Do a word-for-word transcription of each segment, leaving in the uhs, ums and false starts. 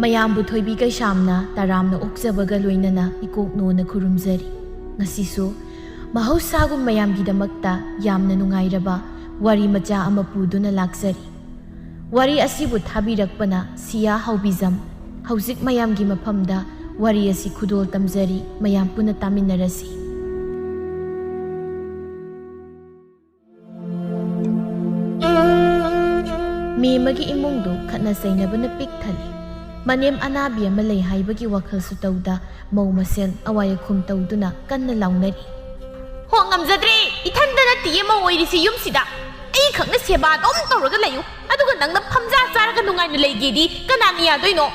ꯃꯌꯥꯝꯕꯨ ꯊꯣꯏꯕꯤ ꯀꯩꯁꯥꯝꯅ ꯇꯔꯥꯝꯅ ꯑꯣꯛꯆꯕꯒ ꯂꯣꯏꯅꯅ ꯏꯀꯣꯛꯅꯣꯅ ꯈꯨꯔꯨꯝꯖꯔꯤ꯫ ꯉꯁꯤꯁꯨ ꯃꯍꯧꯁꯥꯒꯨꯝ ꯃꯌꯥꯝꯒꯤꯗꯃꯛꯇ ꯌꯥꯝꯅ ꯅꯨꯡꯉꯥꯏꯔꯕ ꯋꯥꯔꯤ ꯃꯆꯥ ꯑꯃ ꯄꯨꯗꯨꯅ ꯂꯥꯛꯆꯔꯤ꯫ ꯋꯥꯔꯤ ꯑꯁꯤꯕꯨ ꯊꯥꯕꯤꯔꯛꯄꯅ ꯁꯤꯌꯥ ꯍꯥꯎꯕꯤꯖꯝ꯫ ꯍꯧꯖꯤꯛ ꯃꯌꯥꯝꯒꯤ ꯃꯐꯝꯗ ꯋꯥꯔꯤ ꯑꯁꯤ ꯈꯨꯗꯣꯜ ꯇꯝꯖꯔꯤ, ꯃꯌꯥꯝ ꯄꯨꯟꯅ ꯇꯥꯃꯤꯟꯅꯔꯁꯤ꯫ ꯃꯤ ꯑꯃꯒꯤ ꯏꯃꯨꯡꯗꯨ ꯈꯠꯅ ꯆꯩꯅꯕꯅ ꯄꯤꯛ ꯊꯜꯂꯤ꯫ ꯃꯅꯦꯝ ꯑꯅꯥꯕꯤ ꯑꯃ ꯂꯩ ꯍꯥꯏꯕꯒꯤ ꯋꯥꯈꯜꯁꯨ ꯇꯧꯗ ꯃꯧ ꯃꯁꯦꯜ ꯑꯋꯥꯏ ꯑꯈꯨꯝ ꯇꯧꯗꯨꯅ ꯀꯟꯅ ꯂꯥꯎꯅꯔꯤ꯫ ꯍꯣ, ꯉꯝꯖꯗ꯭ꯔꯦ! ꯏꯊꯟꯗ ꯅꯠꯇꯤꯌꯦ ꯃꯧ ꯑꯣꯏꯔꯤꯁꯤ ꯌꯨꯝꯁꯤꯗ꯫ ꯑꯩꯈꯛꯅ ꯁꯦꯕꯥ ꯑꯗꯨꯝ ꯇꯧꯔꯒ ꯂꯩꯌꯨ, ꯑꯗꯨꯒ ꯅꯪꯅ ꯐꯝꯖꯥ ꯆꯥꯔꯒ ꯅꯨꯡꯉꯥꯏꯅ ꯂꯩꯒꯦꯗꯤ ꯀꯅꯥꯅ ꯌꯥꯗꯣꯏꯅꯣ?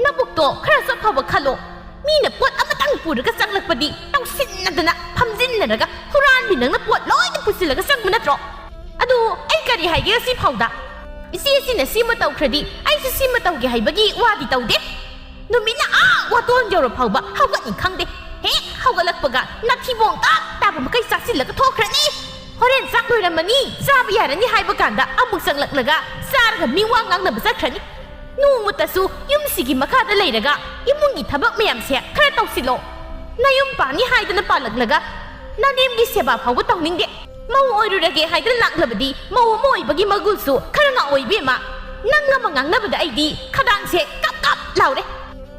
ꯅꯕꯨꯛꯇꯣ ꯈꯔꯁꯨ ꯑꯐꯕ ꯈꯜꯂꯣ꯫ ꯃꯤꯅ ꯄꯣꯠ ꯑꯃꯇꯪ ꯄꯨꯔꯒ ꯆꯪꯂꯛꯄꯗꯤ ꯇꯧꯁꯤꯟꯅꯗꯅ ꯐꯝꯖꯤꯟꯅꯔꯒ ꯍꯨꯔꯥꯟꯕꯤ ꯅꯪꯅ ꯄꯣꯠ ꯂꯣꯏꯅ ꯄꯨꯁꯤꯜꯂꯒ ꯆꯪꯕ ꯅꯠꯇ꯭ꯔꯣ? ꯑꯗꯨ ꯑꯩ ꯀꯔꯤ ꯍꯥꯏꯒꯦ ꯉꯁꯤ ꯐꯥꯎꯗ? ꯏꯆꯦ ꯑꯁꯤꯅ ꯁꯤꯃ ꯇꯧꯈ꯭ꯔꯗꯤ ꯑꯩꯁꯨ ꯁꯤꯃ ꯇꯧꯒꯦ ꯍꯥꯏꯕꯒꯤ ꯋꯥꯗꯤ ꯇꯧꯗꯦ꯫ ꯅꯨꯃꯤꯠꯅ ꯑꯥ ꯋꯥꯇꯣꯟ ꯌꯧꯔ ꯐꯥꯎꯕ ꯍꯧꯒꯠꯅꯤ ꯈꯪꯗꯦ꯫ ꯍꯦꯛ ꯍꯧꯒꯠꯂꯛꯄꯒ ꯅꯥꯊꯤꯕꯣꯡ ꯇꯥꯛ ꯇꯥꯕ ꯃꯈꯩ ꯆꯥꯁꯤꯜꯂꯒ ꯊꯣꯛꯈ꯭ꯔꯅꯤ꯫ ꯍꯣꯔꯦꯟ ꯆꯥꯛ ꯂꯣꯏꯔꯝꯃꯅꯤ, ꯆꯥꯕ ꯌꯥꯔꯅꯤ ꯍꯥꯏꯕ ꯀꯥꯟꯗ ꯑꯃꯨꯛ ꯆꯪꯂꯛꯂꯒ ꯆꯥꯔꯒ ꯃꯤ ꯋꯥ ꯉꯥꯡꯅꯕ ꯆꯠꯈ꯭ꯔꯅꯤ꯫ ꯅꯣꯡꯃꯇꯁꯨ ꯌꯨꯝꯁꯤꯒꯤ ꯃꯈꯥꯗ ꯂꯩꯔꯒ ꯏꯃꯨꯡꯒꯤ ꯊꯕꯛ ꯃꯌꯥꯝꯁꯦ ꯈꯔ ꯇꯧꯁꯤꯜꯂꯣ꯫ ꯅꯌꯨꯝ ꯄꯥꯟꯅꯤ ꯍꯥꯏꯗꯅ ꯄꯥꯜꯂꯛꯂꯒ ꯅꯅꯦꯝꯒꯤ ꯁꯦꯕꯥ ꯐꯥꯎꯕ ꯇꯧꯅꯤꯡꯗꯦ꯫ ꯃꯧ ꯑꯣꯏꯔꯨꯔꯒꯦ ꯍꯥꯏꯗꯅ ꯂꯥꯛꯂꯕꯗꯤ ꯃꯧ ꯑꯃ ꯑꯣꯏꯕꯒꯤ ꯃꯒꯨꯜꯁꯨ ꯈꯔ ꯉꯥꯛꯑꯣ ꯏꯕꯦꯝꯃ꯫ ꯅꯪ ꯑꯃ ꯉꯥꯡꯅꯕꯗ ꯑꯩꯗꯤ ꯈꯗꯥꯡꯁꯦ ꯀꯞ ꯀꯞ ꯂꯥꯎꯔꯦ꯫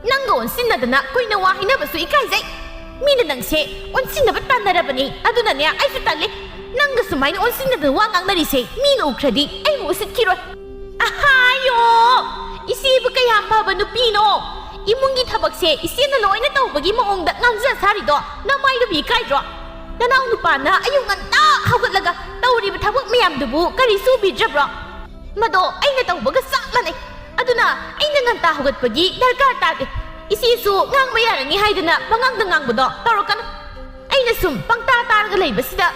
ꯅꯪꯒ ꯑꯣꯟꯁꯤꯟꯅꯗꯅ ꯀꯨꯏꯅ ꯋꯥ ꯍꯥꯏꯅꯕꯁꯨ ꯏꯀꯥꯏꯖꯩ꯫ ꯃꯤꯅ ꯅꯪꯁꯦ ꯑꯣꯟꯁꯤꯟꯅꯕ ꯇꯥꯟꯅꯔꯕꯅꯤ, ꯑꯗꯨꯅꯅꯦ ꯑꯩꯁꯨ ꯇꯜꯂꯤ꯫ ꯅꯪꯒ ꯁꯨꯃꯥꯏꯅ ꯑꯣꯟꯁꯤꯟꯅꯗꯅ ꯋꯥ ꯉꯥꯡꯅꯔꯤꯁꯦ ꯃꯤꯅ ꯎꯈ꯭ꯔꯗꯤ ꯑꯩꯕꯨ ꯎꯁꯤꯠꯈꯤꯔꯣꯏ꯫ ꯑꯍꯥꯌꯣ! ꯏꯆꯦꯕꯨ ꯀꯌꯥꯝ ꯐꯕ ꯅꯨꯄꯤꯅꯣ! ꯏꯃꯨꯡꯒꯤ ꯊꯕꯛꯁꯦ ꯏꯆꯦꯅ ꯂꯣꯏꯅ ꯇꯧꯕꯒꯤ ꯃꯑꯣꯡꯗ ꯉꯥꯡꯖ ꯁꯥꯔꯤꯗꯣ ꯅꯃꯥꯏꯗꯨꯕꯨ ꯏꯀꯥꯏꯗ꯭ꯔꯣ? ꯅꯅꯥꯎ ꯅꯨꯄꯥꯅ ꯑꯌꯨꯛ ꯉꯟꯇꯥ ꯍꯧꯒꯠꯂꯒ ꯇꯧꯔꯤꯕ ꯊꯕꯛ ꯃꯌꯥꯝꯗꯨꯕꯨ ꯀꯔꯤꯁꯨ ꯎꯕꯤꯗ꯭ꯔꯕ꯭ꯔꯣ? ꯃꯗꯣ ꯑꯩꯅ ꯇꯧꯕꯒ ꯆꯞ ꯃꯥꯟꯅꯩ꯫ ꯑꯗꯨꯅ ꯑꯩꯅ ꯉꯟꯇꯥ ꯍꯧꯒꯠꯄꯒꯤ ꯗꯔꯀꯥꯔ ꯇꯥꯗꯦ꯫ ꯏꯆꯦꯁꯨ ꯉꯥꯡꯕ ꯌꯥꯔꯅꯤ ꯍꯥꯏꯗꯅ ꯄꯉꯥꯡꯗ ꯉꯥꯡꯕꯗꯣ ꯇꯧꯔꯛꯀꯅꯨ꯫ ꯑꯩꯅ ꯁꯨꯝ ꯄꯪꯇꯥ ꯇꯥꯔꯒ ꯂꯩꯕꯁꯤꯗ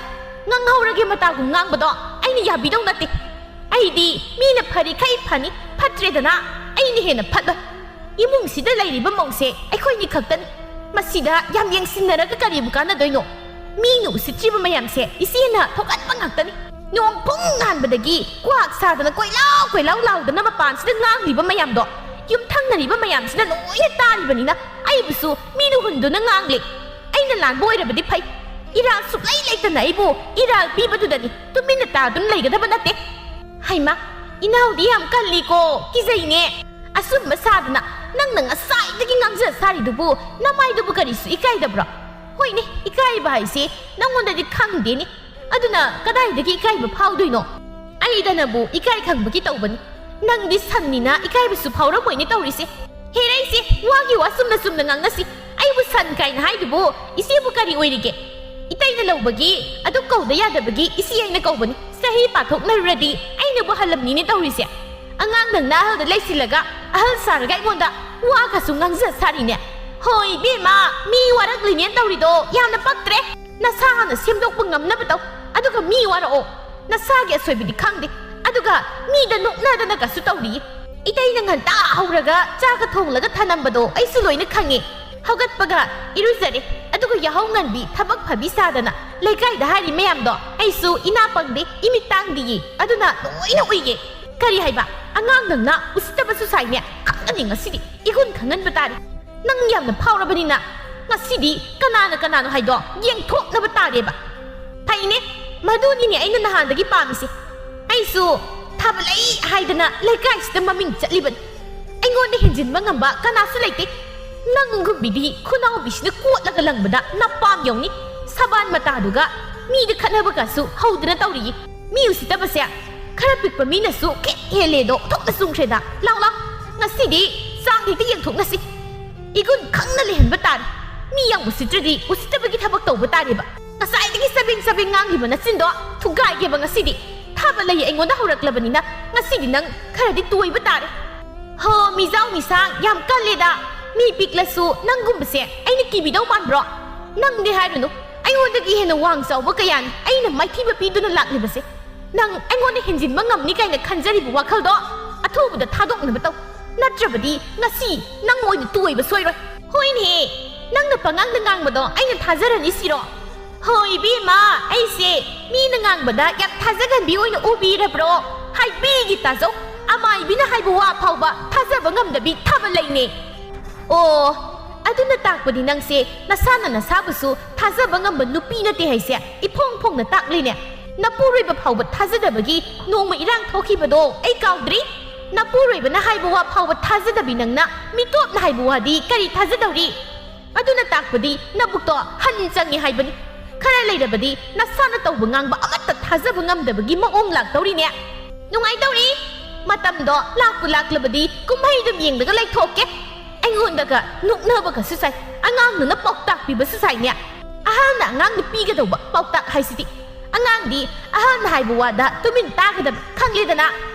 ꯉꯥꯡꯍꯧꯔꯒꯦ ꯃꯇꯥꯒꯨꯝ ꯉꯥꯡꯕꯗꯣ ꯑꯩꯅ ꯌꯥꯕꯤꯗꯧ ꯅꯠꯇꯦ꯫ ꯑꯩꯗꯤ ꯃꯤꯅ ꯐꯔꯤꯈꯩ ꯐꯅꯤ, ꯐꯠꯇ꯭ꯔꯦꯗꯅ ꯑꯩꯅ ꯍꯦꯟꯅ ꯐꯠꯂꯣꯏ꯫ ꯏꯃꯨꯡꯁꯤꯗ ꯂꯩꯔꯤꯕ ꯃꯧꯁꯦ ꯑꯩꯈꯣꯏꯅꯤ ꯈꯛꯇꯅꯤ꯫ ꯃꯁꯤꯗ ꯌꯥꯝ ꯌꯦꯡꯁꯤꯟꯅꯔꯒ ꯀꯔꯤꯕꯨ ꯀꯥꯟꯅꯗꯣꯏꯅꯣ? ꯃꯤꯅ ꯎꯁꯤꯠꯇ꯭ꯔꯤꯕ ꯃꯌꯥꯝꯁꯦ ꯏꯆꯦꯅ ꯊꯣꯛꯍꯟꯕ ꯉꯥꯛꯇꯅꯤ꯫ ꯅꯣꯡ ꯄꯨꯡ ꯉꯥꯟꯕꯗꯒꯤ ꯀ꯭ꯋꯥꯛ ꯁꯥꯗꯅ ꯀꯣꯏꯂꯥꯎ ꯀꯣꯏꯂꯥꯎ ꯂꯥꯎꯗꯅ ꯃꯄꯥꯟꯁꯤꯗ ꯉꯥꯡꯂꯤꯕ ꯃꯌꯥꯝꯗꯣ ꯌꯨꯝꯊꯪꯅꯔꯤꯕ ꯃꯌꯥꯝꯁꯤꯅ ꯂꯣꯏꯅ ꯇꯥꯔꯤꯕꯅꯤꯅ ꯑꯩꯕꯨꯁꯨ ꯃꯤꯅ ꯍꯨꯟꯗꯨꯅ ꯉꯥꯡꯂꯦ꯫ ꯑꯩꯅ ꯂꯥꯟꯕ ꯑꯣꯏꯔꯕꯗꯤ ꯐꯩ꯫ ꯏꯔꯥꯜ ꯁꯨꯛꯂꯩ ꯂꯩꯇꯅ ꯑꯩꯕꯨ ꯏꯔꯥꯜ ꯄꯤꯕꯗꯨꯗꯅꯤ ꯇꯨꯃꯤꯟꯅ ꯇꯥꯗꯨꯅ ꯂꯩꯒꯗꯕ ꯅꯠꯇꯦ꯫ ꯍꯩꯃꯥ, ꯏꯅꯥꯎꯗꯤ ꯌꯥꯝ ꯀꯜꯂꯤꯀꯣ, ꯀꯤꯖꯩꯅꯦ꯫ ꯑꯆꯨꯝꯕ ꯁꯥꯗꯅ ꯅꯪꯅ ꯉꯁꯥꯏꯗꯒꯤ ꯉꯥꯡꯖ ꯁꯥꯔꯤꯗꯨꯕꯨ ꯅꯃꯥꯏꯗꯨꯕꯨ ꯀꯔꯤꯁꯨ ꯏꯀꯥꯏꯗꯕ꯭ꯔꯣ? ꯍꯣꯏꯅꯦ, ꯏꯀꯥꯏꯕ ꯍꯥꯏꯁꯦ ꯅꯪꯉꯣꯟꯗꯗꯤ ꯈꯪꯗꯦꯅꯦ꯫ ꯑꯗꯨꯅ ꯀꯗꯥꯏꯗꯒꯤ ꯏꯀꯥꯏꯕ ꯐꯥꯎꯗꯣꯏꯅꯣ? ꯑꯩꯗꯅꯕꯨ ꯏꯀꯥꯏ ꯈꯪꯕꯒꯤ ꯇꯧꯕꯅꯤ꯫ ꯅꯪꯗꯤ ꯁꯟꯅꯤꯅ ꯏꯀꯥꯏꯕꯁꯨ ꯐꯥꯎꯔꯝꯃꯣꯏꯅꯦ ꯇꯧꯔꯤꯁꯦ꯫ ꯍꯦꯔꯩꯁꯦ, ꯋꯥꯒꯤ ꯋꯥ ꯆꯨꯝꯅ ꯆꯨꯝꯅ ꯉꯥꯡꯅꯁꯤ꯫ ꯑꯩꯕꯨ ꯁꯟ ꯀꯥꯏꯅ ꯍꯥꯏꯗꯨꯕꯨ ꯏꯆꯦꯕꯨ ꯀꯔꯤ ꯑꯣꯏꯔꯤꯒꯦ? ꯏꯇꯩꯅ ꯂꯧꯕꯒꯤ ꯑꯗꯨ ꯀꯧꯗ ꯌꯥꯗꯕꯒꯤ ꯏꯆꯦ ꯑꯩꯅ ꯀꯧꯕꯅꯤ꯫ ꯆꯍꯤ ꯄꯥꯊꯣꯛꯅꯔꯨꯔꯗꯤ ꯑꯩꯅꯕꯨ ꯍꯜꯂꯝꯅꯤꯅꯦ ꯇꯧꯔꯤꯁꯦ꯫ ꯑꯉꯥꯡ ꯅꯪꯅ ꯑꯍꯜꯗ ꯂꯩꯁꯤꯜꯂꯒ ꯑꯍꯜ ꯁꯥꯔꯒ ꯑꯩꯉꯣꯟꯗ ꯋꯥꯒꯁꯨ ꯉꯥꯡꯖ ꯁꯥꯔꯤꯅꯦ꯫ ꯍꯣꯏ ꯏꯕꯦꯝꯃ, ꯃꯤ ꯋꯥꯔꯛꯂꯤꯅꯦꯅ ꯇꯧꯔꯤꯗꯣ ꯌꯥꯝꯅ ꯄꯛꯇ꯭ꯔꯦ꯫ ꯅꯁꯥ ꯍꯥꯟꯅ ꯁꯦꯝꯗꯣꯛꯄ ꯉꯝꯅꯕ ꯇꯧ, ꯑꯗꯨꯒ ꯃꯤ ꯋꯥꯔꯛꯑꯣ꯫ ꯅꯁꯥꯒꯤ ꯑꯁꯣꯏꯕꯗꯤ ꯈꯪꯗꯦ, ꯑꯗꯨꯒ ꯃꯤꯗ ꯅꯣꯛꯅꯗꯅꯒꯁꯨ ꯇꯧꯔꯤꯌꯦ꯫ ꯏꯇꯩꯅ ꯉꯟꯇꯥ ꯍꯧꯔꯒ ꯆꯥꯒ ꯊꯣꯡꯂꯒ ꯊꯅꯝꯕꯗꯣ ꯑꯩꯁꯨ ꯂꯣꯏꯅ ꯈꯪꯉꯦ꯫ ꯍꯧꯒꯠꯄꯒ ꯏꯔꯨꯖꯔꯦ, ꯑꯗꯨꯒ ꯌꯥꯍꯧ ꯉꯟꯕꯤ ꯊꯕꯛ ꯐꯕꯤ ꯁꯥꯗꯅ ꯂꯩꯀꯥꯏꯗ ꯍꯥꯏꯔꯤ ꯃꯌꯥꯝꯗꯣ ꯑꯩꯁꯨ ꯏꯅꯥ ꯄꯪꯗꯦ, ꯏꯃꯤꯠ ꯇꯥꯡꯗꯤꯌꯦ, ꯑꯗꯨꯅ ꯂꯣꯏꯅ ꯎꯏꯌꯦ꯫ ꯀꯔꯤ ꯍꯥꯏꯕ? ꯑꯉꯥꯡ ꯅꯪꯅ ꯎꯁꯤꯠꯇꯕꯁꯨ ꯁꯥꯏꯅꯦ꯫ ꯈꯪꯒꯅꯤ ꯉꯁꯤꯗꯤ ꯏꯒꯨꯟ ꯈꯪꯍꯟꯕ ꯇꯥꯔꯦ꯫ ꯅꯪ ꯌꯥꯝꯅ ꯐꯥꯎꯔꯕꯅꯤꯅ ꯉꯁꯤꯗꯤ ꯀꯅꯥꯅ ꯀꯅꯥꯅꯣ ꯍꯥꯏꯗꯣ ꯌꯦꯡꯊꯣꯛꯅꯕ ꯇꯥꯔꯦꯕ꯫ ꯐꯩꯅꯦ, ꯃꯗꯨꯅꯤꯅꯦ ꯑꯩꯅ ꯅꯍꯥꯟꯗꯒꯤ ꯄꯥꯝꯃꯤꯁꯦ꯫ ꯑꯩꯁꯨ ꯊꯥꯕ ꯂꯩ ꯍꯥꯏꯗꯅ ꯂꯩꯀꯥꯏꯁꯤꯗ ꯃꯃꯤꯡ ꯆꯠꯂꯤꯕꯅꯤ꯫ ꯑꯩꯉꯣꯟꯗ ꯍꯦꯟꯖꯤꯟꯕ ꯉꯝꯕ ꯀꯅꯥꯁꯨ ꯂꯩꯇꯦ꯫ ꯅꯪꯒꯨꯝꯕꯤꯗꯤ ꯈꯨꯅꯥꯎꯕꯤꯁꯤꯅ ꯀꯣꯠꯂꯒ ꯂꯪꯕꯗ ꯅꯄꯥꯝ ꯌꯧꯅꯤ꯫ ꯁꯕꯥꯟ ꯃꯇꯥꯗꯨꯒ ꯃꯤꯗ ꯈꯠꯅꯕꯒꯁꯨ ꯍꯧꯗꯅ ꯇꯧꯔꯤꯌꯦ꯫ ꯃꯤ ꯎꯁꯤꯠꯇꯕꯁꯦ ꯈꯔ ꯄꯤꯛꯄ ꯃꯤꯅꯁꯨ ꯈꯤꯠ ꯍꯦꯜꯂꯦꯗꯣ ꯊꯣꯛꯅ ꯆꯨꯝꯈ꯭ꯔꯦꯗ꯫ ꯂꯥꯎ ꯂꯥꯎ, ꯉꯁꯤꯗꯤ ꯆꯥꯡ ꯍꯦꯛꯇ ꯌꯦꯡꯊꯣꯛꯅꯁꯤ꯫ ꯏꯒꯨꯟ ꯈꯪꯅ ꯂꯩꯍꯟꯕ ꯇꯥꯔꯦ꯫ ꯃꯤ ꯌꯥꯝ ꯎꯁꯤꯠꯇ꯭ꯔꯗꯤ ꯎꯁꯤꯠꯇꯕꯒꯤ ꯊꯕꯛ ꯇꯧꯕ ꯇꯥꯔꯦꯕ꯫ ꯉꯁꯥꯏꯗꯒꯤ ꯆꯕꯦꯡ ꯆꯕꯦꯡ ꯉꯥꯡꯂꯤꯕ ꯅꯆꯤꯟꯗꯣ ꯊꯨꯒꯥꯏꯒꯦꯕ ꯉꯁꯤꯗꯤ꯫ ꯊꯥꯕ ꯂꯩ ꯑꯩꯉꯣꯟꯗ ꯍꯧꯔꯛꯂꯕꯅꯤꯅ ꯉꯁꯤꯗꯤ ꯅꯪ ꯈꯔꯗꯤ ꯇꯣꯏꯕ ꯇꯥꯔꯦ꯫ ꯍꯣ, ꯃꯤꯖꯥꯎ ꯃꯤꯁꯥꯡ ꯌꯥꯝ ꯀꯜꯂꯦꯗ꯫ ꯃꯤ ꯄꯤꯛꯂꯁꯨ ꯅꯪꯒꯨꯝꯕꯁꯦ ꯑꯩꯅ ꯀꯤꯕꯤꯗꯧ ꯃꯥꯟꯕ꯭ꯔꯣ? ꯅꯪꯗꯤ ꯍꯥꯏꯔꯨꯅꯨ, ꯑꯩꯉꯣꯟꯗꯒꯤ ꯍꯦꯟꯅ ꯋꯥꯡ ꯆꯥꯎꯕ ꯀꯌꯥꯅꯤ ꯑꯩꯅ ꯃꯥꯏꯊꯤꯕ ꯄꯤꯗꯨꯅ ꯂꯥꯛꯂꯤꯕꯁꯦ꯫ ꯅꯪ ꯑꯩꯉꯣꯟꯗ ꯍꯦꯟꯖꯤꯟꯕ ꯉꯝꯅꯤ ꯀꯥꯏꯅ ꯈꯟꯖꯔꯤꯕ ꯋꯥꯈꯜꯗꯣ ꯑꯊꯨꯕꯗ ꯊꯥꯗꯣꯛꯅꯕ ꯇꯧ꯫ ꯅꯠꯇ꯭ꯔꯕꯗꯤ ꯉꯁꯤ ꯅꯪ ꯑꯣꯏꯅ ꯇꯣꯏꯕ ꯁꯣꯏꯔꯣꯏ꯫ ꯍꯣꯏꯅꯦꯍꯦ, ꯅꯪꯅ ꯄꯉꯥꯡꯗ ꯉꯥꯡꯕꯗꯣ ꯑꯩꯅ ꯊꯥꯖꯔꯅꯤ ꯁꯤꯔꯣ? ꯍꯣ ꯏꯕꯦꯝꯃ, ꯑꯩꯁꯦ ꯃꯤꯅ ꯉꯥꯡꯕꯗ ꯌꯥꯝ ꯊꯥꯖꯒꯟꯕꯤ ꯑꯣꯏꯅ ꯎꯕꯤꯔꯕ꯭ꯔꯣ? ꯍꯥꯏꯕꯤꯒꯦ ꯇꯥꯖꯧ, ꯑꯃꯥꯏꯕꯤꯅ ꯍꯥꯏꯕ ꯋꯥ ꯐꯥꯎꯕ ꯊꯥꯖꯕ ꯉꯝꯗꯕꯤ ꯊꯥꯕ ꯂꯩꯅꯦ꯫ ꯑꯣ, ꯑꯗꯨꯅ ꯇꯥꯛꯄꯗꯤ ꯅꯪꯁꯦ ꯅꯁꯥꯅ ꯅꯁꯥꯕꯨꯁꯨ ꯊꯥꯖꯕ ꯉꯝꯕ ꯅꯨꯄꯤ ꯅꯠꯇꯦ ꯍꯥꯏꯁꯦ ꯏꯐꯣꯡ ꯐꯣꯡꯅ ꯇꯥꯛꯂꯤꯅꯦ꯫ ꯅꯄꯨꯔꯣꯏꯕ ꯐꯥꯎꯕ ꯊꯥꯖꯗꯕꯒꯤ ꯅꯣꯡꯃ ꯏꯔꯥꯡ ꯊꯣꯛꯈꯤꯕꯗꯣ ꯑꯩ ꯀꯥꯎꯗ꯭ꯔꯤ꯫ ꯅꯄꯨꯔꯣꯏꯕꯅ ꯍꯥꯏꯕ ꯋꯥ ꯐꯥꯎꯕ ꯊꯥꯖꯗꯕꯤ ꯅꯪꯅ ꯃꯤꯇꯣꯞꯅ ꯍꯥꯏꯕ ꯋꯥꯗꯤ ꯀꯔꯤ ꯊꯥꯖꯗꯧꯔꯤ? ꯑꯗꯨꯅ ꯇꯥꯛꯄꯗꯤ ꯅꯕꯨꯛꯇꯣ ꯍꯟ ꯆꯪꯉꯤ ꯍꯥꯏꯕꯅꯤ꯫ ꯈꯔ ꯂꯩꯔꯕꯗꯤ ꯅꯁꯥꯅ ꯇꯧꯕ ꯉꯥꯡꯕ ꯑꯃꯠꯇ ꯊꯥꯖꯕ ꯉꯝꯗꯕꯒꯤ ꯃꯑꯣꯡ ꯂꯥꯛꯇꯧꯔꯤꯅꯦ꯫ ꯅꯨꯡꯉꯥꯏꯗꯧꯔꯤ꯫ ꯃꯇꯝꯗꯣ ꯂꯥꯛꯄꯨ ꯂꯥꯛꯂꯕꯗꯤ ꯀꯨꯝꯍꯩ ꯑꯗꯨꯝ ꯌꯦꯡꯂꯒ ꯂꯩꯊꯣꯛꯀꯦ꯫ ꯑꯩꯉꯣꯟꯗꯒ ꯅꯣꯛꯅꯕꯒꯁꯨ ꯁꯥꯏ꯫ ꯑꯉꯥꯡꯗꯨꯅ ꯄꯥꯎꯇꯥꯛ ꯄꯤꯕꯁꯨ ꯁꯥꯏꯅꯦ꯫ ꯑꯍꯜꯅ ꯑꯉꯥꯡꯗ ꯄꯤꯒꯗꯧꯕ ꯄꯥꯎꯇꯥꯛ ꯍꯥꯏꯁꯤꯗꯤ꯫ ꯑꯉꯥꯡꯗꯤ ꯑꯍꯜꯅ ꯍꯥꯏꯕ ꯋꯥꯗ ꯇꯨꯃꯤꯟ ꯇꯥꯒꯗꯕ ꯈꯪꯂꯦꯗꯅ꯫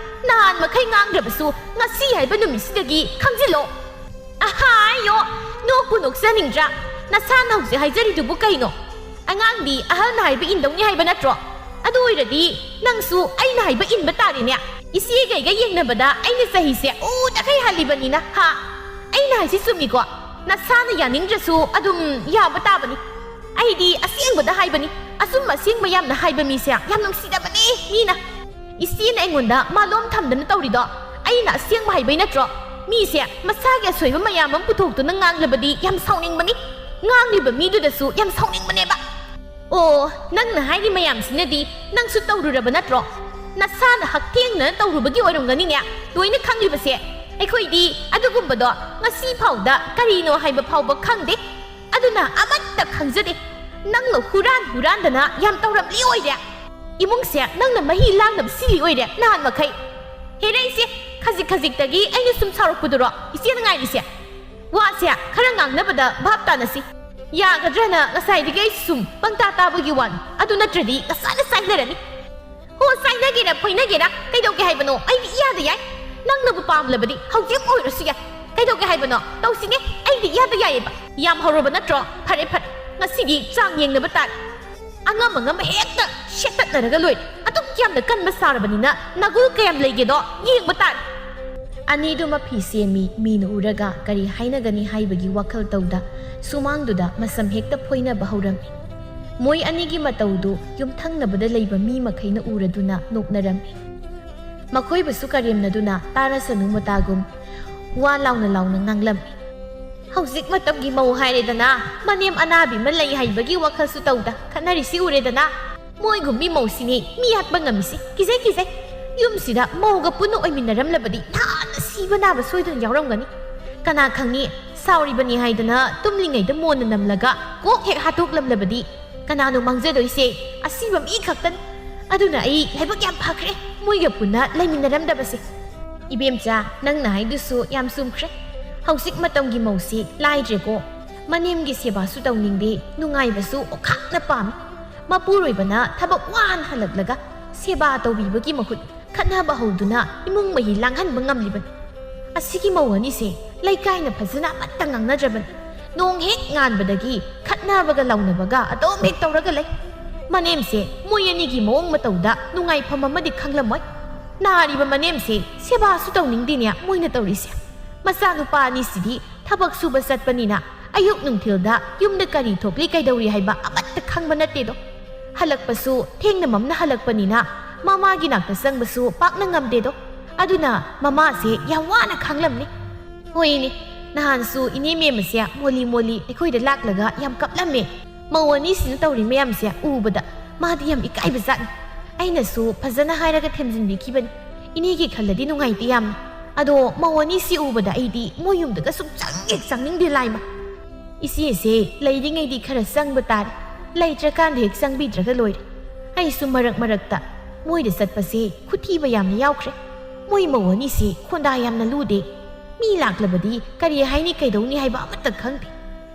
ꯅꯍꯥꯟ ꯃꯈꯩ ꯉꯥꯡꯗ꯭ꯔꯕꯁꯨ ꯉꯁꯤ ꯍꯥꯏꯕ ꯅꯨꯃꯤꯠꯁꯤꯗꯒꯤ ꯈꯪꯖꯤꯜꯂꯣ꯫ ꯑꯍꯥꯌꯣ! ꯅꯣꯛꯄꯨ ꯅꯣꯛꯆꯅꯤꯡꯗ꯭ꯔꯥ? ꯅꯁꯥꯅ ꯍꯧꯖꯤꯛ ꯍꯥꯏꯖꯔꯤꯗꯨꯕꯨ ꯀꯩꯅꯣ? ꯑꯉꯥꯡꯗꯤ ꯑꯍꯜꯅ ꯍꯥꯏꯕ ꯏꯟꯗꯧꯅꯤ ꯍꯥꯏꯕ ꯅꯠꯇ꯭ꯔꯣ? ꯑꯗꯨ ꯑꯣꯏꯔꯗꯤ ꯅꯪꯁꯨ ꯑꯩꯅ ꯍꯥꯏꯕ ꯏꯟꯕ ꯇꯥꯔꯦꯅꯦ꯫ ꯏꯆꯦꯒꯩꯒ ꯌꯦꯡꯅꯕꯗ ꯑꯩꯅ ꯆꯍꯤꯁꯦ ꯎꯗꯈꯩ ꯍꯜꯂꯤꯕꯅꯤꯅ, ꯍꯥ? ꯑꯩꯅ ꯍꯥꯏꯁꯤ ꯆꯨꯝꯃꯤꯀꯣ? ꯅꯁꯥꯅ ꯌꯥꯅꯤꯡꯗ꯭ꯔꯁꯨ ꯑꯗꯨꯝ ꯌꯥꯕ ꯇꯥꯕꯅꯤ꯫ ꯑꯩꯗꯤ ꯑꯁꯦꯡꯕꯗ ꯍꯥꯏꯕꯅꯤ꯫ ꯑꯆꯨꯝ ꯑꯁꯦꯡꯕ ꯌꯥꯝꯅ ꯍꯥꯏꯕ ꯃꯤꯁꯦ ꯌꯥꯝ ꯅꯨꯡꯁꯤꯗꯕꯅꯤ ꯃꯤꯅ꯫ ꯏꯆꯦꯅ ꯑꯩꯉꯣꯟꯗ ꯃꯥꯂꯣꯝ ꯊꯝꯗꯅ ꯇꯧꯔꯤꯗꯣ ꯑꯩꯅ ꯑꯁꯦꯡꯕ ꯍꯥꯏꯕꯩ ꯅꯠꯇ꯭ꯔꯣ? ꯃꯤꯁꯦ ꯃꯁꯥꯒꯤ ꯑꯁꯣꯏꯕ ꯃꯌꯥꯝ ꯑꯃ ꯄꯨꯊꯣꯛꯇꯨꯅ ꯉꯥꯡꯂꯕꯗꯤ ꯌꯥꯝ ꯁꯥꯎꯅꯤꯡꯕꯅꯤ꯫ ꯉꯥꯡꯂꯤꯕ ꯃꯤꯗꯨꯗꯁꯨ ꯌꯥꯝ ꯁꯥꯎꯅꯤꯡꯕꯅꯦꯕ꯫ ꯑꯣ, ꯅꯪꯅ ꯍꯥꯏꯔꯤ ꯃꯌꯥꯝꯁꯤꯅꯗꯤ ꯅꯪꯁꯨ ꯇꯧꯔꯨꯔꯕ ꯅꯠꯇ꯭ꯔꯣ? ꯅꯁꯥꯅ ꯍꯛꯊꯦꯡꯅꯅ ꯇꯧꯔꯨꯕꯒꯤ ꯑꯣꯏꯔꯝꯒꯅꯤꯅꯦ ꯂꯣꯏꯅ ꯈꯪꯂꯤꯕꯁꯦ꯫ ꯑꯩꯈꯣꯏꯗꯤ ꯑꯗꯨꯒꯨꯝꯕꯗꯣ ꯉꯁꯤ ꯐꯥꯎꯗ ꯀꯔꯤꯅꯣ ꯍꯥꯏꯕ ꯐꯥꯎꯕ ꯈꯪꯗꯦ꯫ ꯑꯗꯨꯅ ꯑꯃꯠꯇ ꯈꯪꯖꯗꯦ꯫ ꯅꯪꯅ ꯍꯨꯔꯥꯟ ꯍꯨꯔꯥꯟꯗꯅ ꯌꯥꯝ ꯇꯧꯔꯝꯂꯤ ꯑꯣꯏꯔꯦ꯫ ꯏꯃꯨꯡꯁꯦ ꯅꯪꯅ ꯃꯍꯤ ꯂꯥꯡꯅꯕ ꯁꯤꯜꯂꯤ ꯑꯣꯏꯔꯦ ꯅꯍꯥꯟ ꯃꯈꯩ꯫ ꯍꯦꯔꯦ ꯏꯆꯦ, ꯈꯖꯤꯛ ꯈꯖꯤꯛꯇꯒꯤ ꯑꯩꯅ ꯁꯨꯝ ꯁꯥꯎꯔꯛꯄꯗꯨꯔꯣ ꯏꯆꯦꯅ ꯉꯥꯏꯔꯤꯁꯦ? ꯋꯥꯁꯦ ꯈꯔ ꯉꯥꯡꯅꯕꯗ ꯚꯥꯞ ꯇꯥꯅꯁꯤ꯫ ꯌꯥꯒꯗ꯭ꯔꯅ ꯉꯁꯥꯏꯗꯒꯤ ꯑꯩ ꯁꯨꯝ ꯄꯪꯇꯥ ꯇꯥꯕꯒꯤ ꯋꯥꯅꯤ꯫ ꯑꯗꯨ ꯅꯠꯇ꯭ꯔꯗꯤ ꯉꯁꯥꯏꯅ ꯆꯥꯏꯅꯔꯅꯤ꯫ ꯍꯣ, ꯆꯥꯏꯅꯒꯦꯔꯥ ꯐꯣꯏꯅꯒꯦꯔꯥ ꯀꯩꯗꯧꯒꯦ ꯍꯥꯏꯕꯅꯣ? ꯑꯩꯗꯤ ꯏꯌꯥꯗ ꯌꯥꯏ꯫ ꯅꯪꯅꯕꯨ ꯄꯥꯝꯂꯕꯗꯤ ꯍꯧꯖꯤꯛ ꯑꯣꯏꯔꯁꯨ ꯌꯥꯏ꯫ ꯀꯩꯗꯧꯒꯦ ꯍꯥꯏꯕꯅꯣ? ꯇꯧꯁꯤꯅꯦ, ꯑꯩꯗꯤ ꯏꯌꯥꯗ ꯌꯥꯏꯌꯦꯕ꯫ ꯌꯥꯝ ꯍꯧꯔꯕ ꯅꯠꯇ꯭ꯔꯣ? ꯐꯔꯦ ꯐꯔꯦ, ꯉꯁꯤꯗꯤ ꯆꯥꯡ ꯌꯦꯡꯅꯕ ꯇꯥꯔꯦ꯫ ꯑꯉꯝ ꯑꯉꯝꯕ ꯍꯦꯛꯇ ꯁꯦꯠꯇꯠꯅꯔꯒ ꯂꯣꯏꯔꯦ꯫ ꯑꯗꯨꯛ ꯌꯥꯝꯅ ꯀꯟꯕ ꯁꯥꯔꯕꯅꯤꯅ ꯅꯒꯨꯜ ꯀꯌꯥꯝ ꯂꯩꯒꯦꯗꯣ ꯌꯦꯡꯕ ꯇꯥꯔꯦ꯫ ꯑꯅꯤꯗꯨ ꯃꯐꯤ ꯁꯦꯝꯃꯤ꯫ ꯃꯤꯅ ꯎꯔꯒ ꯀꯔꯤ ꯍꯥꯏꯅꯒꯅꯤ ꯍꯥꯏꯕꯒꯤ ꯋꯥꯈꯜ ꯇꯧꯗ ꯁꯨꯃꯥꯡꯗꯨꯗ ꯃꯁꯝ ꯍꯦꯛꯇ ꯐꯣꯏꯅꯕ ꯍꯧꯔꯝꯃꯤ꯫ ꯃꯣꯏ ꯑꯅꯤꯒꯤ ꯃꯇꯧꯗꯨ ꯌꯨꯝꯊꯪꯅꯕꯗ ꯂꯩꯕ ꯃꯤ ꯃꯈꯩꯅ ꯎꯔꯗꯨꯅ ꯅꯣꯛꯅꯔꯝꯃꯤ꯫ ꯃꯈꯣꯏꯕꯨꯁꯨ ꯀꯔꯦꯝꯅꯗꯨꯅ ꯇꯥꯔꯁꯅꯨ ꯃꯇꯥꯒꯨꯝ ꯋꯥ ꯂꯥꯎꯅ ꯂꯥꯎꯅ ꯉꯥꯡꯂꯝꯃꯤ꯫ "ꯍꯧꯖꯤꯛ ꯃꯇꯝꯒꯤ ꯃꯧ ꯍꯥꯏꯔꯦꯗꯅ, ꯃꯅꯦꯝ ꯑꯅꯥꯕꯤ ꯑꯃ ꯂꯩ ꯍꯥꯏꯕꯒꯤ ꯋꯥꯈꯜꯁꯨ ꯇꯧꯗ ꯈꯠꯅꯔꯤꯁꯤ ꯎꯔꯦꯗꯅ꯫ ꯃꯣꯏꯒꯨꯝꯕꯤ ꯃꯧꯁꯤꯅꯤ ꯃꯤ ꯍꯥꯠꯄ ꯉꯝꯃꯤꯁꯤ꯫ ꯀꯤꯖꯩ, ꯀꯤꯖꯩ꯫ ꯌꯨꯝꯁꯤꯗ ꯃꯧꯒ ꯄꯨꯟꯅ ꯑꯣꯏꯃꯤꯟꯅꯔꯝꯂꯕꯗꯤ ꯅꯍꯥꯟꯅ ꯁꯤꯕ ꯅꯥꯕ ꯁꯣꯏꯗꯅ ꯌꯥꯎꯔꯝꯒꯅꯤ꯫ ꯀꯅꯥ ꯈꯪꯅꯤ, ꯁꯥꯎꯔꯤꯕꯅꯤ ꯍꯥꯏꯗꯅ ꯇꯨꯝꯂꯤꯉꯩꯗ ꯃꯣꯟꯅ ꯅꯝꯂꯒ ꯀꯣꯛ ꯍꯦꯛ ꯍꯥꯠꯇꯣꯛꯂꯝꯂꯕꯗꯤ ꯀꯅꯥꯅꯣ ꯃꯥꯡꯖꯗꯣꯏꯁꯦ? ꯑꯁꯤꯕ ꯃꯤ ꯈꯛꯇꯅꯤ꯫ ꯑꯗꯨꯅ ꯑꯩ ꯂꯥꯏꯕꯛ ꯌꯥꯝ ꯐꯈ꯭ꯔꯦ ꯃꯣꯏꯒ ꯄꯨꯟꯅ ꯂꯩꯃꯤꯟꯅꯔꯝꯗꯕꯁꯦ꯫" "ꯏꯕꯦꯝꯆꯥ, ꯅꯪꯅ ꯍꯥꯏꯗꯨꯁꯨ ꯌꯥꯝ ꯆꯨꯝꯈ꯭ꯔꯦ꯫ ꯍꯧꯖꯤꯛ ꯃꯇꯝꯒꯤ ꯃꯧꯁꯤ ꯂꯥꯏꯗ꯭ꯔꯦꯀꯣ꯫ ꯃꯅꯦꯝꯒꯤ ꯁꯦꯕꯥꯁꯨ ꯇꯧꯅꯤꯡꯗꯦ, ꯅꯨꯡꯉꯥꯏꯕꯁꯨ ꯑꯣꯈꯥꯛꯅ ꯄꯥꯝꯃꯤ꯫ ꯃꯄꯨꯔꯣꯏꯕꯅ ꯊꯕꯛ ꯋꯥꯅ ꯍꯜꯂꯛꯂꯒ ꯁꯦꯕꯥ ꯇꯧꯕꯤꯕꯒꯤ ꯃꯍꯨꯠ ꯈꯠꯅꯕ ꯍꯧꯗꯨꯅ ꯏꯃꯨꯡ ꯃꯍꯤ ꯂꯥꯡꯍꯟꯕ ꯉꯝꯂꯤꯕꯅꯤ꯫ ꯑꯁꯤꯒꯤ ꯃꯧ ꯑꯅꯤꯁꯦ ꯂꯩꯀꯥꯏꯅ ꯐꯖꯅ ꯑꯃꯠꯇ ꯉꯥꯡꯅꯗ꯭ꯔꯕꯅꯤ꯫ ꯅꯣꯡ ꯍꯦꯛ ꯉꯥꯟꯕꯗꯒꯤ ꯈꯠꯅꯕꯒ ꯂꯥꯎꯅꯕꯒ ꯑꯗꯨꯝ ꯍꯦꯛ ꯇꯧꯔꯒ ꯂꯩ꯫ ꯃꯅꯦꯝꯁꯦ ꯃꯣꯏ ꯑꯅꯤꯒꯤ ꯃꯑꯣꯡ ꯃꯇꯧꯗ ꯅꯨꯡꯉꯥꯏꯐꯝ ꯑꯃꯗꯤ ꯈꯪꯂꯝꯃꯣꯏ꯫ ꯅꯥꯔꯤꯕ ꯃꯅꯦꯝꯁꯦ ꯁꯦꯕꯥꯁꯨ ꯇꯧꯅꯤꯡꯗꯦꯅꯦ ꯃꯣꯏꯅ ꯇꯧꯔꯤꯁꯦ꯫ ꯃꯆꯥꯅꯨꯄꯥ ꯑꯅꯤꯁꯤꯗꯤ ꯊꯕꯛ ꯁꯨꯕ ꯆꯠꯄꯅꯤꯅ ꯑꯌꯨꯛ ꯅꯨꯡꯊꯤꯜꯗ ꯌꯨꯝꯗ ꯀꯔꯤ ꯊꯣꯛꯂꯤ ꯀꯩꯗꯧꯔꯤ ꯍꯥꯏꯕ ꯑꯃꯠꯇ ꯈꯪꯕ ꯅꯠꯇꯦꯗꯣ꯫ ꯍꯜꯂꯛꯄꯁꯨ ꯊꯦꯡꯅ ꯃꯝꯅ ꯍꯜꯂꯛꯄꯅꯤꯅ ꯃꯃꯥꯒꯤ ꯅꯥꯛꯇ ꯆꯪꯕꯁꯨ ꯄꯥꯛꯅ ꯉꯝꯗꯦꯗꯣ꯫ ꯑꯗꯨꯅ ꯃꯃꯥꯁꯦ ꯌꯥꯝ ꯋꯥꯅ ꯈꯥꯡꯂꯝꯅꯤ꯫ ꯍꯣꯏꯅꯦ, ꯅꯍꯥꯟꯁꯨ ꯏꯅꯦ ꯃꯦꯝꯃꯁꯦ ꯃꯣꯂꯤ ꯃꯣꯂꯤ ꯑꯩꯈꯣꯏꯗ ꯂꯥꯛꯂꯒ ꯌꯥꯝ ꯀꯞꯂꯝꯃꯦ꯫ ꯃꯧ ꯑꯅꯤꯁꯤꯅ ꯇꯧꯔꯤ ꯃꯌꯥꯝꯁꯦ ꯎꯕꯗ ꯃꯥꯗꯤ ꯌꯥꯝ ꯏꯀꯥꯏꯕ ꯖꯥꯠꯅꯤ꯫ ꯑꯩꯅꯁꯨ ꯐꯖꯅ ꯍꯥꯏꯔꯒ ꯊꯦꯝꯖꯤꯟꯕꯤꯈꯤꯕꯅꯤ꯫ ꯏꯅꯦꯒꯤ ꯈꯜꯂꯗꯤ ꯅꯨꯡꯉꯥꯏꯇꯦ ꯌꯥꯝꯅ꯫ ꯑꯗꯣ ꯃꯧ ꯑꯅꯤꯁꯤ ꯎꯕꯗ ꯑꯩꯗꯤ ꯃꯣꯏ ꯌꯨꯝꯗꯒ ꯁꯨꯡꯆꯪ ꯍꯦꯛ ꯆꯪꯅꯤꯡꯗꯦ ꯂꯥꯏꯃ꯫ ꯏꯆꯦꯁꯦ ꯂꯩꯔꯤꯉꯩꯗꯤ ꯈꯔ ꯆꯪꯕ ꯇꯥꯔꯦ, ꯂꯩꯇ꯭ꯔꯀꯥꯟꯗ ꯍꯦꯛ ꯆꯪꯕꯤꯗ꯭ꯔꯒ ꯂꯣꯏꯔꯦ꯫ ꯑꯩꯁꯨ ꯃꯔꯛ ꯃꯔꯛꯇ ꯃꯣꯏꯗ ꯆꯠꯄꯁꯦ ꯈꯨꯊꯤꯕ ꯌꯥꯝꯅ ꯌꯥꯎꯈ꯭ꯔꯦ꯫ ꯃꯣꯏ ꯃꯧ ꯑꯅꯤꯁꯤ ꯈꯣꯟꯗꯥ ꯌꯥꯝꯅ ꯂꯨꯗꯦ꯫ ꯃꯤ ꯂꯥꯛꯂꯕꯗꯤ ꯀꯔꯤ ꯍꯥꯏꯅꯤ ꯀꯩꯗꯧꯅꯤ ꯍꯥꯏꯕ ꯑꯃꯠꯇ ꯈꯪꯗꯦ꯫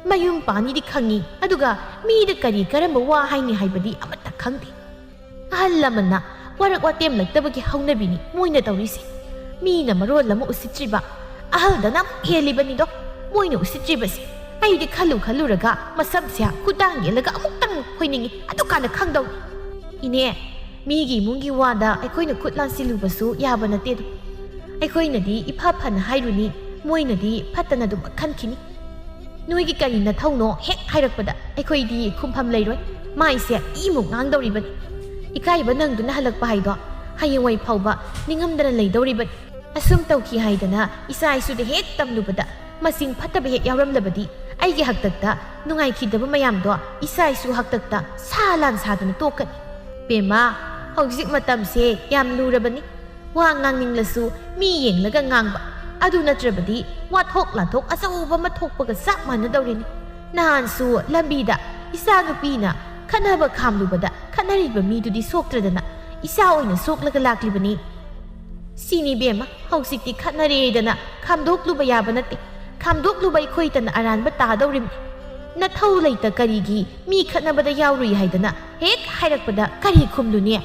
ꯃꯌꯨꯝ ꯄꯥꯅꯤꯗꯤ ꯈꯪꯉꯤ, ꯑꯗꯨꯒ ꯃꯤꯗ ꯀꯔꯤ ꯀꯔꯝꯕ ꯋꯥ ꯍꯥꯏꯅꯤ ꯍꯥꯏꯕꯗꯤ ꯑꯃꯠꯇ ꯈꯪꯗꯦ꯫ ꯑꯍꯜ ꯂꯃꯟꯅ ꯋꯥꯔꯛ ꯋꯥꯇꯦꯝꯂꯛꯇꯕꯒꯤ ꯍꯧꯅꯕꯤꯅꯤ ꯃꯣꯏꯅ ꯇꯧꯔꯤꯁꯦ꯫ ꯃꯤꯅ ꯃꯔꯣꯜ ꯑꯃ ꯎꯁꯤꯠꯇ꯭ꯔꯤꯕ, ꯑꯍꯜꯗꯅ ꯑꯃꯨꯛ ꯍꯦꯜꯂꯤꯕꯅꯤꯗꯣ꯫ ꯃꯣꯏꯅ ꯎꯁꯤꯠꯇ꯭ꯔꯤꯕꯁꯦ ꯑꯩꯗꯤ ꯈꯜꯂꯨ ꯈꯜꯂꯨꯔꯒ ꯃꯁꯝꯁꯦ ꯈꯨꯗꯥꯡ ꯌꯦꯜꯂꯒ ꯑꯃꯨꯛꯇꯪ ꯈꯣꯏꯅꯤꯡꯉꯤ, ꯑꯗꯨꯀꯥꯟꯗ ꯈꯪꯗꯧꯅꯤ꯫ ꯏꯅꯦ, ꯃꯤꯒꯤ ꯏꯃꯨꯡꯒꯤ ꯋꯥꯗ ꯑꯩꯈꯣꯏꯅ ꯈꯨꯠ ꯂꯥꯟꯁꯤꯜꯂꯨꯕꯁꯨ ꯌꯥꯕ ꯅꯠꯇꯦꯗꯣ꯫ ꯑꯩꯈꯣꯏꯅꯗꯤ ꯏꯐ ꯐꯅ ꯍꯥꯏꯔꯨꯅꯤ, ꯃꯣꯏꯅꯗꯤ ꯐꯠꯇꯅ ꯑꯗꯨꯃꯛ ꯈꯟꯈꯤꯅꯤ꯫ ꯅꯣꯏꯒꯤ ꯀꯔꯤ ꯅꯊꯧꯅꯣ ꯍꯦꯛ ꯍꯥꯏꯔꯛꯄꯗ ꯑꯩꯈꯣꯏꯗꯤ ꯈꯨꯝꯐꯝ ꯂꯩꯔꯣꯏ꯫ ꯃꯥꯏꯁꯦ ꯏꯃꯨꯛ ꯉꯥꯡꯗꯧꯔꯤꯕꯅꯤ꯫ ꯏꯀꯥꯏꯕ ꯅꯪꯗꯨꯅ ꯍꯜꯂꯛꯄ ꯍꯥꯏꯗꯣ ꯍꯌꯦꯡꯋꯥꯏ ꯐꯥꯎꯕ ꯅꯤꯡꯉꯝꯗꯅ ꯂꯩꯗꯧꯔꯤꯕꯅꯤ꯫ ꯑꯁꯨꯝ ꯇꯧꯈꯤ ꯍꯥꯏꯗꯅ ꯏꯆꯥ ꯏꯁꯨꯗ ꯍꯦꯛ ꯇꯝꯂꯨꯕꯗ ꯃꯁꯤꯡ ꯐꯠꯇꯕ ꯍꯦꯛ ꯌꯥꯎꯔꯝꯂꯕꯗꯤ ꯑꯩꯒꯤ ꯍꯥꯛꯇꯛꯇ ꯅꯨꯡꯉꯥꯏꯈꯤꯗꯕ ꯃꯌꯥꯝꯗꯣ ꯏꯆꯥ ꯏꯁꯨ ꯍꯥꯛꯇꯛꯇ ꯁꯥ ꯂꯥꯟ ꯁꯥꯗꯨꯅ ꯇꯣꯛꯀꯅꯤ꯫ ꯕꯦꯝꯃ, ꯍꯧꯖꯤꯛ ꯃꯇꯝꯁꯦ ꯌꯥꯝ ꯂꯨꯔꯕꯅꯤ꯫ ꯋꯥ ꯉꯥꯡꯅꯤꯡꯂꯁꯨ ꯃꯤ ꯌꯦꯡꯂꯒ ꯉꯥꯡꯕ, ꯑꯗꯨ ꯅꯠꯇ꯭ꯔꯕꯗꯤ ꯋꯥꯊꯣꯛ ꯂꯥꯟꯊꯣꯛ ꯑꯆꯧꯕ ꯑꯃ ꯊꯣꯛꯄꯒ ꯆꯞ ꯃꯥꯟꯅꯗꯧꯔꯤꯅꯤ꯫ ꯅꯍꯥꯟꯁꯨ ꯂꯝꯕꯤꯗ ꯏꯆꯥꯅꯨꯄꯤꯅ ꯈꯠꯅꯕ ꯈꯥꯝꯂꯨꯕꯗ ꯈꯠꯅꯔꯤꯕ ꯃꯤꯗꯨꯗꯤ ꯁꯣꯛꯇ꯭ꯔꯗꯅ ꯏꯆꯥ ꯑꯣꯏꯅ ꯁꯣꯛꯂꯒ ꯂꯥꯛꯂꯤꯕꯅꯤ꯫ ꯁꯤꯅꯤ ꯕꯦꯝꯃ, ꯍꯧꯖꯤꯛꯇꯤ ꯈꯠꯅꯔꯦꯗꯅ ꯈꯥꯝꯗꯣꯛꯂꯨꯕ ꯌꯥꯕ ꯅꯠꯇꯦ꯫ ꯈꯥꯝꯗꯣꯛꯂꯨꯕ ꯑꯩꯈꯣꯏꯇꯅ ꯑꯔꯥꯟꯕ ꯇꯥꯗꯧꯔꯤꯕꯅꯤ꯫ ꯅꯊꯧ ꯂꯩꯇ ꯀꯔꯤꯒꯤ ꯃꯤ ꯈꯠꯅꯕꯗ ꯌꯥꯎꯔꯨꯏ ꯍꯥꯏꯗꯅ ꯍꯦꯛ ꯍꯥꯏꯔꯛꯄꯗ ꯀꯔꯤ ꯈꯨꯝꯂꯨꯅꯤ?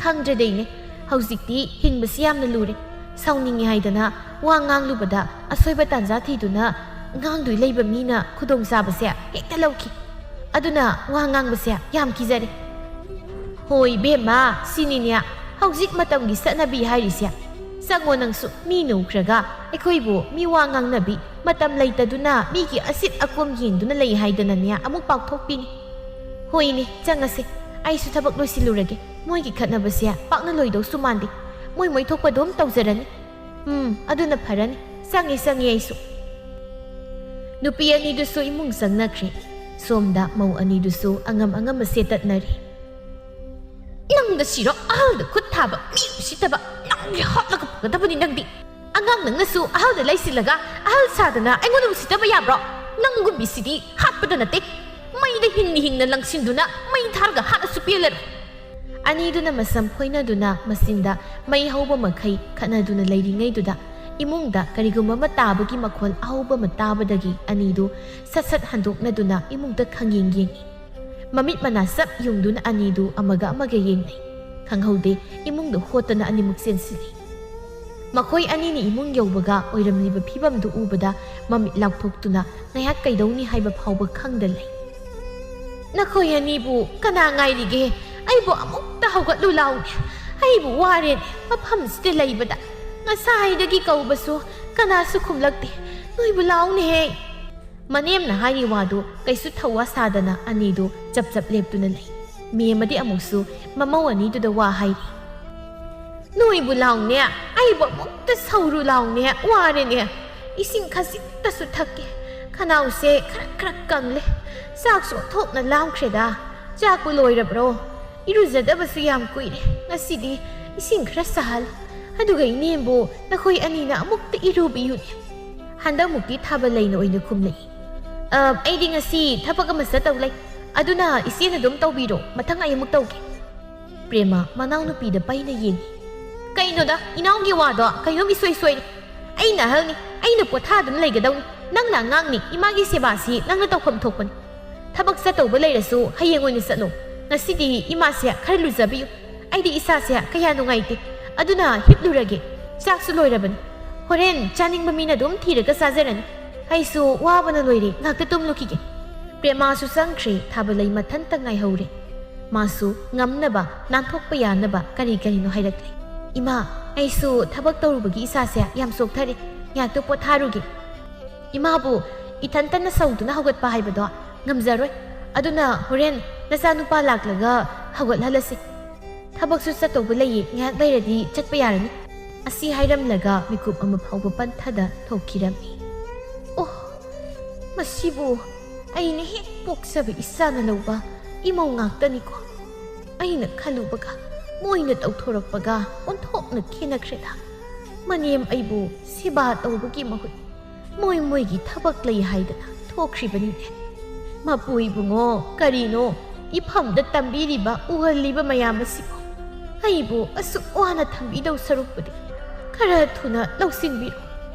ꯈꯪꯗ꯭ꯔꯦꯗꯩꯅꯦ, ꯍꯧꯖꯤꯛꯇꯤ ꯍꯤꯡꯕꯁꯤ ꯌꯥꯝꯅ ꯂꯨꯔꯦ꯫ ꯁꯥꯎꯅꯤꯡꯉꯤ ꯍꯥꯏꯗꯅ ꯋꯥ ꯉꯥꯡꯂꯨꯕꯗ ꯑꯁꯣꯏꯕ ꯇꯥꯟꯖꯥ ꯊꯤꯗꯨꯅ ꯉꯥꯡꯗꯣꯏ ꯂꯩꯕ ꯃꯤꯅ ꯈꯨꯗꯣꯡꯆꯥꯕꯁꯦ ꯍꯦꯛꯇ ꯂꯧꯈꯤ꯫ ꯑꯗꯨꯅ ꯋꯥ ꯉꯥꯡꯕꯁꯦ ꯌꯥꯝ ꯀꯤꯖꯔꯦ꯫ ꯍꯣꯏ ꯏꯕꯦꯝꯃ, ꯁꯤꯅꯤꯅꯦ ꯍꯧꯖꯤꯛ ꯃꯇꯝꯒꯤ ꯆꯠꯅꯕꯤ ꯍꯥꯏꯔꯤꯁꯦ꯫ ꯆꯪꯉꯣ ꯅꯪꯁꯨ, ꯃꯤ ꯅꯨꯈ꯭ꯔꯒ ꯑꯩꯈꯣꯏꯕꯨ ꯃꯤ ꯋꯥ ꯉꯥꯡꯅꯕꯤ, ꯃꯇꯝ ꯂꯩꯇꯗꯨꯅ ꯃꯤꯒꯤ ꯑꯁꯤꯠ ꯑꯀꯣꯝ ꯌꯦꯡꯗꯨꯅ ꯂꯩ ꯍꯥꯏꯗꯅꯅꯦ ꯑꯃꯨꯛ ꯄꯥꯎꯊꯣꯛꯄꯤꯅꯤ꯫ ꯍꯣꯏꯅꯦ, ꯆꯪꯉꯁꯦ, ꯑꯩꯁꯨ ꯊꯕꯛ ꯂꯣꯏꯁꯤꯜꯂꯨꯔꯒꯦ꯫ ꯃꯣꯏꯒꯤ ꯈꯠꯅꯕꯁꯦ ꯄꯥꯛꯅ ꯂꯣꯏꯗꯧꯁꯨ ꯃꯥꯟꯗꯦ꯫ ꯃꯣꯏ ꯃꯣꯏ ꯊꯣꯛꯄ ꯑꯗꯨꯝ ꯇꯧꯖꯔꯅꯤ꯫ ꯎꯝ, ꯑꯗꯨꯅ ꯐꯔꯅꯤ꯫ ꯆꯪꯉꯦ, ꯆꯪꯉꯦ ꯑꯩꯁꯨ꯫ ꯅꯨꯄꯤ ꯑꯅꯤꯗꯨꯁꯨ ꯏꯃꯨꯡ ꯆꯪꯅꯈ꯭ꯔꯦ꯫ ꯁꯣꯝꯗ ꯃꯧ ꯑꯅꯤꯗꯨꯁꯨ ꯑꯉꯝ ꯑꯉꯝꯕ ꯁꯦꯠꯇꯠꯅꯔꯤ꯫ ꯅꯪꯗ ꯁꯤꯔꯣ, ꯑꯍꯜꯗ ꯈꯨꯠ ꯊꯥꯕ, ꯃꯤ ꯎꯁꯤꯠꯇꯕ, ꯅꯪꯗꯤ ꯍꯥꯠꯂꯒ ꯐꯒꯗꯕꯅꯤ ꯅꯪꯗꯤ꯫ ꯑꯉꯥꯡ ꯅꯪꯅꯁꯨ ꯑꯍꯜꯗ ꯂꯩꯁꯤꯜꯂꯒ ꯑꯍꯜ ꯁꯥꯗꯅ ꯑꯩꯉꯣꯟꯗ ꯎꯁꯤꯠꯇꯕ ꯌꯥꯕ꯭ꯔꯣ? ꯅꯪꯒꯨꯝꯕꯤꯁꯤꯗꯤ ꯍꯥꯠꯄꯗ ꯅꯠꯇꯦ, ꯃꯩꯗ ꯍꯤꯡꯅ ꯍꯤꯡꯅ ꯂꯪꯁꯤꯟꯗꯨꯅ ꯃꯩ ꯊꯥꯔꯒ ꯍꯥꯠꯂꯁꯨ ꯄꯦꯜꯂꯔꯣꯏ꯫ ꯑꯅꯤꯗꯨꯅ ꯃꯁꯝ ꯐꯣꯏꯅꯗꯨꯅ ꯃꯆꯤꯟꯗ ꯃꯩ ꯍꯧꯕ ꯃꯈꯩ ꯈꯠꯅꯗꯨꯅ ꯂꯩꯔꯤꯉꯩꯗꯨꯗ ꯏꯃꯨꯡꯗ ꯀꯔꯤꯒꯨꯝꯕ ꯑꯃ ꯇꯥꯕꯒꯤ ꯃꯈꯣꯜ ꯑꯍꯧꯕ ꯑꯃ ꯇꯥꯕꯗꯒꯤ ꯑꯅꯤꯗꯨ ꯁꯠ ꯁꯠ ꯍꯟꯗꯣꯛꯅꯗꯨꯅ ꯏꯃꯨꯡꯗ ꯈꯪꯌꯦꯡ ꯌꯦꯡꯏ꯫ ꯃꯃꯤꯠ ꯃꯅꯥ ꯆꯞ ꯌꯨꯡꯗꯨꯅ ꯑꯅꯤꯗꯨ ꯑꯃꯒ ꯑꯃꯒ ꯌꯦꯡꯅꯩ꯫ ꯈꯪꯍꯧꯗꯦ, ꯏꯃꯨꯡꯗ ꯍꯣꯠꯇꯅ ꯑꯅꯤꯃꯛ ꯆꯦꯟꯁꯤꯜꯂꯤ꯫ ꯃꯈꯣꯏ ꯑꯅꯤꯅ ꯏꯃꯨꯡ ꯌꯧꯕꯒ ꯑꯣꯏꯔꯝꯂꯤꯕ ꯐꯤꯕꯝꯗꯨ ꯎꯕꯗ ꯃꯃꯤꯠ ꯂꯥꯎꯊꯣꯛꯇꯨꯅ ꯉꯥꯏꯍꯥꯛ ꯀꯩꯗꯧꯅꯤ ꯍꯥꯏꯕ ꯐꯥꯎꯕ ꯈꯪꯗ ꯂꯩ꯫ "ꯅꯈꯣꯏ ꯑꯅꯤꯕꯨ ꯀꯅꯥ ꯉꯥꯏꯔꯤꯒꯦ? ꯑꯩꯕꯨ ꯑꯃꯨꯛꯇ ꯍꯧꯒꯠꯂꯨ ꯂꯥꯎꯅꯦ꯫ ꯑꯩꯕꯨ ꯋꯥꯔꯦꯅꯦ ꯃꯐꯝꯁꯤꯗ ꯂꯩꯕꯗ꯫ ꯉꯁꯥꯏꯗꯒꯤ ꯀꯧꯕꯁꯨ ꯀꯅꯥꯁꯨ ꯈꯨꯝꯂꯛꯇꯦ꯫ ꯅꯣꯏꯕꯨ ꯂꯥꯎꯅꯦꯍꯦ!" ꯃꯅꯦꯝꯅ ꯍꯥꯏꯔꯤ ꯋꯥꯗꯨ ꯀꯩꯁꯨ ꯊꯧꯋꯥ ꯁꯥꯗꯅ ꯑꯅꯤꯗꯨ ꯆꯞ ꯆꯞ ꯂꯦꯞꯇꯨꯅ ꯂꯩ꯫ ꯃꯦꯝꯃꯗꯤ ꯑꯃꯨꯛꯁꯨ ꯃꯃꯧ ꯑꯅꯤꯗꯨꯗ ꯋꯥ ꯍꯥꯏꯔꯤ꯫ "ꯅꯣꯏꯕꯨ ꯂꯥꯎꯅꯦ, ꯑꯩꯕꯨ ꯑꯃꯨꯛꯇ ꯁꯧꯔꯨ ꯂꯥꯎꯅꯦ, ꯋꯥꯔꯦꯅꯦ꯫ ꯏꯁꯤꯡ ꯈꯖꯤꯛꯇꯁꯨ ꯊꯛꯀꯦ, ꯈꯅꯥꯎꯁꯦ ꯈꯔ ꯈꯔ ꯀꯪꯂꯦ꯫ ꯆꯥꯛꯁꯨ ꯑꯣꯟꯊꯣꯛꯅ ꯂꯥꯝꯈ꯭ꯔꯦꯗ꯫ ꯆꯥꯛꯄꯨ ꯂꯣꯏꯔꯕ꯭ꯔꯣ? ꯏꯔꯨꯖꯗꯕꯁꯨ ꯌꯥꯝ ꯀꯨꯏꯔꯦ꯫ ꯉꯁꯤꯗꯤ ꯏꯁꯤꯡ ꯈꯔ ꯁꯥꯍꯜꯂꯨ꯫ ꯑꯗꯨꯒ ꯏꯅꯦꯝꯕꯨ ꯅꯈꯣꯏ ꯑꯅꯤꯅ ꯑꯃꯨꯛꯇ ꯏꯔꯨꯕꯤꯌꯨꯅꯦ꯫" ꯍꯟꯗꯛꯃꯨꯛꯇꯤ ꯊꯥꯕ ꯂꯩꯅ ꯑꯣꯏꯅ ꯈꯨꯝꯂꯛꯏ꯫ "ꯑ, ꯑꯩꯗꯤ ꯉꯁꯤ ꯊꯕꯛ ꯑꯃ ꯆꯠꯇꯧ ꯂꯩ꯫ ꯑꯗꯨꯅ ꯏꯆꯦꯅ ꯑꯗꯨꯝ ꯇꯧꯕꯤꯔꯣ꯫ ꯃꯊꯪ ꯑꯩ ꯑꯃꯨꯛ ꯇꯧꯒꯦ꯫" ꯄ꯭ꯔꯦꯃ ꯃꯅꯥꯎꯅꯨꯄꯤꯗ ꯄꯩꯅ ꯌꯦꯡꯉꯤ꯫ "ꯀꯩꯅꯣꯗ, ꯏꯅꯥꯎꯒꯤ ꯋꯥꯗꯣ ꯀꯩꯅꯣꯝ ꯏꯁꯣꯏ ꯁꯣꯏꯔꯦ꯫ ꯑꯩꯅ ꯑꯍꯜꯅꯤ, ꯑꯩꯅ ꯄꯣꯊꯥꯗꯨꯅ ꯂꯩꯒꯗꯧꯅꯤ꯫ ꯅꯪꯅ ꯑꯉꯥꯡꯅꯤ, ꯏꯃꯥꯒꯤ ꯁꯦꯕꯥꯁꯤ ꯅꯪꯅ ꯇꯧꯐꯝ ꯊꯣꯛꯄꯅꯤ꯫ ꯊꯕꯛ ꯆꯠꯇꯧꯕ ꯂꯩꯔꯁꯨ ꯍꯌꯦꯡ ꯑꯣꯏꯅ ꯆꯠꯂꯣ꯫ ꯉꯁꯤꯗꯤ ꯏꯃꯥꯁꯦ ꯈꯔ ꯂꯨꯖꯕꯤꯌꯨ꯫ ꯑꯩꯗꯤ ꯏꯁꯥꯁꯦ ꯀꯌꯥ ꯅꯨꯡꯉꯥꯏꯇꯦ꯫ ꯑꯗꯨꯅ ꯍꯤꯞꯂꯨꯔꯒꯦ꯫ ꯆꯥꯛꯁꯨ ꯂꯣꯏꯔꯕꯅꯤ꯫ ꯍꯣꯔꯦꯟ ꯆꯥꯅꯤꯡꯕ ꯃꯤꯅ ꯑꯗꯨꯝ ꯊꯤꯔꯒ ꯆꯥꯖꯔꯅꯤ꯫ ꯑꯩꯁꯨ ꯋꯥꯕꯅ ꯂꯣꯏꯔꯦ, ꯉꯥꯛꯇ ꯇꯨꯝꯂꯨꯈꯤꯒꯦ꯫" ꯄ꯭ꯔꯦꯃꯥꯁꯨ ꯆꯪꯈ꯭ꯔꯦ꯫ ꯊꯥꯕꯂꯩ ꯃꯊꯟꯇ ꯉꯥꯏꯍꯧꯔꯦ꯫ ꯃꯥꯁꯨ ꯉꯝꯅꯕ, ꯅꯥꯟꯊꯣꯛꯄ ꯌꯥꯅꯕ ꯀꯔꯤ ꯀꯔꯤꯅꯣ ꯍꯥꯏꯔꯛꯂꯦ꯫ "ꯏꯃꯥ, ꯑꯩꯁꯨ ꯊꯕꯛ ꯇꯧꯔꯨꯕꯒꯤ ꯏꯁꯥꯁꯦ ꯌꯥꯝ ꯆꯣꯛꯊꯔꯦ꯫ ꯉꯥꯏꯍꯥꯛꯇ ꯄꯣꯊꯥꯔꯨꯒꯦ꯫" "ꯏꯃꯥꯕꯨ ꯏꯊꯟꯇꯅ ꯁꯧꯗꯨꯅ ꯍꯧꯒꯠꯄ ꯍꯥꯏꯕꯗꯣ ꯉꯝꯖꯔꯣꯏ꯫ ꯑꯗꯨꯅ ꯍꯣꯔꯦꯟ ꯅꯆꯥꯅꯨꯄꯥ ꯂꯥꯛꯂꯒ ꯍꯧꯒꯠꯍꯜꯂꯁꯤ꯫ ꯊꯕꯛꯁꯨ ꯆꯠꯇꯧꯕ ꯂꯩꯌꯦ, ꯉꯥꯏꯍꯥꯛ ꯂꯩꯔꯗꯤ ꯆꯠꯄ ꯌꯥꯔꯅꯤ꯫" ꯑꯁꯤ ꯍꯥꯏꯔꯝꯂꯒ ꯃꯤꯀꯨꯞ ꯑꯃ ꯐꯥꯎꯕ ꯄꯟꯊꯗ ꯊꯣꯛꯈꯤꯔꯝꯃꯤ꯫ "ꯑꯣ, ꯃꯁꯤꯕꯨ ꯑꯩꯅ ꯍꯦꯛ ꯄꯣꯛꯆꯕ ꯏꯆꯥꯅ ꯂꯧꯕ ꯏꯃꯧ ꯉꯥꯛꯇꯅꯤꯀꯣ꯫ ꯑꯩꯅ ꯈꯜꯂꯨꯕꯒ ꯃꯣꯏꯅ ꯇꯧꯊꯣꯔꯛꯄꯒ ꯑꯣꯟꯊꯣꯛꯅ ꯈꯦꯠꯅꯈ꯭ꯔꯦꯗ꯫ ꯃꯅꯦꯝ ꯑꯩꯕꯨ ꯁꯦꯕꯥ ꯇꯧꯕꯒꯤ ꯃꯍꯨꯠ ꯃꯣꯏ ꯃꯣꯏꯒꯤ ꯊꯕꯛ ꯂꯩ ꯍꯥꯏꯗꯅ ꯊꯣꯛꯈ꯭ꯔꯤꯕꯅꯤꯅꯦ꯫ ꯃꯄꯨ ꯏꯕꯨꯡꯉꯣ, ꯀꯔꯤꯅꯣ ꯏꯐꯝꯗ ꯇꯝꯕꯤꯔꯤꯕ, ꯎꯍꯜꯂꯤꯕ ꯃꯌꯥꯝ ꯑꯁꯤꯕꯨ? ꯑꯩꯕꯨ ꯑꯁꯨꯛ ꯋꯥꯅ ꯊꯝꯕꯤꯗꯧ ꯁꯔꯨꯛꯄꯨꯗꯤ ꯈꯔ ꯊꯨꯅ ꯂꯧꯁꯤꯟꯕꯤꯔꯣ꯫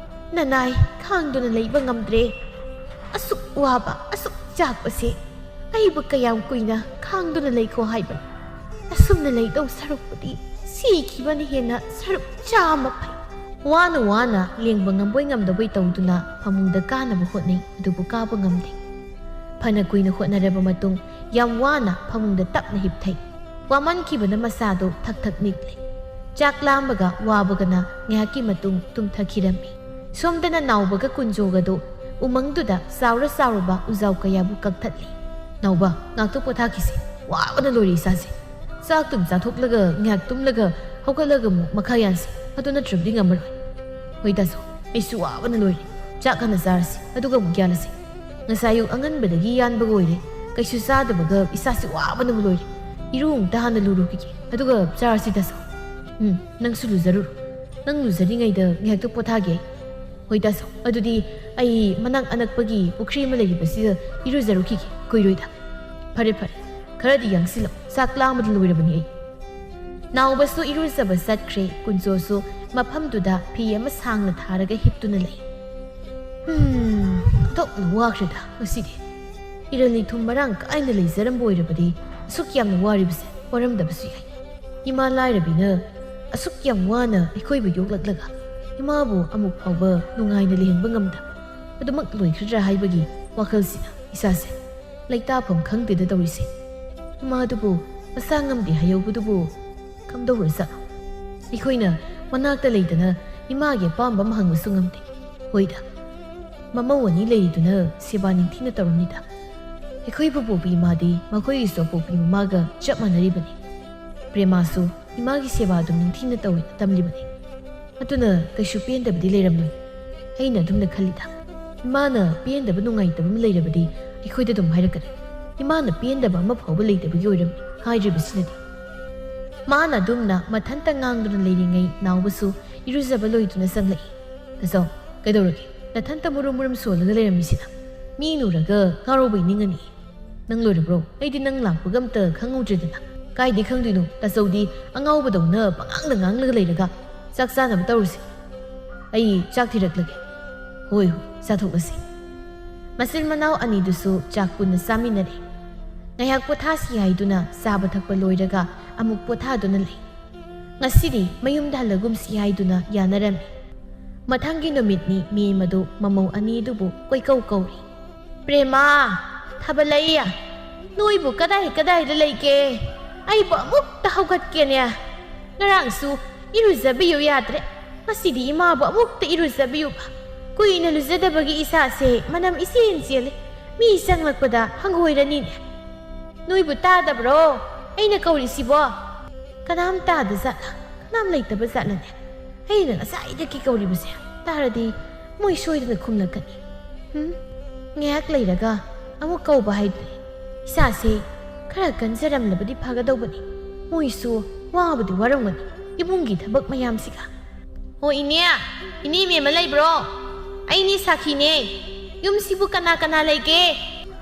ꯅꯅꯥꯏ ꯈꯥꯡꯗꯨꯅ ꯂꯩꯕ ꯉꯝꯗ꯭ꯔꯦ꯫ ꯑꯁꯨꯛ ꯋꯥꯕ, ꯑꯁꯨꯛ ꯆꯥꯛꯄꯁꯦ ꯑꯩꯕꯨ ꯀꯌꯥꯝ ꯀꯨꯏꯅ ꯈꯥꯡꯗꯨꯅ ꯂꯩꯈꯣ ꯍꯥꯏꯕꯅꯣ? ꯑꯁꯨꯝꯅ ꯂꯩꯗꯧ ꯁꯔꯨꯛꯄꯨꯗꯤ ꯁꯤꯈꯤꯕꯅ ꯍꯦꯟꯅ ꯁꯔꯨꯛ ꯆꯥꯝꯃ ꯐꯩ꯫" ꯋꯥꯅ ꯋꯥꯅ ꯂꯦꯡꯕ ꯉꯝꯕꯣꯏ ꯉꯝꯗꯕꯣꯏ ꯇꯧꯗꯨꯅ ꯐꯃꯨꯡꯗ ꯀꯥꯅꯕ ꯍꯣꯠꯅꯩ, ꯑꯗꯨꯕꯨ ꯀꯥꯕ ꯉꯝꯗꯦ꯫ ꯐꯅ ꯀꯨꯏꯅ ꯍꯣꯠꯅꯔꯕ ꯃꯇꯨꯡ ꯌꯥꯝ ꯋꯥꯅ ꯐꯃꯨꯡꯗ ꯇꯞꯅ ꯍꯤꯞꯊꯩ꯫ ꯋꯥꯃꯟꯈꯤꯕꯅ ꯃꯁꯥꯗꯣ ꯊꯛ ꯊꯛ ꯅꯤꯛꯂꯦ꯫ ꯆꯥꯛ ꯂꯥꯝꯕꯒ ꯋꯥꯕꯒꯅ ꯉꯥꯏꯍꯥꯛꯀꯤ ꯃꯇꯨꯡ ꯇꯨꯝꯊꯈꯤꯔꯝꯃꯤ꯫ ꯁꯣꯝꯗꯅ ꯅꯥꯎꯕꯒ ꯀꯨꯟꯖꯣꯒꯗꯣ ꯎꯃꯪꯗꯨꯗ ꯆꯥꯎꯔ ꯆꯥꯎꯔꯕ ꯎꯖꯥꯎ ꯀꯌꯥꯕꯨ ꯀꯛꯊꯠꯂꯤ꯫ "ꯅꯥꯎꯕ, ꯉꯥꯛꯇ ꯄꯣꯊꯥꯈꯤꯁꯤ꯫ ꯋꯥꯕꯅ ꯂꯣꯏꯔꯦ ꯏꯁꯥꯁꯦ꯫ ꯆꯥꯛꯇꯨꯝ ꯆꯥꯊꯣꯛꯂꯒ ꯉꯥꯏꯍꯥꯛ ꯇꯨꯝꯂꯒ ꯍꯧꯒꯠꯂꯒ ꯑꯃꯨꯛ ꯃꯈꯥ ꯌꯥꯟꯁꯤ꯫ ꯑꯗꯨ ꯅꯠꯇ꯭ꯔꯕꯗꯤ ꯉꯝꯃꯔꯣꯏ꯫" "ꯍꯣꯏ ꯇꯥꯆꯧ, ꯑꯩꯁꯨ ꯋꯥꯕꯅ ꯂꯣꯏꯔꯦ꯫ ꯆꯥꯛ ꯍꯥꯟꯅ ꯆꯥꯔꯁꯤ, ꯑꯗꯨꯒ ꯑꯃꯨꯛ ꯌꯥꯜꯂꯁꯤ꯫ ꯉꯁꯥꯏ ꯑꯌꯨꯛ ꯑꯉꯟꯕꯗꯒꯤ ꯌꯥꯟꯕꯒ ꯑꯣꯏꯔꯦ꯫ ꯀꯩꯁꯨ ꯆꯥꯗꯕꯒ ꯏꯁꯥꯁꯤ ꯋꯥꯕꯅꯕꯨ ꯂꯣꯏꯔꯦ꯫ ꯏꯔꯨ ꯑꯃꯨꯛꯇ ꯍꯥꯟꯅ ꯂꯨꯔꯨꯈꯤꯒꯦ, ꯑꯗꯨꯒ ꯆꯥꯔꯁꯤ ꯇꯥꯆꯧ꯫" "ꯎꯝ, ꯅꯪꯁꯨ ꯂꯨꯖꯔꯨꯔꯣ꯫ ꯅꯪ ꯂꯨꯖꯔꯤꯉꯩꯗ ꯉꯥꯏꯍꯥꯛꯇ ꯄꯣꯊꯥꯒꯦ ꯑꯩ꯫" "ꯍꯣꯏ ꯇꯥꯆꯧ, ꯑꯗꯨꯗꯤ ꯑꯩ ꯃꯅꯥꯛ ꯑꯅꯛꯄꯒꯤ ꯄꯨꯈ꯭ꯔꯤ ꯑꯃ ꯂꯩꯔꯤꯕꯁꯤꯗ ꯏꯔꯨꯖꯔꯨꯈꯤꯒꯦ, ꯀꯨꯏꯔꯣꯏꯗ꯫" "ꯐꯔꯦ ꯐꯔꯦ, ꯈꯔꯗꯤ ꯌꯥꯡꯁꯤꯜꯂꯣ, ꯆꯥꯛ ꯂꯥꯝꯕꯗ ꯂꯣꯏꯔꯕꯅꯤ ꯑꯩ꯫" ꯅꯥꯎꯕꯁꯨ ꯏꯔꯨꯖꯕ ꯆꯠꯈ꯭ꯔꯦ꯫ ꯀꯨꯟꯖꯣꯁꯨ ꯃꯐꯝꯗꯨꯗ ꯐꯤ ꯑꯃ ꯁꯥꯡꯅ ꯊꯥꯔꯒ ꯍꯤꯞꯇꯨꯅ ꯂꯩ꯫ "ꯍꯝ, ꯑꯣꯟꯊꯣꯛꯅ ꯋꯥꯈ꯭ꯔꯦꯗ ꯉꯁꯤꯗꯤ꯫ ꯏꯔꯜ ꯏꯊꯨꯝ ꯃꯔꯥꯡ ꯀꯥꯏꯅ ꯂꯩꯖꯔꯝꯕ ꯑꯣꯏꯔꯕꯗꯤ ꯑꯁꯨꯛ ꯌꯥꯝꯅ ꯋꯥꯔꯤꯕꯁꯦ ꯋꯥꯔꯝꯗꯕꯁꯨ ꯌꯥꯏ꯫ ꯏꯃꯥ ꯂꯥꯏꯔꯕꯤꯅ ꯑꯁꯨꯛ ꯌꯥꯝ ꯋꯥꯅ ꯑꯩꯈꯣꯏꯕꯨ ꯌꯣꯛꯂꯛꯂꯒ ꯏꯃꯥꯕꯨ ꯑꯃꯨꯛ ꯐꯥꯎꯕ ꯅꯨꯡꯉꯥꯏꯅ ꯂꯩꯍꯟꯕ ꯉꯝꯗꯕ, ꯑꯗꯨꯃꯛ ꯂꯣꯏꯈ꯭ꯔꯗ꯭ꯔꯥ ꯍꯥꯏꯕꯒꯤ ꯋꯥꯈꯜꯁꯤꯅ ꯏꯁꯥꯁꯦ ꯂꯩꯇꯥꯐꯝ ꯈꯪꯗꯦꯗ ꯇꯧꯔꯤꯁꯦ꯫ ꯏꯃꯥꯗꯨꯕꯨ ꯃꯁꯥ ꯉꯝꯗꯦ ꯍꯥꯏꯍꯧꯕꯗꯨꯕꯨ ꯀꯝꯗꯧꯔꯖꯥꯠꯅꯣ?" ꯑꯩꯈꯣꯏꯅ ꯃꯅꯥꯛꯇ ꯂꯩꯗꯅ ꯏꯃꯥꯒꯤ ꯑꯄꯥꯝꯕ ꯑꯃ ꯍꯪꯕꯁꯨ ꯉꯝꯗꯦ꯫ ꯍꯣꯏꯗ, ꯃꯃꯧ ꯑꯅꯤ ꯂꯩꯔꯤꯗꯨꯅ ꯁꯦꯕꯥ ꯅꯤꯡꯊꯤꯅ ꯇꯧꯔꯝꯅꯤꯗ꯫ ꯑꯩꯈꯣꯏꯕꯨ ꯄꯣꯛꯄꯤ ꯏꯃꯥꯗꯤ ꯃꯈꯣꯏꯒꯤꯁꯨ ꯑꯄꯣꯛꯄꯤ ꯃꯃꯥꯒ ꯆꯞ ꯃꯥꯟꯅꯔꯤꯕꯅꯤ꯫ ꯄ꯭ꯔꯦꯃꯥꯁꯨ ꯏꯃꯥꯒꯤ ꯁꯦꯕꯥ ꯑꯗꯨꯝ ꯅꯤꯡꯊꯤꯅ ꯇꯧꯋꯦꯅ ꯇꯝꯂꯤꯕꯅꯤ꯫ ꯑꯗꯨꯅ ꯀꯩꯁꯨ ꯄꯦꯟꯗꯕꯗꯤ ꯂꯩꯔꯝꯂꯣꯏ꯫ ꯑꯩꯅ ꯑꯗꯨꯝꯅ ꯈꯜꯂꯤꯗ꯫ ꯏꯃꯥꯅ ꯄꯦꯟꯗꯕ ꯅꯨꯡꯉꯥꯏꯇꯕ ꯑꯃ ꯂꯩꯔꯕꯗꯤ ꯑꯩꯈꯣꯏꯗ ꯑꯗꯨꯝ ꯍꯥꯏꯔꯛꯀꯅꯤ꯫ ꯏꯃꯥꯅ ꯄꯦꯟꯗꯕ ꯑꯃ ꯐꯥꯎꯕ ꯂꯩꯇꯕꯒꯤ ꯑꯣꯏꯔꯝꯅꯤ ꯍꯥꯏꯔꯤꯕꯁꯤꯅꯗꯤ꯫ ꯃꯥꯅ ꯑꯗꯨꯝꯅ ꯃꯊꯟꯇ ꯉꯥꯡꯗꯨꯅ ꯂꯩꯔꯤꯉꯩ ꯅꯥꯎꯕꯁꯨ ꯏꯔꯨꯖꯕ ꯂꯣꯏꯗꯨꯅ ꯆꯪꯂꯛꯏ꯫ "ꯇꯥꯆꯧ, ꯀꯩꯗꯧꯔꯒꯦ? ꯅꯊꯟꯇ ꯃꯨꯔꯨꯝ ꯃꯨꯔꯨꯝ ꯁꯣꯜꯂꯒ ꯂꯩꯔꯝꯃꯤꯁꯤꯅ? ꯃꯤ ꯎꯔꯒ ꯉꯥꯎꯔꯧꯕ ꯅꯤꯡꯉꯅꯤ꯫ ꯅꯪ ꯂꯣꯏꯔꯕ꯭ꯔꯣ? ꯑꯩꯗꯤ ꯅꯪ ꯂꯥꯛꯄꯒ ꯑꯝꯇ ꯈꯪꯍꯧꯗ꯭ꯔꯦꯗꯅ꯫" "ꯀꯥꯏꯗꯩ ꯈꯪꯗꯣꯏꯅꯣ? ꯇꯥꯆꯧꯗꯤ ꯑꯉꯥꯎꯕꯗꯧꯅ ꯄꯉꯥꯡꯗ ꯉꯥꯡꯂꯒ ꯂꯩꯔꯒ꯫ ꯆꯥꯛ ꯆꯥꯅꯕ ꯇꯧꯔꯁꯤ꯫ ꯑꯩ ꯆꯥꯛ ꯊꯤꯔꯛꯂꯒꯦ꯫" "ꯍꯣꯏ, ꯍꯣꯏ, ꯆꯥꯊꯣꯛꯂꯁꯤ꯫" ꯃꯆꯤꯟ ꯃꯅꯥꯎ ꯑꯅꯤꯗꯨꯁꯨ ꯆꯥꯛ ꯄꯨꯟꯅ ꯆꯥꯃꯤꯟꯅꯔꯦ꯫ ꯉꯥꯏꯍꯥꯛ ꯄꯣꯊꯥꯁꯤ ꯍꯥꯏꯗꯨꯅ ꯆꯥꯕ ꯊꯛꯄ ꯂꯣꯏꯔꯒ ꯑꯃꯨꯛ ꯄꯣꯊꯥꯗꯨꯅ ꯂꯩ꯫ "ꯉꯁꯤꯗꯤ ꯃꯌꯨꯝꯗ ꯍꯜꯂꯒꯨꯝꯁꯤ" ꯍꯥꯏꯗꯨꯅ ꯌꯥꯅꯔꯝꯃꯤ꯫ ꯃꯊꯪꯒꯤ ꯅꯨꯃꯤꯠꯅꯤ꯫ ꯃꯦꯝ ꯑꯗꯨ ꯃꯃꯧ ꯑꯅꯤꯗꯨꯕꯨ ꯀꯣꯏꯀꯧ ꯀꯧꯔꯤ꯫ "ꯄ꯭ꯔꯦꯃꯥ, ꯊꯥꯕꯂꯩ, ꯅꯣꯏꯕꯨ ꯀꯗꯥꯏ ꯀꯗꯥꯏꯗ ꯂꯩꯒꯦ? ꯑꯩꯕꯨ ꯑꯃꯨꯛꯇ ꯍꯧꯒꯠꯀꯦꯅꯦ꯫ ꯉꯔꯥꯡꯁꯨ ꯏꯔꯨꯖꯕꯤꯌꯨ ꯌꯥꯗ꯭ꯔꯦ, ꯉꯁꯤꯗꯤ ꯏꯃꯥꯕꯨ ꯑꯃꯨꯛꯇ ꯏꯔꯨꯖꯕꯤꯌꯨꯕ꯫ ꯀꯨꯏꯅ ꯂꯨꯖꯗꯕꯒꯤ ꯏꯁꯥꯁꯦ ꯃꯅꯝ ꯏꯆꯦꯟ ꯆꯦꯜꯂꯦ꯫ ꯃꯤ ꯆꯪꯂꯛꯄꯗ ꯍꯪꯒꯣꯏꯔꯅꯤꯅꯦ꯫ "ꯅꯣꯏꯕꯨ ꯇꯥꯗꯕ꯭ꯔꯣ ꯑꯩꯅ ꯀꯧꯔꯤꯁꯤꯕꯣ? ꯀꯅꯥꯝ ꯇꯥꯗ ꯖꯥꯠꯂ? ꯀꯅꯥꯝ ꯂꯩꯇꯕ ꯖꯥꯠꯂꯅꯦ? ꯑꯩꯅ ꯉꯁꯥꯏꯗꯒꯤ ꯀꯧꯔꯤꯕꯁꯦ ꯇꯥꯔꯗꯤ ꯃꯣꯏ ꯁꯣꯏꯗꯅ ꯈꯨꯝꯂꯛꯀꯅꯤ꯫ ꯎꯝ, ꯉꯥꯏꯍꯥꯛ ꯂꯩꯔꯒ ꯑꯃꯨꯛ ꯀꯧꯕ ꯍꯥꯏꯗꯨꯅꯤ꯫ ꯏꯁꯥꯁꯦ ꯈꯔ ꯀꯟꯖꯔꯝꯂꯕꯗꯤ ꯐꯒꯗꯧꯕꯅꯤ꯫ ꯃꯣꯏꯁꯨ ꯋꯥꯕꯗꯤ ꯋꯥꯔꯝꯒꯅꯤ ꯏꯃꯨꯡꯒꯤ ꯊꯕꯛ ꯃꯌꯥꯝꯁꯤꯒ꯫ ꯑꯣ ꯏꯅꯦ, ꯏꯅꯦ ꯃꯦꯝꯃ ꯂꯩꯕ꯭ꯔꯣ? ꯑꯩꯅꯦ ꯁꯥꯈꯤꯅꯦ꯫ ꯌꯨꯝꯁꯤꯕꯨ ꯀꯅꯥ ꯀꯅꯥ ꯂꯩꯒꯦ?"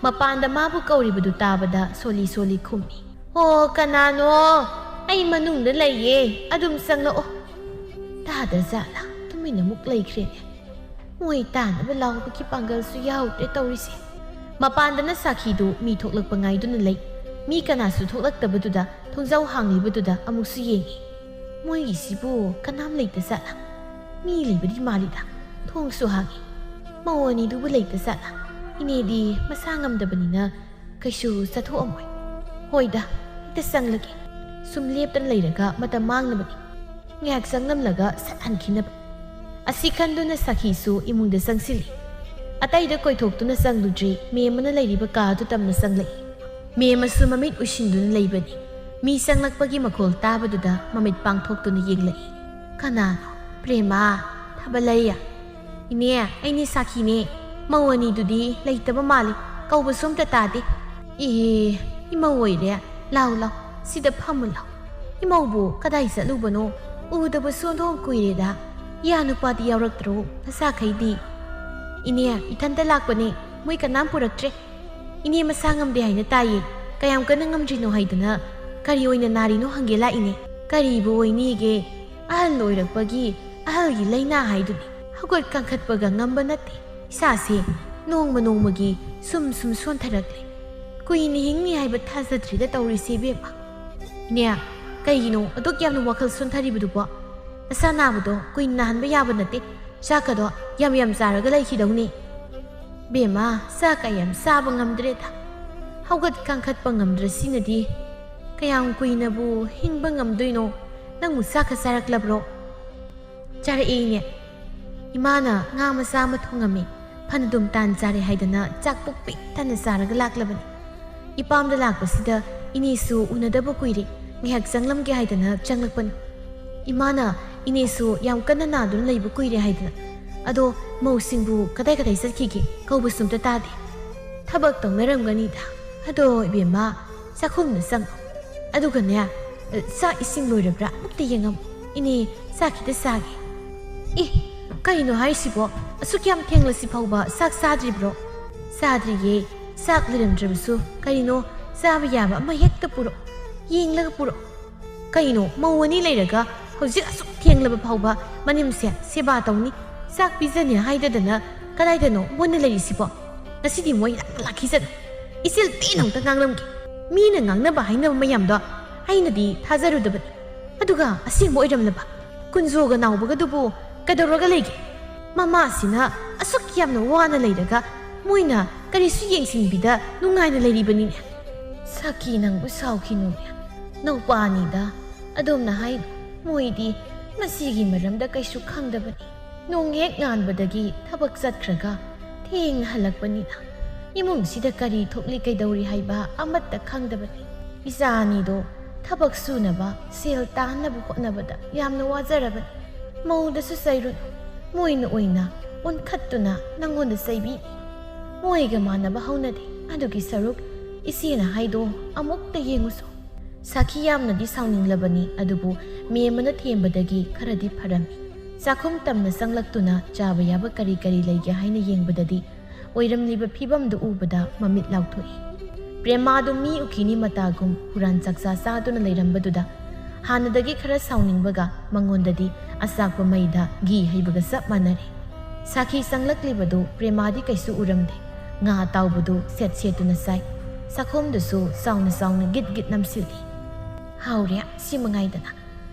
ꯃꯄꯥꯟꯗ ꯃꯥꯕꯨ ꯀꯧꯔꯤꯕꯗꯨ ꯇꯥꯕꯗ ꯁꯣꯂꯤ ꯁꯣꯂꯤ ꯈꯨꯝꯃꯤ꯫ "ꯑꯣ, ꯀꯅꯥꯅꯣ? ꯑꯩ ꯃꯅꯨꯡꯗ ꯂꯩꯌꯦ, ꯑꯗꯨꯝ ꯆꯪꯂꯛꯑꯣ꯫" ꯇꯥꯗ꯭ꯔꯖꯥꯠꯂ? ꯇꯨꯃꯤꯟꯅ ꯑꯃꯨꯛ ꯂꯩꯈ꯭ꯔꯦꯅꯦ꯫ ꯃꯣꯏ ꯇꯥꯅꯕ ꯂꯥꯎꯕꯒꯤ ꯄꯥꯡꯒꯜꯁꯨ ꯌꯥꯎꯗ꯭ꯔꯦ ꯇꯧꯔꯤꯁꯦ꯫ ꯃꯄꯥꯟꯗꯅ ꯁꯥꯈꯤꯗꯨ ꯃꯤ ꯊꯣꯛꯂꯛꯄ ꯉꯥꯏꯗꯨꯅ ꯂꯩ꯫ ꯃꯤ ꯀꯅꯥꯁꯨ ꯊꯣꯛꯂꯛꯇꯕꯗꯨꯗ ꯊꯣꯡꯖꯥꯎ ꯍꯥꯡꯂꯤꯕꯗꯨꯗ ꯑꯃꯨꯛꯁꯨ ꯌꯦꯡꯉꯤ꯫ ꯃꯣꯏꯒꯤꯁꯤꯕꯨ ꯀꯅꯥꯝ ꯂꯩꯇ ꯖꯥꯠꯂ? ꯃꯤ ꯂꯩꯕꯗꯤ ꯃꯥꯜꯂꯤꯗ꯫ ꯊꯣꯡꯁꯨ ꯍꯥꯡꯉꯤ꯫ ꯃꯧ ꯑꯅꯤꯗꯨꯕꯨ ꯂꯩꯇ ꯖꯥꯠꯂ? ꯏꯅꯦꯗꯤ ꯃꯁꯥ ꯉꯝꯗꯕꯅꯤꯅ ꯀꯩꯁꯨ ꯆꯠꯊꯣꯛꯑꯝꯃꯣꯏ꯫ ꯍꯣꯏꯗ, ꯍꯦꯛꯇ ꯆꯪꯂꯒꯦ꯫ ꯁꯨꯝ ꯂꯦꯞꯇꯅ ꯂꯩꯔꯒ ꯃꯇꯝ ꯃꯥꯡꯅꯕꯅꯤ꯫ ꯉꯥꯏꯍꯥꯛ ꯆꯪꯂꯝꯂꯒ ꯁꯠ ꯍꯟꯈꯤꯅꯕ꯫ ꯑꯁꯤ ꯈꯟꯗꯨꯅ ꯁꯥꯈꯤꯁꯨ ꯏꯃꯨꯡꯗ ꯆꯪꯁꯤꯜꯂꯤ꯫ ꯑꯇꯩꯗ ꯀꯣꯏꯊꯣꯛꯇꯨꯅ ꯆꯪꯂꯨꯗ꯭ꯔꯤ, ꯃꯦꯝꯃꯅ ꯂꯩꯔꯤꯕ ꯀꯥꯗꯨ ꯇꯝꯅ ꯆꯪꯂꯛꯏ꯫ ꯃꯦꯝꯃꯁꯨ ꯃꯃꯤꯠ ꯎꯏꯁꯤꯟꯗꯨꯅ ꯂꯩꯕꯅꯤ꯫ ꯃꯤ ꯆꯪꯂꯛꯄꯒꯤ ꯃꯈꯣꯜ ꯇꯥꯕꯗꯨꯗ ꯃꯃꯤꯠ ꯄꯥꯡꯊꯣꯛꯇꯨꯅ ꯌꯦꯡꯂꯛꯏ꯫ "ꯀꯅꯥꯅꯣ? ꯄ꯭ꯔꯦꯃꯥ? ꯊꯥꯕꯂꯩꯌꯥ? ꯏꯅꯦ, ꯑꯩꯅꯦ ꯁꯥꯈꯤꯅꯦ꯫ ꯃꯧ ꯑꯅꯤꯗꯨꯗꯤ ꯂꯩꯇꯕ ꯃꯥꯜꯂꯤ, ꯀꯧꯕꯁꯨ ꯑꯝꯇ ꯇꯥꯗꯦ꯫" "ꯏꯍꯦ, ꯏꯃꯧ ꯑꯣꯏꯔꯦ꯫ ꯂꯥꯎ, ꯂꯥꯎ, ꯁꯤꯗ ꯐꯝꯃꯨ ꯂꯥꯎ꯫ ꯏꯃꯧꯕꯨ ꯀꯗꯥꯏ ꯆꯠꯂꯨꯕꯅꯣ? ꯎꯗꯕꯁꯨ ꯑꯣꯟꯊꯣꯛ ꯀꯨꯏꯔꯦꯗ꯫ ꯏꯌꯥ ꯅꯨꯄꯥꯗꯤ ꯌꯥꯎꯔꯛꯇ꯭ꯔꯣ, ꯅꯆꯥꯈꯩꯗꯤ?" "ꯏꯅꯦ, ꯏꯊꯟꯇ ꯂꯥꯛꯄꯅꯦ, ꯃꯣꯏ ꯀꯅꯥꯝ ꯄꯨꯔꯛꯇ꯭ꯔꯦ꯫ ꯏꯅꯦ ꯃꯁꯥ ꯉꯝꯗꯦ ꯍꯥꯏꯅ ꯇꯥꯏꯌꯦ꯫ ꯀꯌꯥꯝ ꯀꯟꯅ ꯉꯝꯗ꯭ꯔꯤꯅꯣ ꯍꯥꯏꯗꯅ ꯀꯔꯤ ꯑꯣꯏꯅ ꯅꯥꯔꯤꯅꯣ ꯍꯪꯒꯦ ꯂꯥꯛꯏꯅꯦ꯫ ꯀꯔꯤꯕꯨ ꯑꯣꯏꯅꯤꯒꯦ? ꯑꯍꯜ ꯑꯣꯏꯔꯛꯄꯒꯤ ꯑꯍꯜꯒꯤ ꯂꯥꯏꯅꯥ ꯍꯥꯏꯗꯨꯅꯤ꯫ ꯍꯧꯒꯠ ꯀꯥꯡꯈꯠꯄꯒ ꯉꯝꯕ ꯅꯠꯇꯦ꯫ ꯏꯁꯥꯁꯦ ꯅꯣꯡꯃ ꯅꯣꯡꯃꯒꯤ ꯁꯨꯝ ꯁꯨꯝ ꯁꯣꯟꯊꯔꯛꯂꯦ꯫ ꯀꯨꯏꯅ ꯍꯤꯡꯅꯤ ꯍꯥꯏꯕ ꯊꯥꯖꯗ꯭ꯔꯤꯗ ꯇꯧꯔꯤꯁꯦ ꯏꯕꯦꯝꯃ꯫" "ꯏꯅꯦ, ꯀꯩꯒꯤꯅꯣ ꯑꯗꯨꯛ ꯌꯥꯝꯅ ꯋꯥꯈꯜ ꯁꯣꯟꯊꯔꯤꯕꯗꯨꯕꯣ? ꯅꯁꯥ ꯅꯥꯕꯗꯣ ꯀꯨꯏꯅ ꯅꯥꯍꯟꯕ ꯌꯥꯕ ꯅꯠꯇꯦ꯫ ꯆꯥꯛꯀꯗꯣ ꯌꯥꯝ ꯌꯥꯝ ꯆꯥꯔꯒ ꯂꯩꯈꯤꯗꯧꯅꯤ꯫" "ꯕꯦꯝꯃ, ꯆꯥꯛꯀ ꯌꯥꯝ ꯆꯥꯕ ꯉꯝꯗ꯭ꯔꯦꯗ꯫ ꯍꯧꯒꯠ ꯀꯥꯡꯈꯠꯄ ꯉꯝꯗ꯭ꯔꯁꯤꯅꯗꯤ ꯀꯌꯥꯝ ꯀꯨꯏꯅꯕꯨ ꯍꯤꯡꯕ ꯉꯝꯗꯣꯏꯅꯣ? ꯅꯪꯕꯨ ꯆꯥꯛꯀ ꯆꯥꯔꯛꯂꯕ꯭ꯔꯣ?" "ꯆꯥꯔꯛꯏꯅꯦ꯫" ꯏꯃꯥꯅ ꯉꯥ ꯃꯆꯥ ꯑꯃ ꯊꯣꯡꯉꯝꯃꯤ꯫ ꯐꯅꯗꯨꯝ ꯇꯥꯟ ꯆꯥꯔꯦ ꯍꯥꯏꯗꯅ ꯆꯥꯛ ꯄꯨꯛ ꯄꯤꯛ ꯊꯟꯅ ꯆꯥꯔꯒ ꯂꯥꯛꯂꯕꯅꯤ꯫ ꯏꯄꯥꯝꯗ ꯂꯥꯛꯄꯁꯤꯗ ꯏꯅꯦꯁꯨ ꯎꯅꯗꯕ ꯀꯨꯏꯔꯦ, ꯉꯥꯏꯍꯥꯛ ꯆꯪꯂꯝꯒꯦ ꯍꯥꯏꯗꯅ ꯆꯪꯂꯛꯄꯅꯤ꯫ ꯏꯃꯥꯅ ꯏꯅꯦꯁꯨ ꯌꯥꯝ ꯀꯟꯅ ꯅꯥꯗꯨꯅ ꯂꯩꯕ ꯀꯨꯏꯔꯦ ꯍꯥꯏꯗꯅ꯫ ꯑꯗꯣ ꯃꯧꯁꯤꯡꯕꯨ ꯀꯗꯥꯏ ꯀꯗꯥꯏ ꯆꯠꯈꯤꯒꯦ ꯀꯧꯕꯁꯨ ꯑꯝꯇ ꯇꯥꯗꯦ꯫ ꯊꯕꯛ ꯇꯧꯅꯔꯝꯒꯅꯤꯗ꯫ ꯑꯗꯣ ꯏꯕꯦꯝꯃ, ꯆꯥꯛꯈꯨꯝꯗ ꯆꯪꯉꯣ꯫ ꯑꯗꯨꯒꯅꯦ, ꯆꯥꯛ ꯏꯁꯤꯡ ꯂꯣꯏꯔꯕ꯭ꯔꯥ ꯑꯃꯨꯛꯇ ꯌꯦꯡꯉꯝꯃꯨ꯫ ꯏꯅꯦ, ꯆꯥꯛ ꯈꯤꯇ ꯆꯥꯒꯦ꯫ ꯑꯦ, ꯀꯩꯅꯣ ꯍꯥꯏꯁꯤꯕꯣ? ꯑꯁꯨꯛ ꯌꯥꯝ ꯊꯦꯡꯂꯁꯤ ꯐꯥꯎꯕ ꯆꯥꯛ ꯆꯥꯗ꯭ꯔꯤꯕ꯭ꯔꯣ? ꯆꯥꯗ꯭ꯔꯤꯌꯦ꯫ ꯆꯥꯛ ꯂꯩꯔꯝꯗ꯭ꯔꯕꯁꯨ ꯀꯔꯤꯅꯣ ꯆꯥꯕ ꯌꯥꯕ ꯑꯃ ꯍꯦꯛꯇ ꯄꯨꯔꯛꯑꯣ꯫ ꯌꯦꯡꯂꯒ ꯄꯨꯔꯛꯑꯣ꯫ ꯀꯩꯅꯣ, ꯃꯧ ꯑꯅꯤ ꯂꯩꯔꯒ ꯍꯧꯖꯤꯛ ꯑꯁꯨꯛ ꯊꯦꯡꯂꯕ ꯐꯥꯎꯕ ꯃꯅꯦꯝꯁꯦ ꯁꯦꯕꯥ ꯇꯧꯅꯤ, ꯆꯥꯛ ꯄꯤꯖꯅꯤ ꯍꯥꯏꯗꯗꯅ ꯀꯗꯥꯏꯗꯅꯣ ꯃꯣꯏꯅ ꯂꯩꯔꯤꯁꯤꯕꯣ? ꯉꯁꯤꯗꯤ ꯃꯣꯏ ꯌꯥꯝ ꯂꯥꯛꯈꯤꯁꯅꯨ꯫ ꯏꯆꯤꯜ ꯇꯦꯟꯅ ꯑꯃꯨꯛꯇ ꯉꯥꯡꯂꯝꯒꯦ꯫ ꯃꯤꯅ ꯉꯥꯡꯅꯕ ꯍꯥꯏꯅꯕ ꯃꯌꯥꯝꯗꯣ ꯑꯩꯅꯗꯤ ꯊꯥꯖꯔꯨꯗꯕꯅꯤ꯫ ꯑꯗꯨꯒ ꯑꯁꯦꯡꯕ ꯑꯣꯏꯔꯝꯂꯕ? ꯀꯨꯟꯖꯣꯒ ꯅꯥꯎꯕꯒꯗꯨꯕꯨ ꯀꯩꯗꯧꯔꯒ ꯂꯩꯒꯦ? ꯃꯃꯥꯁꯤꯅ ꯑꯁꯨꯛ ꯌꯥꯝꯅ ꯋꯥꯅ ꯂꯩꯔꯒ ꯃꯣꯏꯅ ꯀꯔꯤꯁꯨ ꯌꯦꯡꯁꯤꯟꯕꯤꯗ ꯅꯨꯡꯉꯥꯏꯅ ꯂꯩꯔꯤꯕꯅꯤꯅꯦ꯫ ꯁꯈꯤ, ꯅꯪꯕꯨ ꯁꯥꯎꯈꯤꯅꯨꯅꯦ꯫ ꯅꯧꯄꯥꯅꯤꯗ꯫ ꯑꯗꯣꯝꯅ ꯍꯥꯏ, ꯃꯣꯏꯗꯤ ꯃꯁꯤꯒꯤ ꯃꯔꯝꯗ ꯀꯩꯁꯨ ꯈꯪꯗꯕꯅꯤ꯫ ꯅꯣꯡ ꯍꯦꯛ ꯉꯥꯟꯕꯗꯒꯤ ꯊꯕꯛ ꯆꯠꯈ꯭ꯔꯒ ꯊꯦꯡꯅ ꯍꯜꯂꯛꯄꯅꯤꯅ ꯏꯃꯨꯡꯁꯤꯗ ꯀꯔꯤ ꯊꯣꯛꯂꯤ ꯀꯩꯗꯧꯔꯤ ꯍꯥꯏꯕ ꯑꯃꯠꯇ ꯈꯪꯗꯕꯅꯤ꯫ ꯏꯆꯥ ꯑꯅꯤꯗꯣ ꯊꯕꯛ ꯁꯨꯅꯕ, ꯁꯦꯜ ꯇꯥꯟꯅꯕ ꯍꯣꯠꯅꯕꯗ ꯌꯥꯝꯅ ꯋꯥꯖꯔꯕꯅꯤ꯫ ꯃꯧꯗꯁꯨ ꯆꯩꯔꯨꯅꯨ꯫ ꯃꯣꯏꯅ ꯑꯣꯏꯅ ꯑꯣꯟꯈꯠꯇꯨꯅ ꯅꯪꯉꯣꯟꯗ ꯆꯩꯕꯤꯅꯤ꯫ ꯃꯣꯏꯒ ꯃꯥꯟꯅꯕ ꯍꯧꯅꯗꯦ꯫ ꯑꯗꯨꯒꯤ ꯁꯔꯨꯛ ꯏꯆꯦꯅ ꯍꯥꯏꯗꯣ ꯑꯃꯨꯛꯇ ꯌꯦꯡꯉꯨꯁꯨ꯫ ꯁꯥꯈꯤ ꯌꯥꯝꯅꯗꯤ ꯁꯥꯎꯅꯤꯡꯂꯕꯅꯤ, ꯑꯗꯨꯕꯨ ꯃꯦꯝꯃꯅ ꯊꯦꯝꯕꯗꯒꯤ ꯈꯔꯗꯤ ꯐꯔꯝꯃꯤ꯫ ꯆꯥꯛꯈꯨꯝ ꯇꯝꯅ ꯆꯪꯂꯛꯇꯨꯅ ꯆꯥꯕ ꯌꯥꯕ ꯀꯔꯤ ꯀꯔꯤ ꯂꯩꯒꯦ ꯍꯥꯏꯅ ꯌꯦꯡꯕꯗꯗꯤ ꯑꯣꯏꯔꯝꯂꯤꯕ ꯐꯤꯚꯝꯗꯨ ꯎꯕꯗ ꯃꯃꯤꯠ ꯂꯥꯎꯊꯣꯛꯏ꯫ ꯄ꯭ꯔꯦꯃꯥꯗꯨ ꯃꯤ ꯎꯈꯤꯅꯤ ꯃꯇꯥꯒꯨꯝ ꯍꯨꯔꯥꯟ ꯆꯥꯛꯆꯥ ꯆꯥꯗꯨꯅ ꯂꯩꯔꯝꯕꯗꯨꯗ ꯍꯥꯟꯅꯗꯒꯤ ꯈꯔ ꯁꯥꯎꯅꯤꯡꯕꯒ ꯃꯉꯣꯟꯗꯗꯤ ꯑꯆꯥꯛꯄ ꯃꯩꯗ ꯘꯤ ꯍꯩꯕꯒ ꯆꯞ ꯃꯥꯟꯅꯔꯦ꯫ ꯁꯥꯈꯤ ꯆꯪꯂꯛꯂꯤꯕꯗꯨ ꯄ꯭ꯔꯦꯃꯥꯗꯤ ꯀꯩꯁꯨ ꯎꯔꯝꯗꯦ꯫ ꯉꯥ ꯑꯇꯥꯎꯕꯗꯨ ꯁꯦꯠ ꯁꯦꯠꯇꯨꯅ ꯆꯥꯏ꯫ ꯆꯥꯛꯈꯣꯝꯗꯨꯁꯨ ꯆꯥꯎꯅ ꯆꯥꯎꯅ ꯒꯤꯠ ꯒꯤꯠ ꯅꯝꯁꯤꯜꯂꯤ꯫ ꯍꯥꯎꯔꯦ, ꯁꯤ ꯃꯉꯥꯏꯗꯅ꯫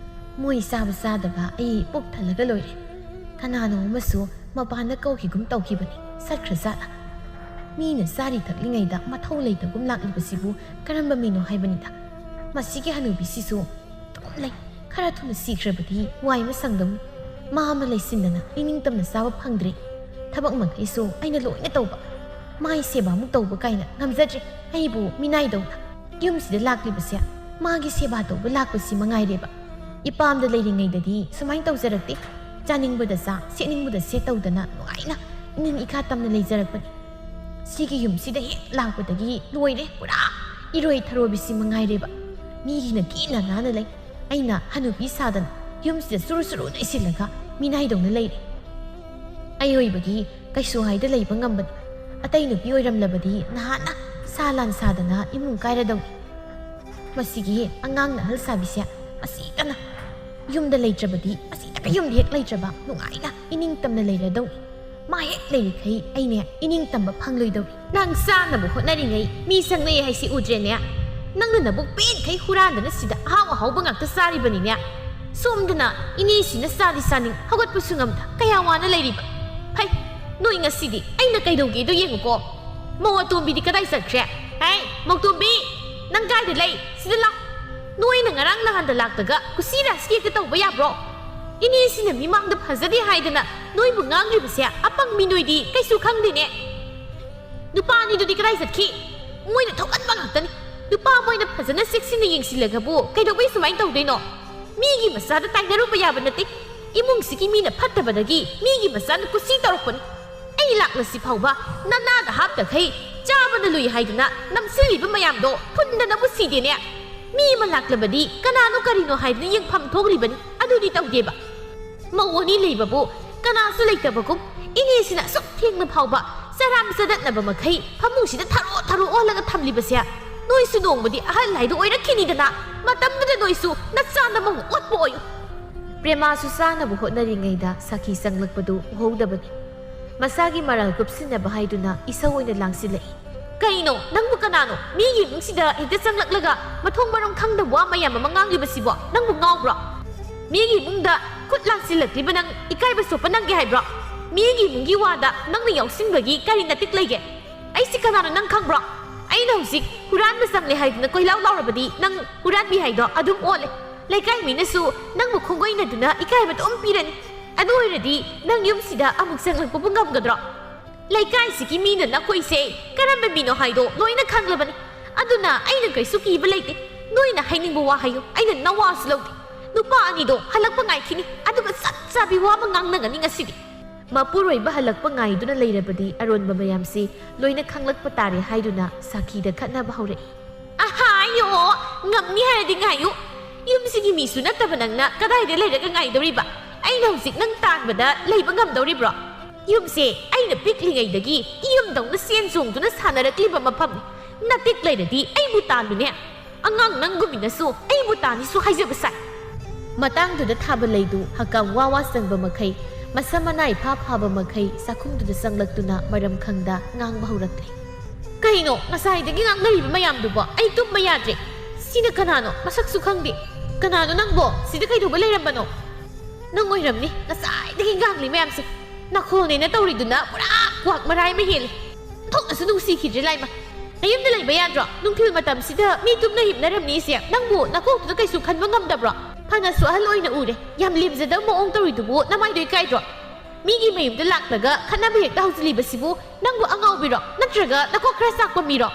ꯃꯣꯏ ꯆꯥꯕ ꯆꯥꯗꯕ ꯑꯩ ꯄꯨꯛ ꯊꯜꯂꯒ ꯂꯣꯏꯔꯦ꯫ ꯀꯅꯥꯅꯣ ꯑꯃꯁꯨ ꯃꯄꯥꯟꯗ ꯀꯧꯈꯤꯒꯨꯝ ꯇꯧꯈꯤꯕꯅꯤ, ꯆꯠꯈ꯭ꯔꯖꯥꯠꯂ? ꯃꯤꯅ ꯆꯥꯔꯤ ꯊꯛꯂꯤꯉꯩꯗ ꯃꯊꯧ ꯂꯩꯇꯒꯨꯝ ꯂꯥꯛꯂꯤꯕꯁꯤꯕꯨ ꯀꯔꯝꯕ ꯃꯤꯅꯣ ꯍꯥꯏꯕꯅꯤꯗ꯫ ꯃꯁꯤꯒꯤ ꯍꯅꯨꯕꯤꯁꯤꯁꯨ ꯑꯗꯨꯝ ꯂꯩ꯫ ꯈꯔ ꯊꯨꯅ ꯁꯤꯈ꯭ꯔꯕꯗꯤ ꯋꯥꯏ ꯑꯃ ꯁꯪꯗꯧꯅꯤ꯫ ꯃꯥ ꯑꯃ ꯂꯩꯁꯤꯟꯗꯅ ꯏꯅꯤꯡꯇꯝꯅ ꯆꯥꯕ ꯐꯪꯗ꯭ꯔꯦ꯫ ꯊꯕꯛ ꯃꯈꯩꯁꯨ ꯑꯩꯅ ꯂꯣꯏꯅ ꯇꯧꯕ꯫ ꯃꯥꯏ ꯁꯦꯕꯥꯃꯨꯛ ꯇꯧꯕ ꯀꯥꯏꯅ ꯉꯝꯖꯗ꯭ꯔꯦ꯫ ꯑꯩꯕꯨ ꯃꯤꯅꯥꯏꯗꯧꯅ ꯌꯨꯝꯁꯤꯗ ꯂꯥꯛꯂꯤꯕꯁꯦ ꯃꯥꯒꯤ ꯁꯦꯕꯥ ꯇꯧꯕ ꯂꯥꯛꯄꯁꯤ ꯃꯉꯥꯏꯔꯦꯕ꯫ ꯏꯄꯥꯝꯗ ꯂꯩꯔꯤꯉꯩꯗꯗꯤ ꯁꯨꯃꯥꯏꯅ ꯇꯧꯖꯔꯛꯇꯦ꯫ ꯆꯥꯅꯤꯡꯕꯗ ꯆꯥ, ꯁꯦꯠꯅꯤꯡꯕꯗ ꯁꯦꯠ ꯇꯧꯗꯅ ꯅꯨꯡꯉꯥꯏꯅ ꯏꯅꯤꯡ ꯏꯈꯥ ꯇꯝꯅ ꯂꯩꯖꯔꯛꯄꯅꯤ꯫ ꯁꯤꯒꯤ ꯌꯨꯝꯁꯤꯗ ꯍꯦꯛ ꯂꯥꯛꯄꯗꯒꯤ ꯂꯣꯏꯔꯦ, ꯄꯨꯔꯥ ꯏꯔꯣꯏ ꯊꯔꯣꯏꯕꯤꯁꯤ ꯃꯉꯥꯏꯔꯦꯕ꯫ ꯃꯤꯒꯤꯅ ꯀꯦꯅ ꯅꯥꯟꯅ ꯂꯩ, ꯑꯩꯅ ꯍꯅꯨꯕꯤ ꯁꯥꯗꯅ ꯌꯨꯝꯁꯤꯗ ꯆꯨꯔꯨ ꯆꯨꯔꯨ ꯅꯩꯁꯤꯜꯂꯒ ꯃꯤꯅꯥꯏꯗꯧꯅ ꯂꯩꯔꯦ꯫ ꯑꯩ ꯑꯣꯏꯕꯒꯤ ꯀꯩꯁꯨ ꯍꯥꯏꯗ ꯂꯩꯕ ꯉꯝꯕꯅꯤ꯫ ꯑꯇꯩ ꯅꯨꯄꯤ ꯑꯣꯏꯔꯝꯂꯕꯗꯤ ꯅꯍꯥꯟꯅ ꯁꯥ ꯂꯥꯟ ꯁꯥꯗꯅ ꯏꯃꯨꯡ ꯀꯥꯏꯔꯗꯧꯅꯤ꯫ ꯃꯁꯤꯒꯤ ꯑꯉꯥꯡ ꯅꯍꯜ ꯁꯥꯕꯤꯁꯦ ꯑꯁꯤꯗꯅ ꯌꯨꯝꯗ ꯂꯩꯇ꯭ꯔꯕꯗꯤ, ꯑꯁꯤꯗꯒ ꯌꯨꯝꯗ ꯍꯦꯛ ꯂꯩꯇ꯭ꯔꯕ ꯅꯨꯡꯉꯥꯏꯅ ꯏꯅꯤꯡ ꯇꯝꯅ ꯂꯩꯔꯗꯧꯅꯤ꯫ ꯃꯥ ꯍꯦꯛ ꯂꯩꯔꯤꯈꯩ ꯑꯩꯅꯦ ꯏꯅꯤꯡ ꯇꯝꯕ ꯐꯪꯂꯣꯏꯗꯧꯔꯤ꯫ ꯅꯪ ꯆꯥꯅꯕ ꯍꯣꯠꯅꯔꯤꯉꯩ ꯃꯤ ꯆꯪꯂꯛꯑꯦ ꯍꯥꯏꯁꯤ ꯎꯗ꯭ꯔꯦꯅꯦ? ꯅꯪꯅ ꯅꯕꯨꯛ ꯄꯦꯟꯈꯩ ꯍꯨꯔꯥꯟꯗꯅ ꯁꯤꯗ ꯑꯍꯥꯎ ꯑꯍꯥꯎꯕ ꯉꯥꯛꯇ ꯆꯥꯔꯤꯕꯅꯤꯅꯦ꯫ ꯁꯣꯝꯗꯅ ꯏꯅꯦꯁꯤꯅ ꯆꯥꯗꯤ ꯆꯥꯅꯤꯡ, ꯍꯧꯒꯠꯄꯁꯨ ꯉꯝꯗ ꯀꯌꯥ ꯋꯥꯅ ꯂꯩꯔꯤꯕ꯫ ꯍꯩ, ꯅꯣꯏ ꯉꯁꯤꯗꯤ ꯑꯩꯅ ꯀꯩꯗꯧꯒꯦꯗꯣ ꯌꯦꯡꯉꯨꯀꯣ꯫ ꯃꯧ ꯑꯇꯣꯝꯕꯤꯗꯤ ꯀꯗꯥꯏ ꯆꯠꯈ꯭ꯔꯦ? ꯍꯩ, ꯃꯧꯇꯣꯝꯕꯤ, ꯅꯪ ꯀꯥꯏꯗ ꯂꯩ? ꯁꯤꯗ ꯂꯥꯎ꯫ ꯅꯣꯏꯅ ꯉꯔꯥꯡ ꯅꯍꯥꯟꯗ ꯂꯥꯛꯇꯒ ꯀꯨꯁꯤ ꯔꯥꯁꯤ ꯍꯦꯛꯇ ꯇꯧꯕ ꯌꯥꯕ꯭ꯔꯣ? ꯏꯅꯦꯁꯤꯅ ꯃꯤꯃꯥꯡꯗ ꯐꯖꯗꯦ ꯍꯥꯏꯗꯅ ꯅꯣꯏꯕꯨ ꯉꯥꯡꯂꯤꯕꯁꯦ ꯑꯄꯪ ꯃꯤ ꯅꯣꯏꯗꯤ ꯀꯩꯁꯨ ꯈꯪꯗꯦꯅꯦ꯫ ꯅꯨꯄꯥ ꯑꯅꯤꯗꯨꯗꯤ ꯀꯗꯥꯏ ꯆꯠꯈꯤ? ꯃꯣꯏꯅ ꯊꯣꯛꯍꯟꯕ ꯉꯥꯛꯇꯅꯤ꯫ ꯅꯨꯄꯥ ꯃꯣꯏꯅ ꯐꯖꯅ ꯆꯦꯛꯁꯤꯟꯅ ꯌꯦꯡꯁꯤꯜꯂꯒꯕꯨ ꯀꯩꯗꯧꯕꯩ ꯁꯨꯃꯥꯏꯅ ꯇꯧꯗꯣꯏꯅꯣ? ꯃꯤꯒꯤ ꯃꯆꯥꯗ ꯇꯥꯏꯅꯔꯨꯕ ꯌꯥꯕ ꯅꯠꯇꯦ꯫ ꯏꯃꯨꯡꯁꯤꯒꯤ ꯃꯤꯅ ꯐꯠꯇꯕꯗꯒꯤ ꯃꯤꯒꯤ ꯃꯆꯥꯅ ꯀꯨꯁꯤ ꯇꯧꯔꯛꯄꯅꯤ꯫ ꯑꯩ ꯂꯥꯛꯂꯁꯤ ꯐꯥꯎꯕ ꯅꯅꯥꯗ ꯍꯥꯞꯇꯈꯩ ꯆꯥꯕꯅ ꯂꯨꯏ ꯍꯥꯏꯗꯅ ꯅꯝꯁꯤꯜꯂꯤꯕ ꯃꯌꯥꯝꯗꯣ ꯐꯨꯟꯗꯅꯕꯨ ꯁꯤꯗꯦꯅꯦ꯫ ꯃꯤ ꯑꯃ ꯂꯥꯛꯂꯕꯗꯤ ꯀꯅꯥꯅꯣ ꯀꯔꯤꯅꯣ ꯍꯥꯏꯗꯅ ꯌꯦꯡꯐꯝ ꯊꯣꯛꯂꯤꯕꯅꯤ, ꯑꯗꯨꯗꯤ ꯇꯧꯗꯦꯕ꯫ ꯃꯧ ꯑꯅꯤ ꯂꯩꯕꯕꯨ ꯀꯅꯥꯁꯨ ꯂꯩꯇꯕꯒꯨꯝ ꯏꯅꯦꯁꯤꯅ ꯑꯁꯨꯛ ꯊꯦꯡꯅ ꯐꯥꯎꯕ ꯆꯔꯥꯝ ꯆꯗꯠꯅꯕ ꯃꯈꯩ ꯐꯃꯨꯡꯁꯤꯗ ꯊꯔꯣ ꯊꯔꯣ ꯑꯣꯜꯂꯒ ꯊꯝꯂꯤꯕꯁꯦ꯫ ꯅꯣꯏꯁꯨ ꯅꯣꯡꯃꯗꯤ ꯑꯍꯜ ꯍꯥꯏꯗꯣ ꯑꯣꯏꯔꯛꯈꯤꯅꯤꯗꯅ, ꯃꯇꯝꯗꯨꯗ ꯅꯣꯏꯁꯨ ꯅꯆꯥ ꯅꯃꯧ ꯑꯣꯠꯄ ꯑꯣꯏꯌꯨ꯫ ꯄ꯭ꯔꯦꯃꯥꯁꯨ ꯆꯥꯅꯕ ꯍꯣꯠꯅꯔꯤꯉꯩꯗ ꯁꯈꯤ ꯆꯪꯂꯛꯄꯗꯨ ꯎꯍꯧꯗꯕꯅꯤ꯫ ꯃꯁꯥꯒꯤ ꯃꯔꯥꯜ ꯀꯨꯞꯁꯤꯟꯅꯕ ꯍꯥꯏꯗꯨꯅ ꯏꯁꯧ ꯑꯣꯏꯅ ꯂꯥꯡꯁꯤꯜꯂꯛꯏ꯫ ꯀꯩꯅꯣ, ꯅꯪꯕꯨ ꯀꯅꯥꯅꯣ ꯃꯤꯒꯤ ꯏꯃꯨꯡꯁꯤꯗ ꯍꯦꯛꯇ ꯆꯪꯂꯛꯂꯒ ꯃꯊꯣꯡ ꯃꯔꯝ ꯈꯪꯗꯕ ꯋꯥ ꯃꯌꯥꯝ ꯑꯃ ꯉꯥꯡꯂꯤꯕꯁꯤꯕꯣ? ꯅꯪꯕꯨ ꯉꯥꯎꯕ꯭ꯔꯣ? ꯃꯤꯒꯤ ꯏꯃꯨꯡꯗ ꯈꯨꯠ ꯂꯥꯡꯁꯤꯜꯂꯛꯂꯤꯕ ꯅꯪ ꯏꯀꯥꯏꯕ ꯆꯣꯞꯄ ꯅꯪꯒꯦ ꯍꯥꯏꯕ꯭ꯔꯣ? ꯃꯤꯒꯤ ꯏꯃꯨꯡꯒꯤ ꯋꯥꯗ ꯅꯪꯅ ꯌꯥꯎꯁꯤꯟꯕꯒꯤ ꯀꯔꯤ ꯅꯇꯤꯛ ꯂꯩꯒꯦ? ꯑꯩꯁꯤ ꯀꯅꯥꯅꯣ ꯅꯪ ꯈꯪꯕ꯭ꯔꯣ? ꯑꯩꯅ ꯍꯧꯖꯤꯛ ꯍꯨꯔꯥꯟꯕ ꯆꯪꯂꯦ ꯍꯥꯏꯗꯨꯅ ꯀꯣꯏꯂꯥꯎ ꯂꯥꯎꯔꯕꯗꯤ ꯅꯪ ꯍꯨꯔꯥꯟꯕꯤ ꯍꯥꯏꯗꯣ ꯑꯗꯨꯝ ꯑꯣꯜꯂꯦ꯫ ꯂꯩꯀꯥꯏ ꯃꯤꯅꯁꯨ ꯅꯪꯕꯨ ꯈꯣꯡꯒꯣꯏꯅꯗꯨꯅ ꯏꯀꯥꯏꯕ ꯑꯗꯨꯝ ꯄꯤꯔꯅꯤ꯫ ꯑꯗꯨ ꯑꯣꯏꯔꯗꯤ ꯅꯪ ꯌꯨꯝꯁꯤꯗ ꯑꯃꯨꯛ ꯆꯪꯂꯛꯄꯕꯨ ꯉꯝꯒꯗ꯭ꯔꯣ? ꯂꯩꯀꯥꯏꯁꯤꯒꯤ ꯃꯤꯅ ꯅꯈꯣꯏꯁꯦ ꯀꯔꯝꯕ ꯃꯤꯅꯣ ꯍꯥꯏꯗꯣ ꯂꯣꯏꯅ ꯈꯪꯂꯕꯅꯤ꯫ ꯑꯗꯨꯅ ꯑꯩꯅ ꯀꯩꯁꯨ ꯀꯤꯕ ꯂꯩꯇꯦ꯫ ꯅꯣꯏꯅ ꯍꯥꯏꯅꯤꯡꯕ ꯋꯥ ꯍꯥꯏꯌꯨ, ꯑꯩꯅ ꯅꯋꯥꯁꯨ ꯂꯧꯗꯦ꯫ ꯅꯨꯄꯥ ꯑꯅꯤꯗꯣ ꯍꯜꯂꯛꯄ ꯉꯥꯏꯈꯤꯅꯤ, ꯑꯗꯨꯒ ꯆꯞ ꯆꯥꯕꯤ ꯋꯥ ꯑꯃ ꯉꯥꯡꯅꯒꯅꯤ ꯉꯁꯤꯗꯤ꯫ ꯃꯄꯨꯔꯣꯏꯕ ꯍꯜꯂꯛꯄ ꯉꯥꯏꯗꯨꯅ ꯂꯩꯔꯕꯗꯤ ꯑꯔꯣꯟꯕ ꯃꯌꯥꯝꯁꯤ ꯂꯣꯏꯅ ꯈꯪꯂꯛꯄ ꯇꯥꯔꯦ ꯍꯥꯏꯗꯨꯅ ꯁꯥꯈꯤꯗ ꯈꯠꯅꯕ ꯍꯧꯔꯛꯏ꯫ ꯑꯍꯥꯌꯣ, ꯉꯝꯅꯤ ꯍꯥꯏꯔꯗꯤ ꯉꯥꯏꯌꯨ꯫ ꯌꯨꯝꯁꯤꯒꯤ ꯃꯤꯁꯨ ꯅꯠꯇꯕ ꯅꯪꯅ ꯀꯗꯥꯏꯗ ꯂꯩꯔꯒ ꯉꯥꯏꯗꯧꯔꯤꯕ? ꯑꯩꯅ ꯍꯧꯖꯤꯛ ꯅꯪ ꯇꯥꯟꯕꯗ ꯂꯩꯕ ꯉꯝꯗꯧꯔꯤꯕ꯭ꯔꯣ? ꯌꯨꯝꯁꯦ ꯑꯩꯅ ꯄꯤꯛꯂꯤꯉꯩꯗꯒꯤ ꯏꯌꯨꯝꯗꯧꯅ ꯆꯦꯟ ꯆꯣꯡꯗꯨꯅ ꯁꯥꯟꯅꯔꯛꯂꯤꯕ ꯃꯐꯝꯅꯤ꯫ ꯅꯇꯤꯛ ꯂꯩꯔꯗꯤ ꯑꯩꯕꯨ ꯇꯥꯜꯂꯨꯅꯦ꯫ ꯑꯉꯥꯡ ꯅꯪꯒꯨꯝꯃꯤꯅꯁꯨ ꯑꯩꯕꯨ ꯇꯥꯅꯤꯁꯨ ꯍꯥꯏꯖꯕ ꯁꯥꯏ꯫ ꯃꯇꯥꯡꯗꯨꯗ ꯊꯥꯕ ꯂꯩꯗꯨ ꯍꯀꯥꯝ ꯋꯥ ꯋꯥ ꯆꯪꯕ ꯃꯈꯩ, ꯃꯁꯝ ꯃꯅꯥ ꯏꯐꯥ ꯐꯥꯕ ꯃꯈꯩ ꯆꯥꯛꯈꯨꯝꯗꯨꯗ ꯆꯪꯂꯛꯇꯨꯅ ꯃꯔꯝ ꯈꯪꯗ ꯉꯥꯡꯕ ꯍꯧꯔꯛꯂꯦ꯫ ꯀꯩꯅꯣ ꯉꯁꯥꯏꯗꯒꯤ ꯉꯥꯡꯅꯔꯤꯕ ꯃꯌꯥꯝꯗꯨꯕꯣ? ꯑꯩ ꯇꯨꯝꯕ ꯌꯥꯗ꯭ꯔꯦ꯫ ꯁꯤꯅ ꯀꯅꯥꯅꯣ? ꯃꯁꯛꯁꯨ ꯈꯪꯗꯦ꯫ ꯀꯅꯥꯅꯣ ꯅꯪꯕꯣ? ꯁꯤꯗ ꯀꯩꯗꯧꯕ ꯂꯩꯔꯝꯕꯅꯣ? ꯅꯪ ꯑꯣꯏꯔꯝꯅꯤ ꯉꯁꯥꯏꯗꯒꯤ ꯉꯥꯡꯂꯤ ꯃꯌꯥꯝꯁꯦ꯫ ꯅꯈꯣꯜꯅꯦꯅ ꯇꯧꯔꯤꯗꯨꯅ ꯄꯨꯔꯥ ꯀ꯭ꯋꯥꯛ ꯃꯔꯥꯏ ꯑꯃ ꯍꯦꯜꯂꯦ꯫ ꯊꯣꯛꯅꯁꯨ ꯅꯨꯡꯁꯤꯈꯤꯗ꯭ꯔꯦ ꯂꯥꯏꯃ꯫ ꯅꯌꯨꯝꯗ ꯂꯩꯕ ꯌꯥꯗ꯭ꯔꯣ? ꯅꯨꯡꯊꯤꯜ ꯃꯇꯝꯁꯤꯗ ꯃꯤ ꯇꯨꯝꯅ ꯍꯤꯞꯅꯔꯝꯅꯤ ꯏꯆꯦ꯫ ꯅꯪꯕꯨ ꯅꯀꯣꯛꯇꯨꯗ ꯀꯩꯁꯨ ꯈꯟꯕ ꯉꯝꯗꯕ꯭ꯔꯣ? ꯐꯅꯁꯨ ꯑꯍꯜ ꯑꯣꯏꯅ ꯎꯔꯦ꯫ ꯌꯥꯝ ꯂꯦꯝꯖꯗꯕ ꯃꯑꯣꯡ ꯇꯧꯔꯤꯗꯨꯕꯨ ꯅꯃꯥꯏꯗꯣ ꯏꯀꯥꯏꯗ꯭ꯔꯣ? ꯃꯤꯒꯤ ꯃꯌꯨꯝꯗ ꯂꯥꯛꯂꯒ ꯈꯠꯅꯕ ꯍꯦꯛꯇ ꯍꯧꯖꯤꯜꯂꯤꯕꯁꯤꯕꯨ ꯅꯪꯕꯨ ꯑꯉꯥꯎꯕꯤꯔꯣ? ꯅꯠꯇ꯭ꯔꯒ ꯅꯀꯣꯛ ꯈꯔ ꯆꯥꯛꯄ ꯃꯤꯔꯣ?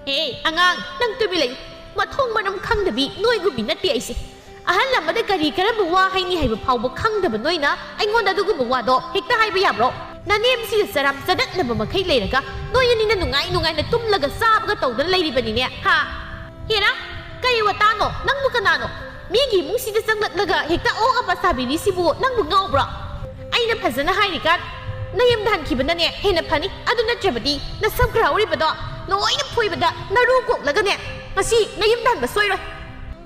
ꯍꯦ, ꯑꯉꯥꯡ, ꯅꯪ ꯇꯨꯃꯤꯟ ꯂꯩꯌꯨ꯫ ꯃꯊꯣꯡ ꯃꯔꯝ ꯈꯪꯗꯕꯤ ꯅꯣꯏꯒꯨꯝꯕꯤ ꯅꯠꯇꯦ ꯑꯩꯁꯦ꯫ ꯑꯍꯜ ꯑꯃꯗ ꯀꯔꯤ ꯀꯔꯝꯕ ꯋꯥ ꯍꯥꯏꯅꯤ ꯍꯥꯏꯕ ꯐꯥꯎꯕ ꯈꯪꯗꯕ ꯅꯣꯏꯅ ꯑꯩꯉꯣꯟꯗ ꯑꯗꯨꯒꯨꯝꯕ ꯋꯥꯗꯣ ꯍꯦꯛꯇ ꯍꯥꯏꯕ ꯌꯥꯕ꯭ꯔꯣ? ꯅꯅꯦꯝꯁꯤꯗ ꯆꯔꯥꯝ ꯆꯗꯠꯅꯕ ꯃꯈꯩ ꯂꯩꯔꯒ ꯅꯣꯏ ꯑꯅꯤꯅ ꯅꯨꯡꯉꯥꯏ ꯅꯨꯡꯉꯥꯏꯅ ꯇꯨꯝꯂꯒ ꯆꯥꯕꯒ ꯇꯧꯗꯅ ꯂꯩꯔꯤꯕꯅꯤꯅꯦ, ꯍꯥ? ꯍꯦꯔꯥ, ꯀꯔꯤ ꯋꯥꯇꯥꯅꯣ? ꯅꯪꯕꯨ ꯀꯅꯥꯅꯣ? ꯃꯤꯒꯤ ꯏꯃꯨꯡꯁꯤꯗ ꯆꯪꯂꯛꯂꯒ ꯍꯦꯛꯇ ꯑꯣ ꯑꯃ ꯁꯥꯕꯤꯔꯤꯁꯤꯕꯨ ꯅꯪꯕꯨ ꯉꯥꯎꯕ꯭ꯔꯣ? ꯑꯩꯅ ꯐꯖꯅ ꯍꯥꯏꯔꯤꯀꯥꯟ ꯅꯌꯨꯝꯗ ꯍꯟꯈꯤꯕꯅꯅꯦ ꯍꯦꯟꯅ ꯐꯅꯤ꯫ ꯑꯗꯨ ꯅꯠꯇ꯭ꯔꯕꯗꯤ ꯅꯁꯝ ꯈꯔ ꯍꯧꯔꯤꯕꯗꯣ ꯂꯣꯏꯅ ꯐꯣꯏꯕꯗ ꯅꯔꯨ ꯀꯣꯛꯂꯒꯅꯦ ꯉꯁꯤ ꯅꯌꯨꯝꯗ ꯍꯟꯕ ꯁꯣꯏꯔꯣꯏ꯫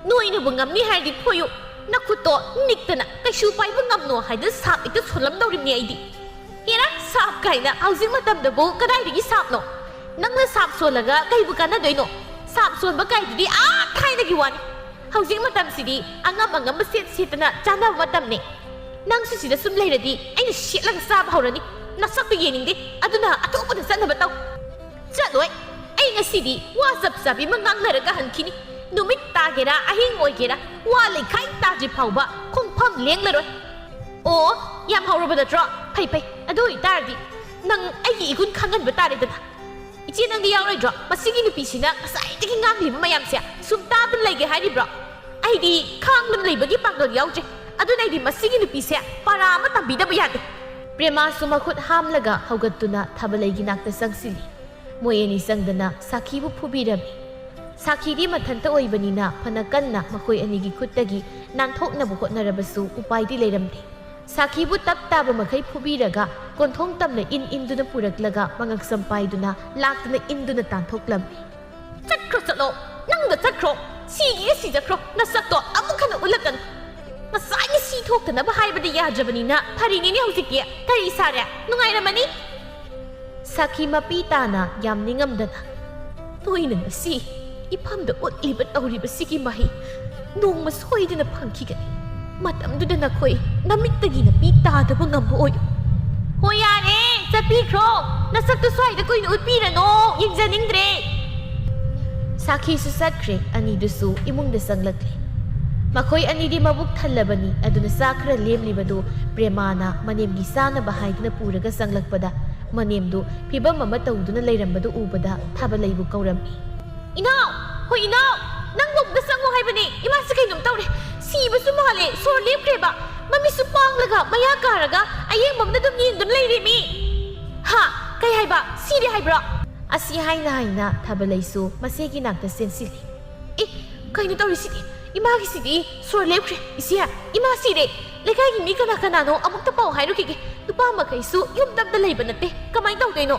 ꯅꯣꯏꯅꯕꯨ ꯉꯝꯅꯤ ꯍꯥꯏꯔꯗꯤ ꯐꯣꯏꯌꯨ꯫ ꯅꯈꯨꯠꯇꯣ ꯅꯤꯛꯇꯅ ꯀꯩꯁꯨ ꯄꯥꯏꯕ ꯉꯝꯅꯣ ꯍꯥꯏꯗꯅ ꯁꯥꯞ ꯍꯦꯛꯇ ꯁꯣꯜꯂꯝꯗꯧꯔꯤꯕꯅꯤ ꯑꯩꯗꯤ꯫ ꯍꯦꯔꯥ, ꯁꯥꯞ ꯀꯥꯏꯅ ꯍꯧꯖꯤꯛ ꯃꯇꯝꯗꯕꯨ ꯀꯗꯥꯏꯗꯒꯤ ꯁꯥꯞꯅꯣ? ꯅꯪꯅ ꯁꯥꯞ ꯁꯣꯜꯂꯒ ꯀꯩꯕꯨ ꯀꯥꯟꯅꯗꯣꯏꯅꯣ? ꯁꯥꯞ ꯁꯣꯟꯕ ꯀꯥꯏꯗꯨꯗꯤ ꯑꯥ ꯊꯥꯏꯅꯒꯤ ꯋꯥꯅꯤ꯫ ꯍꯧꯖꯤꯛ ꯃꯇꯝꯁꯤꯗꯤ ꯑꯉꯝ ꯑꯉꯝꯕ ꯁꯦꯠ ꯁꯦꯠꯇꯅ ꯆꯥꯅꯕ ꯃꯇꯝꯅꯤ꯫ ꯅꯪꯁꯨ ꯁꯤꯗ ꯁꯨꯝ ꯂꯩꯔꯗꯤ ꯑꯩꯅ ꯁꯦꯠꯂꯒ ꯆꯥꯕ ꯍꯧꯔꯅꯤ꯫ ꯅꯁꯛꯇꯨ ꯌꯦꯡꯅꯤꯡꯗꯦ꯫ ꯑꯗꯨꯅ ꯑꯊꯨꯕꯗ ꯆꯠꯅꯕ ꯇꯧ꯫ ꯆꯠꯂꯣꯏ꯫ ꯑꯩ ꯉꯁꯤꯗꯤ ꯋꯥ ꯆꯞ ꯆꯥꯕꯤ ꯑꯃ ꯉꯥꯡꯅꯔꯒ ꯍꯟꯈꯤꯅꯤ꯫ ꯅꯨꯃꯤꯠ ꯇꯥꯒꯦꯔꯥ, ꯑꯍꯤꯡ ꯑꯣꯏꯒꯦꯔꯥ, ꯋꯥ ꯂꯩꯈꯥꯏ ꯇꯥꯗ꯭ꯔꯤ ꯐꯥꯎꯕ ꯈꯣꯡꯐꯝ ꯂꯦꯡꯂꯔꯣꯏ꯫ ꯑꯣ, ꯌꯥꯝ ꯍꯧꯔꯕ ꯅꯠꯇ꯭ꯔꯣ? ꯐꯩ ꯐꯩ, ꯑꯗꯨ ꯑꯣꯏꯇꯥꯔꯗꯤ ꯅꯪ ꯑꯩꯒꯤ ꯏꯒꯨꯟ ꯈꯪꯍꯟꯕ ꯇꯥꯔꯦꯗꯅ꯫ ꯏꯆꯦ, ꯅꯪꯗꯤ ꯌꯥꯎꯔꯣꯏꯗ꯭ꯔꯣ? ꯃꯁꯤꯒꯤ ꯅꯨꯄꯤꯁꯤꯅ ꯉꯁꯥꯏꯗꯒꯤ ꯉꯥꯡꯂꯤꯕ ꯃꯌꯥꯝꯁꯦ ꯁꯨꯝ ꯇꯥꯗꯨꯅ ꯂꯩꯒꯦ ꯍꯥꯏꯔꯤꯕ꯭ꯔꯣ? ꯑꯩꯗꯤ ꯈꯥꯡꯗꯨꯅ ꯂꯩꯕꯒꯤ ꯄꯥꯡꯒꯜ ꯌꯥꯎꯗ꯭ꯔꯦ꯫ ꯑꯗꯨꯅ ꯑꯩꯗꯤ ꯃꯁꯤꯒꯤ ꯅꯨꯄꯤꯁꯦ ꯄꯥꯔꯥ ꯑꯃ ꯇꯝꯕꯤꯗꯕ ꯌꯥꯗꯦ꯫ ꯄ꯭ꯔꯦꯃꯥꯁꯨ ꯃꯈꯨꯠ ꯍꯥꯝꯂꯒ ꯍꯧꯒꯠꯇꯨꯅ ꯊꯥꯕꯂꯩꯒꯤ ꯅꯥꯛꯇ ꯆꯪꯁꯤꯜꯂꯤ꯫ ꯃꯣꯏ ꯑꯅꯤ ꯆꯪꯗꯅ ꯁꯥꯈꯤꯕꯨ ꯐꯨꯕꯤꯔꯝꯃꯤ꯫ ꯁꯥꯈꯤꯗꯤ ꯃꯊꯟꯇ ꯑꯣꯏꯕꯅꯤꯅ ꯐꯅ ꯀꯟꯅ ꯃꯈꯣꯏ ꯑꯅꯤꯒꯤ ꯈꯨꯠꯇꯒꯤ ꯅꯥꯟꯊꯣꯛꯅꯕ ꯍꯣꯠꯅꯔꯕꯁꯨ ꯎꯄꯥꯏꯗꯤ ꯂꯩꯔꯝꯗꯦ꯫ ꯁꯥꯈꯤꯕꯨ ꯇꯞ ꯇꯥꯕ ꯃꯈꯩ ꯐꯨꯕꯤꯔꯒ ꯀꯣꯟꯊꯣꯡ ꯇꯝꯅ ꯏꯟ ꯏꯟꯗꯨꯅ ꯄꯨꯔꯛꯂꯒ ꯃꯉꯛꯁꯝ ꯄꯥꯏꯗꯨꯅ ꯂꯥꯛꯇꯨꯅ ꯏꯟꯗꯨꯅ ꯇꯥꯟꯊꯣꯛꯂꯝꯃꯤ꯫ "ꯆꯠꯈ꯭ꯔꯣ, ꯆꯠꯂꯣ, ꯅꯪꯗ ꯆꯠꯈ꯭ꯔꯣ, ꯁꯤꯒꯦ ꯁꯤꯖꯈ꯭ꯔꯣ, ꯅꯁꯛꯇꯣ ꯑꯃꯨꯛ ꯍꯟꯅ ꯎꯠꯂꯛꯀꯅꯨ꯫ ꯉꯁꯥꯏꯒꯤ ꯁꯤ ꯊꯣꯛꯇꯅꯕ ꯍꯥꯏꯕꯗꯤ ꯌꯥꯗ꯭ꯔꯕꯅꯤꯅ ꯐꯔꯤꯅꯤꯅꯦ ꯍꯧꯖꯤꯛꯇꯤ꯫ ꯀꯔꯤ ꯁꯥꯔꯦ? ꯅꯨꯡꯉꯥꯏꯔꯝꯃꯅꯤ?" ꯁꯥꯈꯤ ꯃꯄꯤ ꯇꯥꯅ ꯌꯥꯝ ꯅꯤꯡꯉꯝꯗꯅ, "ꯅꯣꯏꯅ ꯉꯁꯤ ꯏꯐꯝꯗ ꯎꯠꯂꯤꯕ ꯇꯧꯔꯤꯕꯁꯤꯒꯤ ꯃꯍꯩ ꯅꯣꯡꯃ ꯁꯣꯏꯗꯅ ꯐꯪꯈꯤꯒꯅꯤ꯫ ꯃꯇꯝꯗꯨꯗ ꯅꯈꯣꯏ ꯅꯃꯤꯠꯇꯒꯤ ꯅꯄꯤ ꯇꯥꯗꯕ ꯉꯝꯕ ꯑꯣꯏꯌꯨ꯫" "ꯍꯣ ꯌꯥꯔꯦ, ꯆꯠꯄꯤꯈ꯭ꯔꯣ꯫ ꯅꯁꯛꯇꯨ ꯁ꯭ꯋꯥꯏꯗ ꯀꯨꯏꯅ ꯎꯠꯄꯤꯔꯅꯣ, ꯌꯦꯡꯖꯅꯤꯡꯗ꯭ꯔꯦ꯫" ꯁꯥꯈꯤꯁꯨ ꯆꯠꯈ꯭ꯔꯦ, ꯑꯅꯤꯗꯨꯁꯨ ꯏꯃꯨꯡꯗ ꯆꯪꯂꯛꯂꯦ꯫ ꯃꯈꯣꯏ ꯑꯅꯤꯗꯤ ꯃꯕꯨꯛ ꯊꯜꯂꯕꯅꯤ, ꯑꯗꯨꯅ ꯆꯥꯛ ꯈꯔ ꯂꯦꯝꯂꯤꯕꯗꯨ ꯄ꯭ꯔꯦꯃꯥꯅ ꯃꯅꯦꯝꯒꯤ ꯆꯥꯅꯕ ꯍꯥꯏꯗꯨꯅ ꯄꯨꯔꯒ ꯆꯪꯂꯛꯄꯗ ꯃꯅꯦꯝꯗꯨ ꯐꯤꯕꯝ ꯑꯃ ꯇꯧꯗꯨꯅ ꯂꯩꯔꯝꯕꯗꯨ ꯎꯕꯗ ꯊꯥꯕꯂꯩꯕꯨ ꯀꯧꯔꯝꯃꯤ꯫ "ꯏꯅꯥꯎ! ꯍꯣꯏ ꯏꯅꯥꯎ! ꯅꯪꯕꯨ ꯑꯝꯇ ꯆꯪꯉꯣ ꯍꯥꯏꯕꯅꯦ꯫ ꯏꯃꯥꯁꯤ ꯀꯩꯅꯣꯝ ꯇꯧꯔꯦ꯫ ꯁꯤꯕꯁꯨ ꯃꯥꯜꯂꯦ꯫ ꯁꯣꯔ ꯂꯦꯞꯈ꯭ꯔꯦꯕ꯫ ꯃꯃꯤꯠꯁꯨ ꯄꯥꯡꯂꯒ ꯃꯌꯥ ꯀꯥꯔꯒ ꯑꯌꯦꯡꯕ ꯑꯃꯅ ꯑꯗꯨꯝ ꯌꯦꯡꯗꯨꯅ ꯂꯩꯔꯦꯃꯤ꯫" "ꯍꯥ? ꯀꯩ ꯍꯥꯏꯕ? ꯁꯤꯔꯦ ꯍꯥꯏꯕ꯭ꯔꯣ?" ꯑꯁꯤ ꯍꯥꯏꯅ ꯍꯥꯏꯅ ꯊꯥꯕꯂꯩꯁꯨ ꯃꯆꯦꯒꯤ ꯅꯥꯛꯇ ꯆꯦꯟꯁꯤꯜꯂꯤ꯫ "ꯑꯦ, ꯀꯩꯅꯣ ꯇꯧꯔꯤꯁꯤꯗꯤ? ꯏꯃꯥꯒꯤꯁꯤꯗꯤ ꯁꯣꯔ ꯂꯦꯞꯈ꯭ꯔꯦ꯫ ꯏꯆꯦ, ꯏꯃꯥ ꯁꯤꯔꯦ꯫ ꯂꯩꯀꯥꯏꯒꯤ ꯃꯤ ꯀꯅꯥ ꯀꯅꯥꯅꯣ ꯑꯃꯨꯛꯇ ꯄꯥꯎ ꯍꯥꯏꯔꯨꯈꯤꯒꯦ꯫ ꯅꯨꯄꯥ ꯃꯈꯩꯁꯨ ꯌꯨꯝꯗ ꯑꯝꯇ ꯂꯩꯕ ꯅꯠꯇꯦ꯫ ꯀꯃꯥꯏꯅ ꯇꯧꯗꯣꯏꯅꯣ?"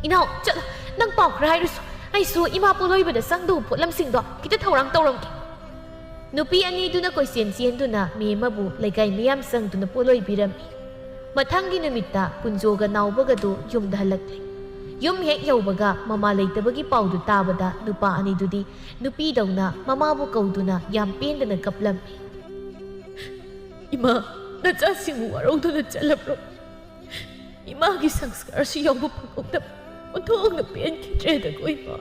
"ꯏꯅꯥꯎ, ꯆꯠꯂꯣ, ꯅꯪ ꯄꯥꯎ ꯈꯔ ꯍꯥꯏꯔꯨꯁꯨ꯫ ꯑꯩꯁꯨ ꯏꯃꯥ ꯄꯣꯠꯂꯣꯏꯕꯗ ꯆꯪꯗꯧꯕ ꯄꯣꯠꯂꯝꯁꯤꯡꯗꯣ ꯈꯤꯇ ꯊꯧꯔꯥꯡ ꯇꯧꯔꯝꯒꯦ꯫" ꯅꯨꯄꯤ ꯑꯅꯤꯗꯨꯅ ꯀꯣꯏꯆꯦꯟ ꯆꯦꯟꯗꯨꯅ ꯃꯦꯝꯃꯕꯨ ꯂꯩꯀꯥꯏ ꯃꯤꯌꯥꯝ ꯆꯪꯗꯨꯅ ꯄꯣꯠꯂꯣꯏꯕꯤꯔꯝꯃꯤ꯫ ꯃꯊꯪꯒꯤ ꯅꯨꯃꯤꯠꯇ ꯀꯨꯟꯖꯣꯒ ꯅꯥꯎꯕꯒꯗꯨ ꯌꯨꯝꯗ ꯍꯜꯂꯛꯂꯦ꯫ ꯌꯨꯝ ꯍꯦꯛ ꯌꯧꯕꯒ ꯃꯃꯥ ꯂꯩꯇꯕꯒꯤ ꯄꯥꯎꯗꯨ ꯇꯥꯕꯗ ꯅꯨꯄꯥ ꯑꯅꯤꯗꯨꯗꯤ ꯅꯨꯄꯤꯗꯧꯅ ꯃꯃꯥꯕꯨ ꯀꯧꯗꯨꯅ ꯌꯥꯝ ꯄꯦꯟꯗꯅ ꯀꯞꯂꯝꯃꯤ꯫ "ꯏꯃꯥ, ꯅꯆꯥꯁꯤꯡꯕꯨ ꯋꯥꯔꯧꯗꯨꯅ ꯆꯠꯂꯕ꯭ꯔꯣ? ꯏꯃꯥꯒꯤ ꯁꯪꯁꯀꯥꯔꯁꯨ ꯌꯥꯎꯕ ꯐꯪꯍꯧꯗꯕ ꯑꯣꯟꯊꯣꯛꯅ ꯄꯦꯟꯈꯤꯗ꯭ꯔꯦꯗꯀꯣ ꯏꯃꯥ꯫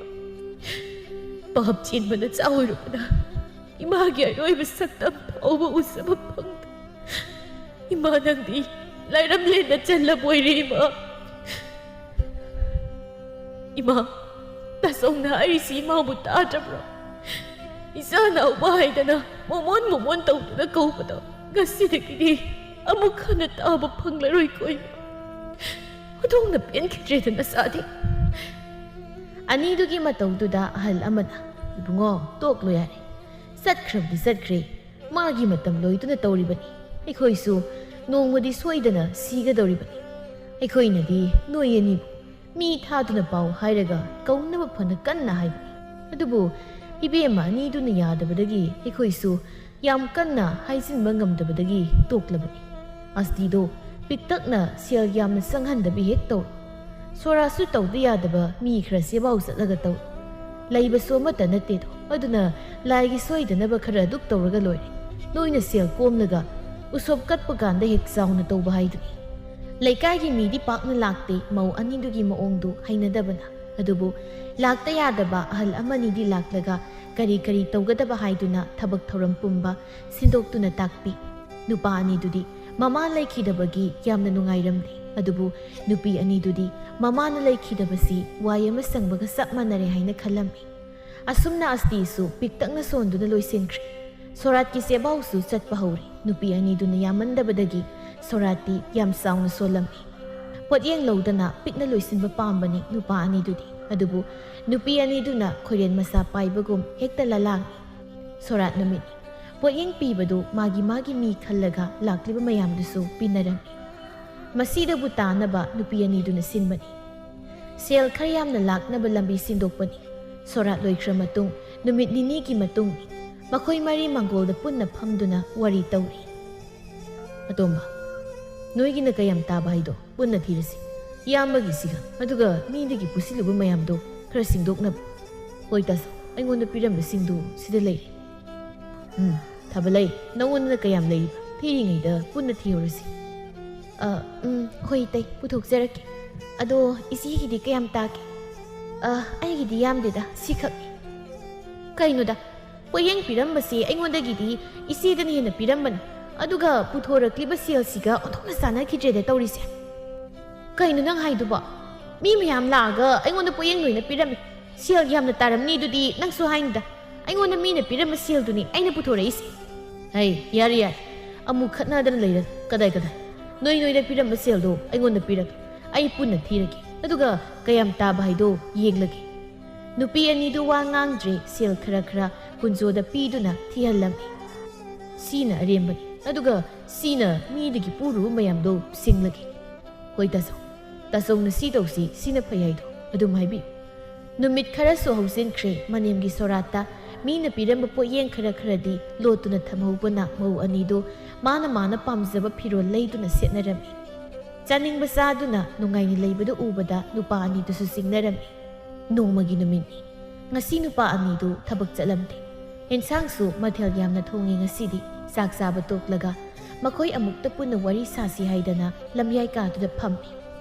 ꯄꯥꯞ ꯆꯦꯟꯕ ꯅꯆꯥ ꯑꯣꯏꯔꯨꯕꯅ ꯏꯃꯥꯒꯤ ꯑꯔꯣꯏꯕ ꯁꯛꯇꯝ ꯐꯥꯎꯕ ꯎꯖꯕ ꯐꯪꯗꯦ꯫ ꯏꯃꯥ, ꯅꯪꯗꯤ ꯂꯥꯏꯔꯝꯂꯦꯟꯗ ꯆꯜꯂꯕꯣꯏꯔꯦ, ꯏꯃꯥ꯫ ꯏꯃꯥ, ꯇꯥꯆꯧꯅ ꯍꯥꯏꯔꯤꯁꯤ ꯏꯃꯥꯕꯨ ꯇꯥꯗ꯭ꯔꯕ꯭ꯔꯣ? ꯏꯆꯥꯅꯥꯎꯕ ꯍꯥꯏꯗꯅ ꯃꯣꯃꯣꯟ ꯃꯣꯃꯣꯟ ꯇꯧꯗꯨꯅ ꯀꯧꯕꯗꯣ ꯉꯁꯤꯗꯒꯤꯗꯤ ꯑꯃꯨꯛ ꯍꯟꯅ ꯇꯥꯕ ꯐꯪꯂꯔꯣꯏꯀꯣ, ꯏꯃꯥ꯫ ꯍꯧꯗꯣꯡꯅ ꯄꯦꯟꯈꯤꯗ꯭ꯔꯦꯗ ꯅꯆꯥꯗꯤ꯫ ꯑꯅꯤꯗꯨꯒꯤ ꯃꯇꯧꯗꯨꯗ ꯑꯍꯜ ꯑꯃꯅ, "ꯏꯕꯨꯡꯉꯣ, ꯇꯣꯛꯂꯣ ꯌꯥꯔꯦ꯫ ꯆꯠꯈ꯭ꯔꯕꯗꯤ ꯆꯠꯈ꯭ꯔꯦ, ꯃꯥꯒꯤ ꯃꯇꯝ ꯂꯣꯏꯗꯨꯅ ꯇꯧꯔꯤꯕꯅꯤ꯫ ꯑꯩꯈꯣꯏꯁꯨ ꯅꯣꯡꯃꯗꯤ ꯁꯣꯏꯗꯅ ꯁꯤꯒꯗꯧꯔꯤꯕꯅꯤ꯫ ꯑꯩꯈꯣꯏꯅꯗꯤ ꯅꯣꯏ ꯑꯅꯤꯕꯨ ꯃꯤ ꯊꯥꯗꯨꯅ ꯄꯥꯎ ꯍꯥꯏꯔꯒ ꯀꯧꯅꯕ ꯐꯅ ꯀꯟꯅ ꯍꯥꯏꯕꯅꯤ꯫ ꯑꯗꯨꯕꯨ ꯏꯕꯦꯝꯃ ꯑꯅꯤꯗꯨꯅ ꯌꯥꯗꯕꯗꯒꯤ ꯑꯩꯈꯣꯏꯁꯨ ꯌꯥꯝ ꯀꯟꯅ ꯍꯥꯏꯖꯤꯟꯕ ꯉꯝꯗꯕꯗꯒꯤ ꯇꯣꯛꯂꯕꯅꯤ꯫ ꯑꯁꯇꯤꯗꯣ ꯄꯤꯛꯇꯛꯅ ꯁꯦꯜ ꯌꯥꯝꯅ ꯆꯪꯍꯟꯗꯕꯤ ꯍꯦꯛ ꯇꯧ꯫ ꯁꯣꯔꯥꯁꯨ ꯇꯧꯗ ꯌꯥꯗꯕ ꯃꯤ ꯈꯔ ꯆꯦꯕꯥꯎ ꯆꯠꯂꯒ ꯇꯧ꯫ ꯂꯩꯕꯁꯨ ꯑꯃꯠꯇ ꯅꯠꯇꯦꯗꯣ, ꯑꯗꯨꯅ ꯂꯥꯏꯒꯤ ꯁꯣꯏꯗꯅꯕ ꯈꯔ ꯑꯗꯨꯛ ꯇꯧꯔꯒ ꯂꯣꯏꯔꯦ꯫ ꯅꯣꯏꯅ ꯁꯦꯜ ꯀꯣꯝꯂꯒ ꯎꯁꯣꯞ ꯀꯠꯄ ꯀꯥꯟꯗ ꯍꯦꯛ ꯆꯥꯎꯅ ꯇꯧꯕ ꯍꯥꯏꯗꯨꯅꯤ꯫ ꯂꯩꯀꯥꯏꯒꯤ ꯃꯤꯗꯤ ꯄꯥꯛꯅ ꯂꯥꯛꯇꯦ, ꯃꯧ ꯑꯅꯤꯗꯨꯒꯤ ꯃꯑꯣꯡꯗꯨ ꯍꯩꯅꯗꯕꯅ꯫ ꯑꯗꯨꯕꯨ ꯂꯥꯛꯇ ꯌꯥꯗꯕ ꯑꯍꯜ ꯑꯃꯅꯤꯗꯤ ꯂꯥꯛꯂꯒ ꯀꯔꯤ ꯀꯔꯤ ꯇꯧꯒꯗꯕ ꯍꯥꯏꯗꯨꯅ ꯊꯕꯛ ꯊꯧꯔꯝ ꯄꯨꯝꯕ ꯁꯤꯟꯗꯣꯛꯇꯨꯅ ꯇꯥꯛꯄꯤ꯫ ꯅꯨꯄꯥ ꯑꯅꯤꯗꯨꯗꯤ ꯃꯃꯥ ꯂꯩꯈꯤꯗꯕꯒꯤ ꯌꯥꯝꯅ ꯅꯨꯡꯉꯥꯏꯔꯝꯂꯦ, ꯑꯗꯨꯕꯨ ꯅꯨꯄꯤ ꯑꯅꯤꯗꯨꯗꯤ ꯃꯃꯥꯅ ꯂꯩꯈꯤꯗꯕꯁꯤ ꯋꯥꯏ ꯑꯃ ꯁꯪꯕꯒ ꯆꯞ ꯃꯥꯟꯅꯔꯦ ꯍꯥꯏꯅ ꯈꯜꯂꯝꯃꯤ꯫ ꯑꯁꯨꯝꯅ ꯑꯁꯇꯤꯁꯨ ꯄꯤꯛꯇꯛꯅ ꯁꯣꯟꯗꯨꯅ ꯂꯣꯏꯁꯤꯟꯈ꯭ꯔꯦ꯫ ꯁꯣꯔꯥꯠꯀꯤ ꯆꯦꯕꯥꯎꯁꯨ ꯆꯠꯄ ꯍꯧꯔꯦ꯫ ꯅꯨꯄꯤ ꯑꯅꯤꯗꯨꯅ ꯌꯥꯝꯃꯟꯗꯕꯗꯒꯤ ꯁꯣꯔꯥꯠꯇꯤ ꯌꯥꯝ ꯆꯥꯎꯅ ꯁꯣꯜꯂꯝꯃꯤ꯫ ꯄꯣꯠꯌꯦꯡ ꯂꯧꯗꯅ ꯄꯤꯛꯅ ꯂꯣꯏꯁꯤꯟꯕ ꯄꯥꯝꯕꯅꯤ ꯅꯨꯄꯥ ꯑꯅꯤꯗꯨꯗꯤ꯫ ꯑꯗꯨꯕꯨ ꯅꯨꯄꯤ ꯑꯅꯤꯗꯨꯅ ꯈꯣꯏꯔꯦꯟ ꯃꯆꯥ ꯄꯥꯏꯕꯒꯨꯝ ꯍꯦꯛꯇ ꯂꯂꯥꯡꯏ꯫ ꯁꯣꯔꯥꯠ ꯅꯨꯃꯤꯠꯅꯤ꯫ ꯄꯣꯠꯌꯦꯡ ꯄꯤꯕꯗꯨ ꯃꯥꯒꯤ ꯃꯥꯒꯤ ꯃꯤ ꯈꯜꯂꯒ ꯂꯥꯛꯂꯤꯕ ꯃꯌꯥꯝꯗꯨꯁꯨ ꯄꯤꯅꯔꯝꯃꯤ꯫ ꯃꯁꯤꯗꯕꯨ ꯇꯥꯅꯕ ꯅꯨꯄꯤ ꯑꯅꯤꯗꯨꯅ ꯁꯤꯟꯕꯅꯤ꯫ ꯁꯦꯜ ꯈꯔ ꯌꯥꯝꯅ ꯂꯥꯛꯅꯕ ꯂꯝꯕꯤ ꯁꯤꯟꯗꯣꯛꯄꯅꯤ꯫ ꯁꯣꯔꯥꯠ ꯂꯣꯏꯈ꯭ꯔ ꯃꯇꯨꯡ ꯅꯨꯃꯤꯠ ꯅꯤꯅꯤꯒꯤ ꯃꯇꯨꯡ ꯃꯈꯣꯏ ꯃꯔꯤ ꯃꯥꯡꯒꯣꯜꯗ ꯄꯨꯟꯅ ꯐꯝꯗꯨꯅ ꯋꯥꯔꯤ ꯇꯧꯔꯤ꯫ "ꯑꯇꯣꯝꯕ, ꯅꯣꯏꯒꯤꯅ ꯀꯌꯥꯝ ꯇꯥꯕ ꯍꯥꯏꯗꯣ ꯄꯨꯟꯅ ꯊꯤꯔꯁꯤ꯫ ꯏꯌꯥꯝꯕꯒꯤꯁꯤꯒ, ꯑꯗꯨꯒ ꯃꯤꯗꯒꯤ ꯄꯨꯁꯤꯜꯂꯨꯕ ꯃꯌꯥꯝꯗꯣ ꯈꯔ ꯁꯤꯡꯗꯣꯛꯅꯕ꯫ ꯍꯣꯏ ꯇꯥꯆꯧ, ꯑꯩꯉꯣꯟꯗ ꯄꯤꯔꯝꯕꯁꯤꯡꯗꯨ ꯁꯤꯗ ꯂꯩꯔꯦ꯫ ꯎꯝ, ꯊꯥꯕꯂꯩ, ꯅꯉꯣꯟꯗꯅ ꯀꯌꯥꯝ ꯂꯩꯔꯤꯕ? ꯊꯤꯔꯤꯉꯩꯗ ꯄꯨꯟꯅ ꯊꯤꯍꯧꯔꯁꯤ꯫ ꯑ, ꯎꯝ, ꯍꯣꯏ ꯏꯇꯩ, ꯄꯨꯊꯣꯛꯆꯔꯛꯀꯦ꯫ ꯑꯗꯣ ꯏꯆꯦꯒꯤꯗꯤ ꯀꯌꯥꯝ ꯇꯥꯒꯦ? ꯑ, ꯑꯩꯒꯤꯗꯤ ꯌꯥꯝꯗꯦꯗ, ꯁꯤꯈꯛꯅꯤ꯫ ꯀꯩꯅꯣꯗ, ꯄꯣꯠꯌꯦꯡ ꯄꯤꯔꯝꯕꯁꯦ ꯑꯩꯉꯣꯟꯗꯒꯤꯗꯤ ꯏꯆꯦꯗꯅ ꯍꯦꯟꯅ ꯄꯤꯔꯝꯕꯅꯤ꯫ ꯑꯗꯨꯒ ꯄꯨꯊꯣꯔꯛꯂꯤꯕ ꯁꯦꯜꯁꯤꯒ ꯑꯣꯟꯊꯣꯛꯅ ꯆꯥꯟꯅꯈꯤꯗ꯭ꯔꯦꯗ ꯇꯧꯔꯤꯁꯦ꯫ ꯀꯩꯅꯣ ꯅꯪ ꯍꯥꯏꯗꯨꯕꯣ? ꯃꯤ ꯃꯌꯥꯝ ꯂꯥꯛꯑꯒ ꯑꯩꯉꯣꯟꯗ ꯄꯣꯠꯌꯦꯡ ꯂꯣꯏꯅ ꯄꯤꯔꯝꯃꯤ꯫ ꯁꯦꯜ ꯌꯥꯝꯅ ꯇꯥꯔꯝꯅꯤ, ꯑꯗꯨꯗꯤ ꯅꯪꯁꯨ ꯍꯥꯏꯅꯨꯗ꯫ ꯑꯩꯉꯣꯟꯗ ꯃꯤꯅ ꯄꯤꯔꯝꯕ ꯁꯦꯜꯗꯨꯅꯤ ꯑꯩꯅ ꯄꯨꯊꯣꯔꯛꯏꯁꯦ꯫ ꯍꯩ, ꯌꯥꯔꯦ, ꯌꯥꯔꯦ꯫ ꯑꯃꯨꯛ ꯈꯠꯅꯗꯅ ꯂꯩꯔ ꯀꯗꯥꯏ ꯀꯗꯥꯏ? ꯅꯣꯏ ꯅꯣꯏꯗ ꯄꯤꯔꯝꯕ ꯁꯦꯜꯗꯣ ꯑꯩꯉꯣꯟꯗ ꯄꯤꯔꯛ꯫ ꯑꯩ ꯄꯨꯟꯅ ꯊꯤꯔꯒꯦ꯫ ꯑꯗꯨꯒ ꯀꯌꯥꯝ ꯇꯥꯕ ꯍꯥꯏꯗꯣ ꯌꯦꯡꯂꯒꯦ꯫ ꯅꯨꯄꯤ ꯑꯅꯤꯗꯨ ꯋꯥ ꯉꯥꯡꯗ꯭ꯔꯦ, ꯁꯦꯜ ꯈꯔ ꯈꯔ ꯀꯨꯟꯖꯣꯗ ꯄꯤꯗꯨꯅ ꯊꯤꯍꯜꯂꯝꯃꯤ꯫ ꯁꯤꯅ ꯑꯔꯦꯝꯕꯅꯤ, ꯑꯗꯨꯒ ꯁꯤꯅ ꯃꯤꯗꯒꯤ ꯄꯨꯔꯨꯕ ꯃꯌꯥꯝꯗꯣ ꯁꯤꯡꯂꯒꯦ꯫ ꯍꯣꯏ ꯇꯥꯆꯧ, ꯇꯥꯆꯧꯅ ꯁꯤ ꯇꯧꯁꯤ, ꯁꯤꯅ ꯐꯩ ꯍꯥꯏꯗꯣ ꯑꯗꯨꯝ ꯍꯥꯏꯕꯤꯌꯨ꯫ ꯅꯨꯃꯤꯠ ꯈꯔꯁꯨ ꯍꯧꯖꯤꯟꯈ꯭ꯔꯦ, ꯃꯅꯦꯝꯒꯤ ꯁꯣꯔꯥꯠꯇ ꯃꯤꯅ ꯄꯤꯔꯝꯕ ꯄꯣꯠꯌꯦꯡ ꯈꯔ ꯈꯔꯗꯤ ꯂꯣꯠꯇꯨꯅ ꯊꯝꯍꯧꯕꯅ ꯃꯧ ꯑꯅꯤꯗꯨ ꯃꯥꯅ ꯃꯥꯅ ꯄꯥꯝꯖꯕ ꯐꯤꯔꯣꯜ ꯂꯩꯗꯨꯅ ꯁꯦꯠꯅꯔꯝꯃꯤ꯫ ꯆꯥꯅꯤꯡꯕ ꯆꯥꯗꯨꯅ ꯅꯨꯡꯉꯥꯏꯅ ꯂꯩꯕꯗꯨ ꯎꯕꯗ ꯅꯨꯄꯥ ꯑꯅꯤꯗꯨꯁꯨ ꯆꯤꯡꯅꯔꯝꯃꯤ꯫ ꯅꯣꯡꯃꯒꯤ ꯅꯨꯃꯤꯠꯅꯤ꯫ ꯉꯁꯤ ꯅꯨꯄꯥ ꯑꯅꯤꯗꯨ ꯊꯕꯛ ꯆꯠꯂꯝꯗꯦ꯫ ꯑꯦꯟꯁꯥꯡꯁꯨ ꯃꯊꯦꯜ ꯌꯥꯝꯅ ꯊꯣꯡꯉꯤ ꯉꯁꯤꯗꯤ꯫ ꯆꯥꯛ ꯆꯥꯕ ꯇꯣꯛꯂꯒ ꯃꯈꯣꯏ ꯑꯃꯨꯛꯇ ꯄꯨꯟꯅ ꯋꯥꯔꯤ ꯁꯥꯁꯤ ꯍꯥꯏꯗꯅ ꯂꯝꯌꯥꯏ ꯀꯥꯗꯨꯗ ꯐꯝꯃꯤ꯫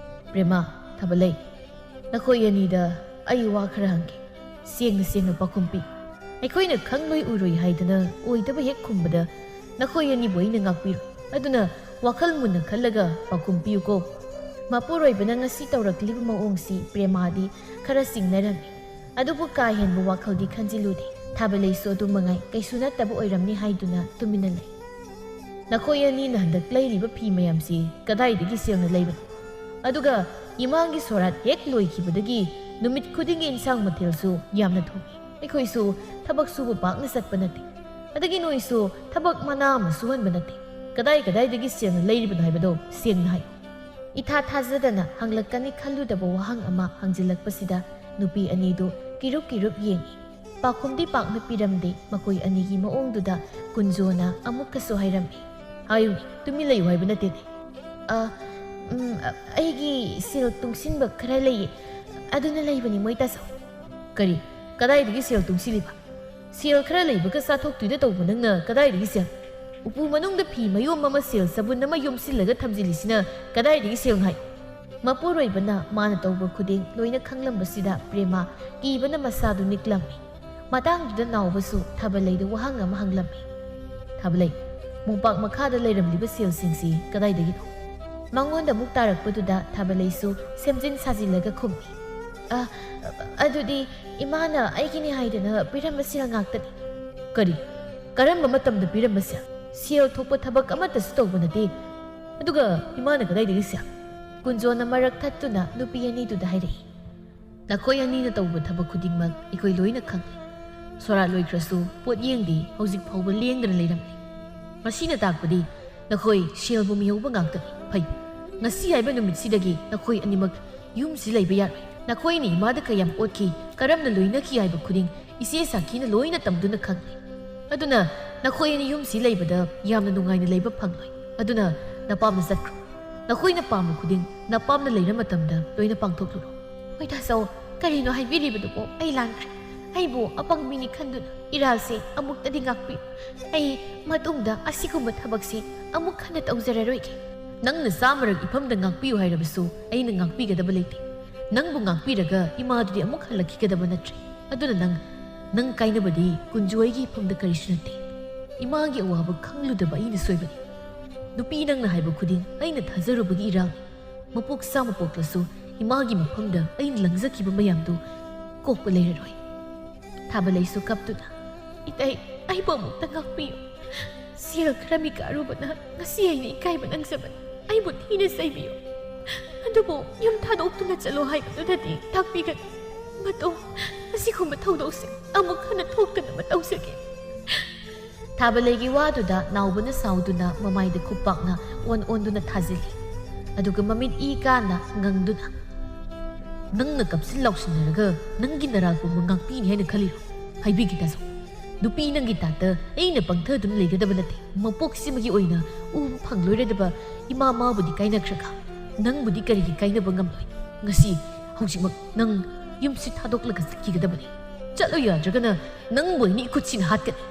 ꯄ꯭ꯔꯦꯃꯥ, ꯊꯥꯕꯂꯩ, ꯅꯈꯣꯏ ꯑꯅꯤꯗ ꯑꯩ ꯋꯥ ꯈꯔ ꯍꯪꯒꯦ꯫ ꯁꯦꯡꯅ ꯁꯦꯡꯅ ꯄꯥꯎꯈꯨꯝ ꯄꯤ꯫ ꯑꯩꯈꯣꯏꯅ ꯈꯪꯂꯣꯏ ꯎꯔꯣꯏ ꯍꯥꯏꯗꯅ ꯑꯣꯏꯗꯕ ꯍꯦꯛ ꯈꯨꯝꯕꯗ ꯅꯈꯣꯏ ꯑꯅꯤꯕꯨ ꯑꯩꯅ ꯉꯥꯛꯄꯤꯔꯣꯏ꯫ ꯑꯗꯨꯅ ꯋꯥꯈꯜ ꯃꯨꯟꯅ ꯈꯜꯂꯒ ꯄꯥꯎꯈꯨꯝ ꯄꯤꯌꯨꯀꯣ꯫ ꯃꯄꯨꯔꯣꯏꯕꯅ ꯉꯁꯤ ꯇꯧꯔꯛꯂꯤꯕ ꯃꯑꯣꯡꯁꯤ ꯄ꯭ꯔꯦꯃꯥꯗꯤ ꯈꯔ ꯆꯤꯡꯅꯔꯝꯃꯤ꯫ ꯑꯗꯨꯕꯨ ꯀꯥ ꯍꯦꯟꯕ ꯋꯥꯈꯜꯗꯤ ꯈꯟꯖꯤꯜꯂꯨꯗꯦ꯫ ꯊꯥꯕꯂꯩꯁꯨ ꯑꯗꯨ ꯃꯉꯥꯏ, ꯀꯩꯁꯨ ꯅꯠꯇꯕ ꯑꯣꯏꯔꯝꯅꯤ ꯍꯥꯏꯗꯨꯅ ꯇꯨꯃꯤꯟꯅ ꯂꯩ꯫ ꯅꯈꯣꯏ ꯑꯅꯤꯅ ꯍꯟꯗꯛ ꯂꯩꯔꯤꯕ ꯐꯤ ꯃꯌꯥꯝꯁꯤ ꯀꯗꯥꯏꯗꯒꯤ ꯁꯦꯜꯅ ꯂꯩꯕꯅꯣ? ꯑꯗꯨꯒ ꯏꯃꯥꯒꯤ ꯁꯣꯔꯥꯠ ꯍꯦꯛ ꯂꯣꯏꯈꯤꯕꯗꯒꯤ ꯅꯨꯃꯤꯠ ꯈꯨꯗꯤꯡꯒꯤ ꯏꯟꯁꯥꯡ ꯃꯊꯦꯜꯁꯨ ꯌꯥꯝꯅ ꯊꯣꯡꯏ꯫ ꯑꯩꯈꯣꯏꯁꯨ ꯊꯕꯛ ꯁꯨꯕ ꯄꯥꯛꯅ ꯆꯠꯄ ꯅꯠꯇꯦ꯫ ꯑꯗꯒꯤ ꯅꯣꯏꯁꯨ ꯊꯕꯛ ꯃꯅꯥ ꯑꯃ ꯁꯨꯍꯟꯕ ꯅꯠꯇꯦ꯫ ꯀꯗꯥꯏ ꯀꯗꯥꯏꯗꯒꯤ ꯁꯦꯜꯅ ꯂꯩꯔꯤꯕꯅꯣ ꯍꯥꯏꯕꯗꯣ ꯁꯦꯡꯅ ꯍꯥꯏꯌꯨ꯫ ꯏꯊꯥ ꯊꯥꯖꯗꯅ ꯍꯪꯂꯛꯀꯅꯤ ꯈꯜꯂꯨꯗꯕ ꯋꯥꯍꯪ ꯑꯃ ꯍꯪꯖꯤꯜꯂꯛꯄꯁꯤꯗ ꯅꯨꯄꯤ ꯑꯅꯤꯗꯨ ꯀꯤꯔꯨꯞ ꯀꯤꯔꯨꯞ ꯌꯦꯡꯏ꯫ ꯄꯥꯎꯈꯨꯝꯗꯤ ꯄꯥꯛꯅ ꯄꯤꯔꯝꯗꯦ꯫ ꯃꯈꯣꯏ ꯑꯅꯤꯒꯤ ꯃꯑꯣꯡꯗꯨꯗ ꯀꯨꯟꯖꯣꯅ ꯑꯃꯨꯛꯀꯁꯨ ꯍꯥꯏꯔꯝꯃꯤ꯫ ꯍꯥꯏꯌꯨꯅꯦ, ꯇꯨꯃꯤꯟ ꯂꯩꯌꯨ ꯍꯥꯏꯕ ꯅꯠꯇꯦꯅꯦ꯫ "ꯑ, ꯎꯝ, ꯑ, ꯑꯩꯒꯤ ꯁꯦꯜ ꯇꯨꯡꯁꯤꯟꯕ ꯈꯔ ꯂꯩꯌꯦ, ꯑꯗꯨꯅ ꯂꯩꯕꯅꯤ ꯃꯣꯏ ꯇꯥꯆꯧ"꯫ "ꯀꯔꯤ? ꯀꯗꯥꯏꯗꯒꯤ ꯁꯦꯜ ꯇꯨꯡꯁꯤꯜꯂꯤꯕ? ꯁꯦꯜ ꯈꯔ ꯂꯩꯕꯒ ꯆꯥꯊꯣꯛꯇꯣꯏꯗ ꯇꯧꯕ ꯅꯪꯅ ꯀꯗꯥꯏꯗꯒꯤ ꯁꯦꯜ? ꯎꯄꯨ ꯃꯅꯨꯡꯗ ꯐꯤ ꯃꯌꯣꯝ ꯑꯃ ꯁꯦꯜ ꯆꯕꯨꯟ ꯑꯃ ꯌꯣꯝꯁꯤꯜꯂꯒ ꯊꯝꯖꯤꯜꯂꯤꯁꯤꯅ ꯀꯗꯥꯏꯗꯒꯤ ꯁꯦꯜ ꯉꯥꯏ?" ꯃꯄꯨꯔꯣꯏꯕꯅ ꯃꯥꯅ ꯇꯧꯕ ꯈꯨꯗꯤꯡ ꯂꯣꯏꯅ ꯈꯪꯂꯝꯕꯁꯤꯗ ꯄ꯭ꯔꯦꯃꯥ ꯀꯤꯕꯅ ꯃꯁꯥꯗꯨ ꯅꯤꯛꯂꯝꯃꯤ꯫ ꯃꯇꯥꯡꯗꯨꯗ ꯅꯥꯎꯕꯁꯨ ꯊꯥꯕꯂꯩꯗ ꯋꯥꯍꯪ ꯑꯃ ꯍꯪꯂꯝꯃꯤ꯫ "ꯊꯥꯕꯂꯩ, ꯃꯣꯝꯄꯥꯛ ꯃꯈꯥꯗ ꯂꯩꯔꯝꯂꯤꯕ ꯁꯦꯜꯁꯤꯡꯁꯤ ꯀꯗꯥꯏꯗꯒꯤꯅꯣ? ꯃꯉꯣꯟꯗ ꯑꯃꯨꯛ ꯇꯥꯔꯛꯄꯗꯨꯗ ꯊꯥꯕꯂꯩꯁꯨ ꯁꯦꯝꯖꯤꯟ ꯁꯥꯖꯤꯜꯂꯒ ꯈꯨꯝꯃꯤ꯫ "ꯑ, ꯑꯗꯨꯗꯤ ꯏꯃꯥꯅ ꯑꯩꯒꯤꯅꯤ ꯍꯥꯏꯗꯅ ꯄꯤꯔꯝꯕ ꯁꯦꯜ ꯉꯥꯛꯇꯅꯤ꯫" "ꯀꯔꯤ? ꯀꯔꯝꯕ ꯃꯇꯝꯗ ꯄꯤꯔꯝꯕ ꯁꯦꯜ? ꯁꯦꯜ ꯊꯣꯛꯄ ꯊꯕꯛ ꯑꯃꯠꯇꯁꯨ ꯇꯧꯕ ꯅꯠꯇꯦ꯫ ꯑꯗꯨꯒ ꯏꯃꯥꯅ ꯀꯗꯥꯏꯗꯒꯤ ꯁꯦꯜ?" ꯀꯨꯟꯖꯣꯅ ꯃꯔꯛ ꯊꯠꯇꯨꯅ ꯅꯨꯄꯤ ꯑꯅꯤꯗꯨꯗ ꯍꯥꯏꯔꯛꯏ꯫ "ꯅꯈꯣꯏ ꯑꯅꯤꯅ ꯇꯧꯕ ꯊꯕꯛ ꯈꯨꯗꯤꯡꯃꯛ ꯑꯩꯈꯣꯏ ꯂꯣꯏꯅ ꯈꯪꯂꯤ꯫ ꯁꯣꯔꯥꯠ ꯂꯣꯏꯈ꯭ꯔꯁꯨ ꯄꯣꯠꯌꯦꯡꯗꯤ ꯍꯧꯖꯤꯛ ꯐꯥꯎꯕ ꯂꯦꯡꯗꯅ ꯂꯩꯔꯝꯂꯤ꯫ ꯃꯁꯤꯅ ꯇꯥꯛꯄꯗꯤ ꯅꯈꯣꯏ ꯁꯦꯜꯕꯨ ꯃꯤꯍꯧꯕ ꯉꯥꯛꯇꯅꯤ꯫ ꯐꯩ, ꯉꯁꯤ ꯍꯥꯏꯕ ꯅꯨꯃꯤꯠꯁꯤꯗꯒꯤ ꯅꯈꯣꯏ ꯑꯅꯤꯃꯛ ꯌꯨꯝꯁꯤ ꯂꯩꯕ ꯌꯥꯔꯣꯏ꯫ ꯅꯈꯣꯏꯅ ꯏꯃꯥꯗ ꯀꯌꯥꯝ ꯑꯣꯠꯈꯤ, ꯀꯔꯝꯅ ꯂꯣꯏꯅꯈꯤ ꯍꯥꯏꯕ ꯈꯨꯗꯤꯡ ꯏꯆꯦ ꯁꯥꯈꯤꯅ ꯂꯣꯏꯅ ꯇꯝꯗꯨꯅ ꯈꯪꯂꯤ꯫ ꯑꯗꯨꯅ ꯅꯈꯣꯏ ꯑꯅꯤ ꯌꯨꯝꯁꯤ ꯂꯩꯕꯗ ꯌꯥꯝꯅ ꯅꯨꯡꯉꯥꯏꯅ ꯂꯩꯕ ꯐꯪꯂꯣꯏ꯫ ꯑꯗꯨꯅ ꯅꯄꯥꯝꯗ ꯆꯠꯈ꯭ꯔꯣ꯫ ꯅꯈꯣꯏꯅ ꯄꯥꯝꯕ ꯈꯨꯗꯤꯡ ꯅꯄꯥꯝꯅ ꯂꯩꯔ ꯃꯇꯝꯗ ꯂꯣꯏꯅ ꯄꯥꯡꯊꯣꯛꯂꯨꯔꯣ꯫" "ꯍꯣꯏ ꯇꯥꯆꯧ, ꯀꯔꯤꯅꯣ ꯍꯥꯏꯕꯤꯔꯤꯕꯗꯨꯕꯣ? ꯑꯩ ꯂꯥꯟꯈ꯭ꯔꯦ꯫ ꯑꯩꯕꯨ ꯑꯄꯪꯕꯤꯅꯤ ꯈꯟꯗꯨꯅ ꯏꯔꯥꯜꯁꯦ ꯑꯃꯨꯛꯇꯗꯤ ꯉꯥꯛꯄꯤꯌꯨ꯫ ꯑꯩ ꯃꯇꯨꯡꯗ ꯑꯁꯤꯒꯨꯝꯕ ꯊꯕꯛꯁꯤ ꯑꯃꯨꯛ ꯍꯟꯅ ꯇꯧꯖꯔꯔꯣꯏꯒꯦ꯫" "ꯅꯪꯅ ꯆꯥꯝꯃꯔꯛ ꯏꯐꯝꯗ ꯉꯥꯛꯄꯤꯌꯨ ꯍꯥꯏꯔꯕꯁꯨ ꯑꯩꯅ ꯉꯥꯛꯄꯤꯒꯗꯕ ꯂꯩꯇꯦ꯫ ꯅꯪꯕꯨ ꯉꯥꯛꯄꯤꯔꯒ ꯏꯃꯥꯗꯨꯗꯤ ꯑꯃꯨꯛ ꯍꯜꯂꯛꯈꯤꯒꯗꯕ ꯅꯠꯇ꯭ꯔꯦ꯫ ꯑꯗꯨꯅ ꯅꯪ, ꯅꯪ ꯀꯥꯏꯅꯕꯗꯤ ꯀꯨꯟꯖꯣꯏꯒꯤ ꯏꯐꯝꯗ ꯀꯔꯤꯁꯨ ꯅꯠꯇꯦ꯫ ꯏꯃꯥꯒꯤ ꯑꯋꯥꯕ ꯈꯪꯂꯨꯗꯕ ꯑꯩꯅ ꯁꯣꯏꯕꯅꯤ꯫ ꯅꯨꯄꯤ ꯅꯪꯅ ꯍꯥꯏꯕ ꯈꯨꯗꯤꯡ ꯑꯩꯅ ꯊꯥꯖꯔꯨꯕꯒꯤ ꯏꯔꯥꯜꯅꯤ꯫ ꯃꯄꯣꯛ ꯆꯥꯝꯃ ꯄꯣꯛꯂꯁꯨ ꯏꯃꯥꯒꯤ ꯃꯐꯝꯗ ꯑꯩꯅ ꯂꯪꯖꯈꯤꯕ ꯃꯌꯥꯝꯗꯨ ꯀꯣꯛꯄ ꯂꯩꯔꯔꯣꯏ꯫" ꯊꯥꯕꯂꯩꯁꯨ ꯀꯞꯇꯨꯅ, "ꯏꯇꯩ, ꯑꯩꯕꯨ ꯑꯃꯨꯛꯇ ꯉꯥꯛꯄꯤꯌꯨ꯫ ꯁꯦꯜ ꯈꯔ ꯃꯤꯀꯥꯔꯨꯕꯅ ꯉꯁꯤ ꯑꯩꯅ ꯏꯀꯥꯏꯕ ꯅꯪꯖꯕꯅꯤ꯫ ꯑꯩꯕꯨ ꯊꯤꯅ ꯆꯩꯕꯤꯌꯨ꯫ ꯑꯗꯨꯕꯨ ꯌꯨꯝ ꯊꯥꯗꯣꯛꯇꯨꯅ ꯆꯠꯂꯣ ꯍꯥꯏꯕꯗꯨꯗꯗꯤ ꯇꯥꯛꯄꯤꯒꯅꯨ꯫ ꯃꯇꯨꯡ ꯑꯁꯤꯒꯨꯝꯕ ꯊꯧꯗꯣꯛꯁꯤꯡ ꯑꯃꯨꯛ ꯍꯟꯅ ꯊꯣꯛꯇꯅꯕ ꯇꯧꯖꯒꯦ꯫" ꯊꯥꯕꯂꯩꯒꯤ ꯋꯥꯗꯨꯗ ꯅꯥꯎꯕꯅ ꯁꯥꯎꯗꯨꯅ ꯃꯃꯥꯏꯗ ꯈꯨꯞꯄꯥꯛꯅ ꯑꯣꯟ ꯑꯣꯟꯗꯨꯅ ꯊꯥꯖꯤꯜꯂꯤ꯫ ꯑꯗꯨꯒ ꯃꯃꯤꯠ ꯏ ꯀꯥꯅ ꯉꯪꯗꯨꯅ, "ꯅꯪꯅ ꯀꯞꯁꯤꯟ ꯂꯥꯎꯁꯤꯟꯅꯔꯒ ꯅꯪꯒꯤ ꯅꯔꯥꯜ ꯄꯨꯝꯕ ꯉꯥꯛꯄꯤꯅꯤ ꯍꯥꯏꯅ ꯈꯜꯂꯤꯔꯣ? ꯍꯥꯏꯕꯤꯒꯦ ꯇꯥꯖꯧ, ꯅꯨꯄꯤ ꯅꯪꯒꯤ ꯇꯥꯏꯞꯇ ꯑꯩꯅ ꯄꯪꯊꯗꯨꯅ ꯂꯩꯒꯗꯕ ꯅꯠꯇꯦ꯫ ꯃꯄꯣꯛꯁꯤꯃꯒꯤ ꯑꯣꯏꯅ ꯎꯕ ꯐꯪꯂꯣꯏꯔꯗꯕ ꯏꯃꯥ ꯃꯥꯕꯨꯗꯤ ꯀꯥꯏꯅꯈ꯭ꯔꯒ ꯅꯪꯕꯨꯗꯤ ꯀꯔꯤꯒꯤ ꯀꯥꯏꯅꯕ ꯉꯝꯂꯣꯏ? ꯉꯁꯤ, ꯍꯧꯖꯤꯛꯃꯛ ꯅꯪ ꯌꯨꯝꯁꯤ ꯊꯥꯗꯣꯛꯂꯒ ꯆꯠꯈꯤꯒꯗꯕꯅꯤ꯫ ꯆꯠꯂꯨ ꯌꯥꯗ꯭ꯔꯒꯅ ꯅꯪꯕꯨ ꯑꯩꯅ ꯏꯈꯨꯠꯁꯤꯅ ꯍꯥꯠꯀꯅꯤ꯫"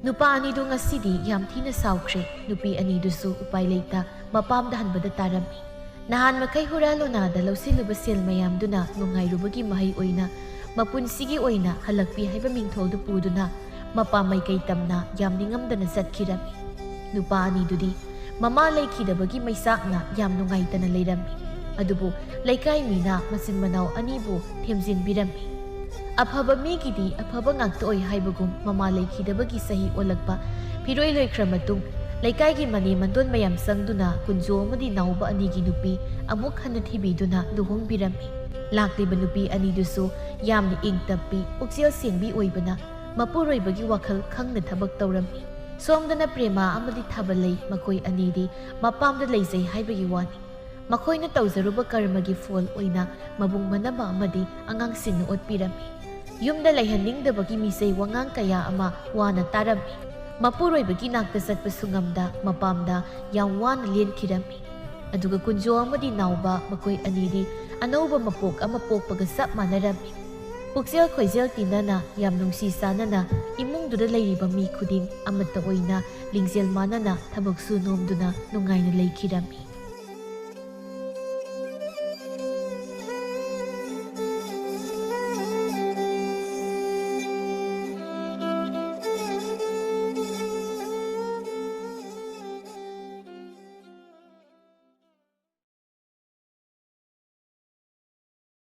ꯅꯨꯄꯥ ꯑꯅꯤꯗꯨ ꯉꯁꯤꯗꯤ ꯌꯥꯝ ꯊꯤꯅ ꯁꯥꯎꯈ꯭ꯔꯦ꯫ ꯅꯨꯄꯤ ꯑꯅꯤꯗꯨꯁꯨ ꯎꯄꯥꯏ ꯂꯩꯇ ꯃꯄꯥꯝꯗ ꯍꯟꯕꯗ ꯇꯥꯔꯝꯃꯤ꯫ ꯅꯍꯥꯟ ꯃꯈꯩ ꯍꯨꯔꯥ ꯂꯣꯅꯥꯗ ꯂꯧꯁꯤꯜꯂꯨꯕ ꯁꯦꯜ ꯃꯌꯥꯝꯗꯨꯅ ꯅꯨꯡꯉꯥꯏꯔꯨꯕꯒꯤ ꯃꯍꯩ ꯑꯣꯏꯅ ꯃꯄꯨꯟꯁꯤꯒꯤ ꯑꯣꯏꯅ ꯍꯜꯂꯛꯄꯤ ꯍꯥꯏꯕ ꯃꯤꯡꯊꯣꯜꯗꯨ ꯄꯨꯗꯨꯅ ꯃꯄꯥ ꯃꯥꯏꯀꯩ ꯇꯝꯅ ꯌꯥꯝ ꯅꯤꯡꯉꯝꯗꯅ ꯆꯠꯈꯤꯔꯝꯃꯤ꯫ ꯅꯨꯄꯥ ꯑꯅꯤꯗꯨꯗꯤ ꯃꯃꯥ ꯂꯩꯈꯤꯗꯕꯒꯤ ꯃꯩꯆꯥꯛꯅ ꯌꯥꯝ ꯅꯨꯡꯉꯥꯏꯇꯅ ꯂꯩꯔꯝꯃꯤ꯫ ꯑꯗꯨꯕꯨ ꯂꯩꯀꯥꯏ ꯃꯤꯅ ꯃꯆꯤꯟ ꯃꯅꯥꯎ ꯑꯅꯤꯕꯨ ꯊꯦꯝꯖꯤꯟꯕꯤꯔꯝꯃꯤ꯫ ꯑꯐꯕ ꯃꯤꯒꯤꯗꯤ ꯑꯐꯕ ꯉꯥꯛꯇ ꯑꯣꯏ ꯍꯥꯏꯕꯒꯨꯝ, ꯃꯃꯥ ꯂꯩꯈꯤꯗꯕꯒꯤ ꯆꯍꯤ ꯑꯣꯜꯂꯛꯄ ꯐꯤꯔꯣꯏ ꯂꯣꯏꯈ꯭ꯔ ꯃꯇꯨꯡ, ꯂꯩꯀꯥꯏꯒꯤ ꯃꯅꯦꯝ ꯃꯟꯗꯣꯟ ꯃꯌꯥꯝ ꯆꯪꯗꯨꯅ ꯀꯨꯟꯖꯣ ꯑꯃꯗꯤ ꯅꯥꯎꯕ ꯑꯅꯤꯒꯤ ꯅꯨꯄꯤ ꯑꯃꯨꯛ ꯍꯟꯅ ꯊꯤꯕꯤꯗꯨꯅ ꯂꯨꯍꯣꯡꯕꯤꯔꯝꯃꯤ꯫ ꯂꯥꯛꯂꯤꯕ ꯅꯨꯄꯤ ꯑꯅꯤꯗꯨꯁꯨ ꯌꯥꯝꯅ ꯏꯪ ꯇꯞꯄꯤ, ꯄꯨꯛꯆꯦꯜ ꯁꯦꯡꯕꯤ ꯑꯣꯏꯕꯅ ꯃꯄꯨꯔꯣꯏꯕꯒꯤ ꯋꯥꯈꯜ ꯈꯪꯅ ꯊꯕꯛ ꯇꯧꯔꯝꯃꯤ꯫ ꯁꯣꯝꯗꯅ ꯄ꯭ꯔꯦꯃꯥ ꯑꯃꯗꯤ ꯊꯥꯕꯂꯩ, ꯃꯈꯣꯏ ꯑꯅꯤꯗꯤ ꯃꯄꯥꯝꯗ ꯂꯩꯖꯩ ꯍꯥꯏꯕꯒꯤ ꯋꯥꯅꯤ꯫ ꯃꯈꯣꯏꯅ ꯇꯧꯖꯔꯨꯕ ꯀꯔꯃꯒꯤ ꯐꯣꯜ ꯑꯣꯏꯅ ꯃꯕꯨꯡ ꯃꯅꯕ ꯑꯃꯗꯤ ꯑꯉꯥꯡꯁꯤꯡꯅ ꯑꯣꯠꯄꯤꯔꯝꯃꯤ꯫ ꯌꯨꯝꯗ ꯂꯩꯍꯟꯅꯤꯡꯗꯕꯒꯤ ꯃꯤꯆꯩ ꯋꯥꯉꯥꯡ ꯀꯌꯥ ꯑꯃ ꯋꯥꯅ ꯇꯥꯔꯝꯃꯤ꯫ ꯃꯄꯨꯔꯣꯏꯕꯒꯤ ꯅꯥꯛꯇ ꯆꯠꯄꯁꯨ ꯉꯝꯗ ꯃꯄꯥꯝꯗ ꯌꯥꯝ ꯋꯥꯅ ꯂꯦꯟꯈꯤꯔꯝꯃꯤ꯫ ꯑꯗꯨꯒ ꯀꯨꯟꯖꯣ ꯑꯃꯗꯤ ꯅꯥꯎꯕ, ꯃꯈꯣꯏ ꯑꯅꯤꯗꯤ ꯑꯅꯧꯕ ꯃꯄꯣꯛ ꯑꯃ ꯄꯣꯛꯄꯒ ꯆꯞ ꯃꯥꯟꯅꯔꯝꯃꯤ꯫ ꯄꯨꯛꯆꯦꯜ ꯈꯣꯏꯖꯦꯜ ꯇꯤꯟꯅꯅ, ꯌꯥꯝ ꯅꯨꯡꯁꯤ ꯆꯥꯟꯅꯅ ꯏꯃꯨꯡꯗꯨꯗ ꯂꯩꯔꯤꯕ ꯃꯤ ꯈꯨꯗꯤꯡ ꯑꯃꯠꯇ ꯑꯣꯏꯅ ꯂꯤꯡꯖꯦꯜ ꯃꯥꯟꯅꯅ ꯊꯕꯛ ꯁꯨ ꯅꯣꯝꯗꯨꯅ ꯅꯨꯡꯉꯥꯏꯅ ꯂꯩꯈꯤꯔꯝꯃꯤ꯫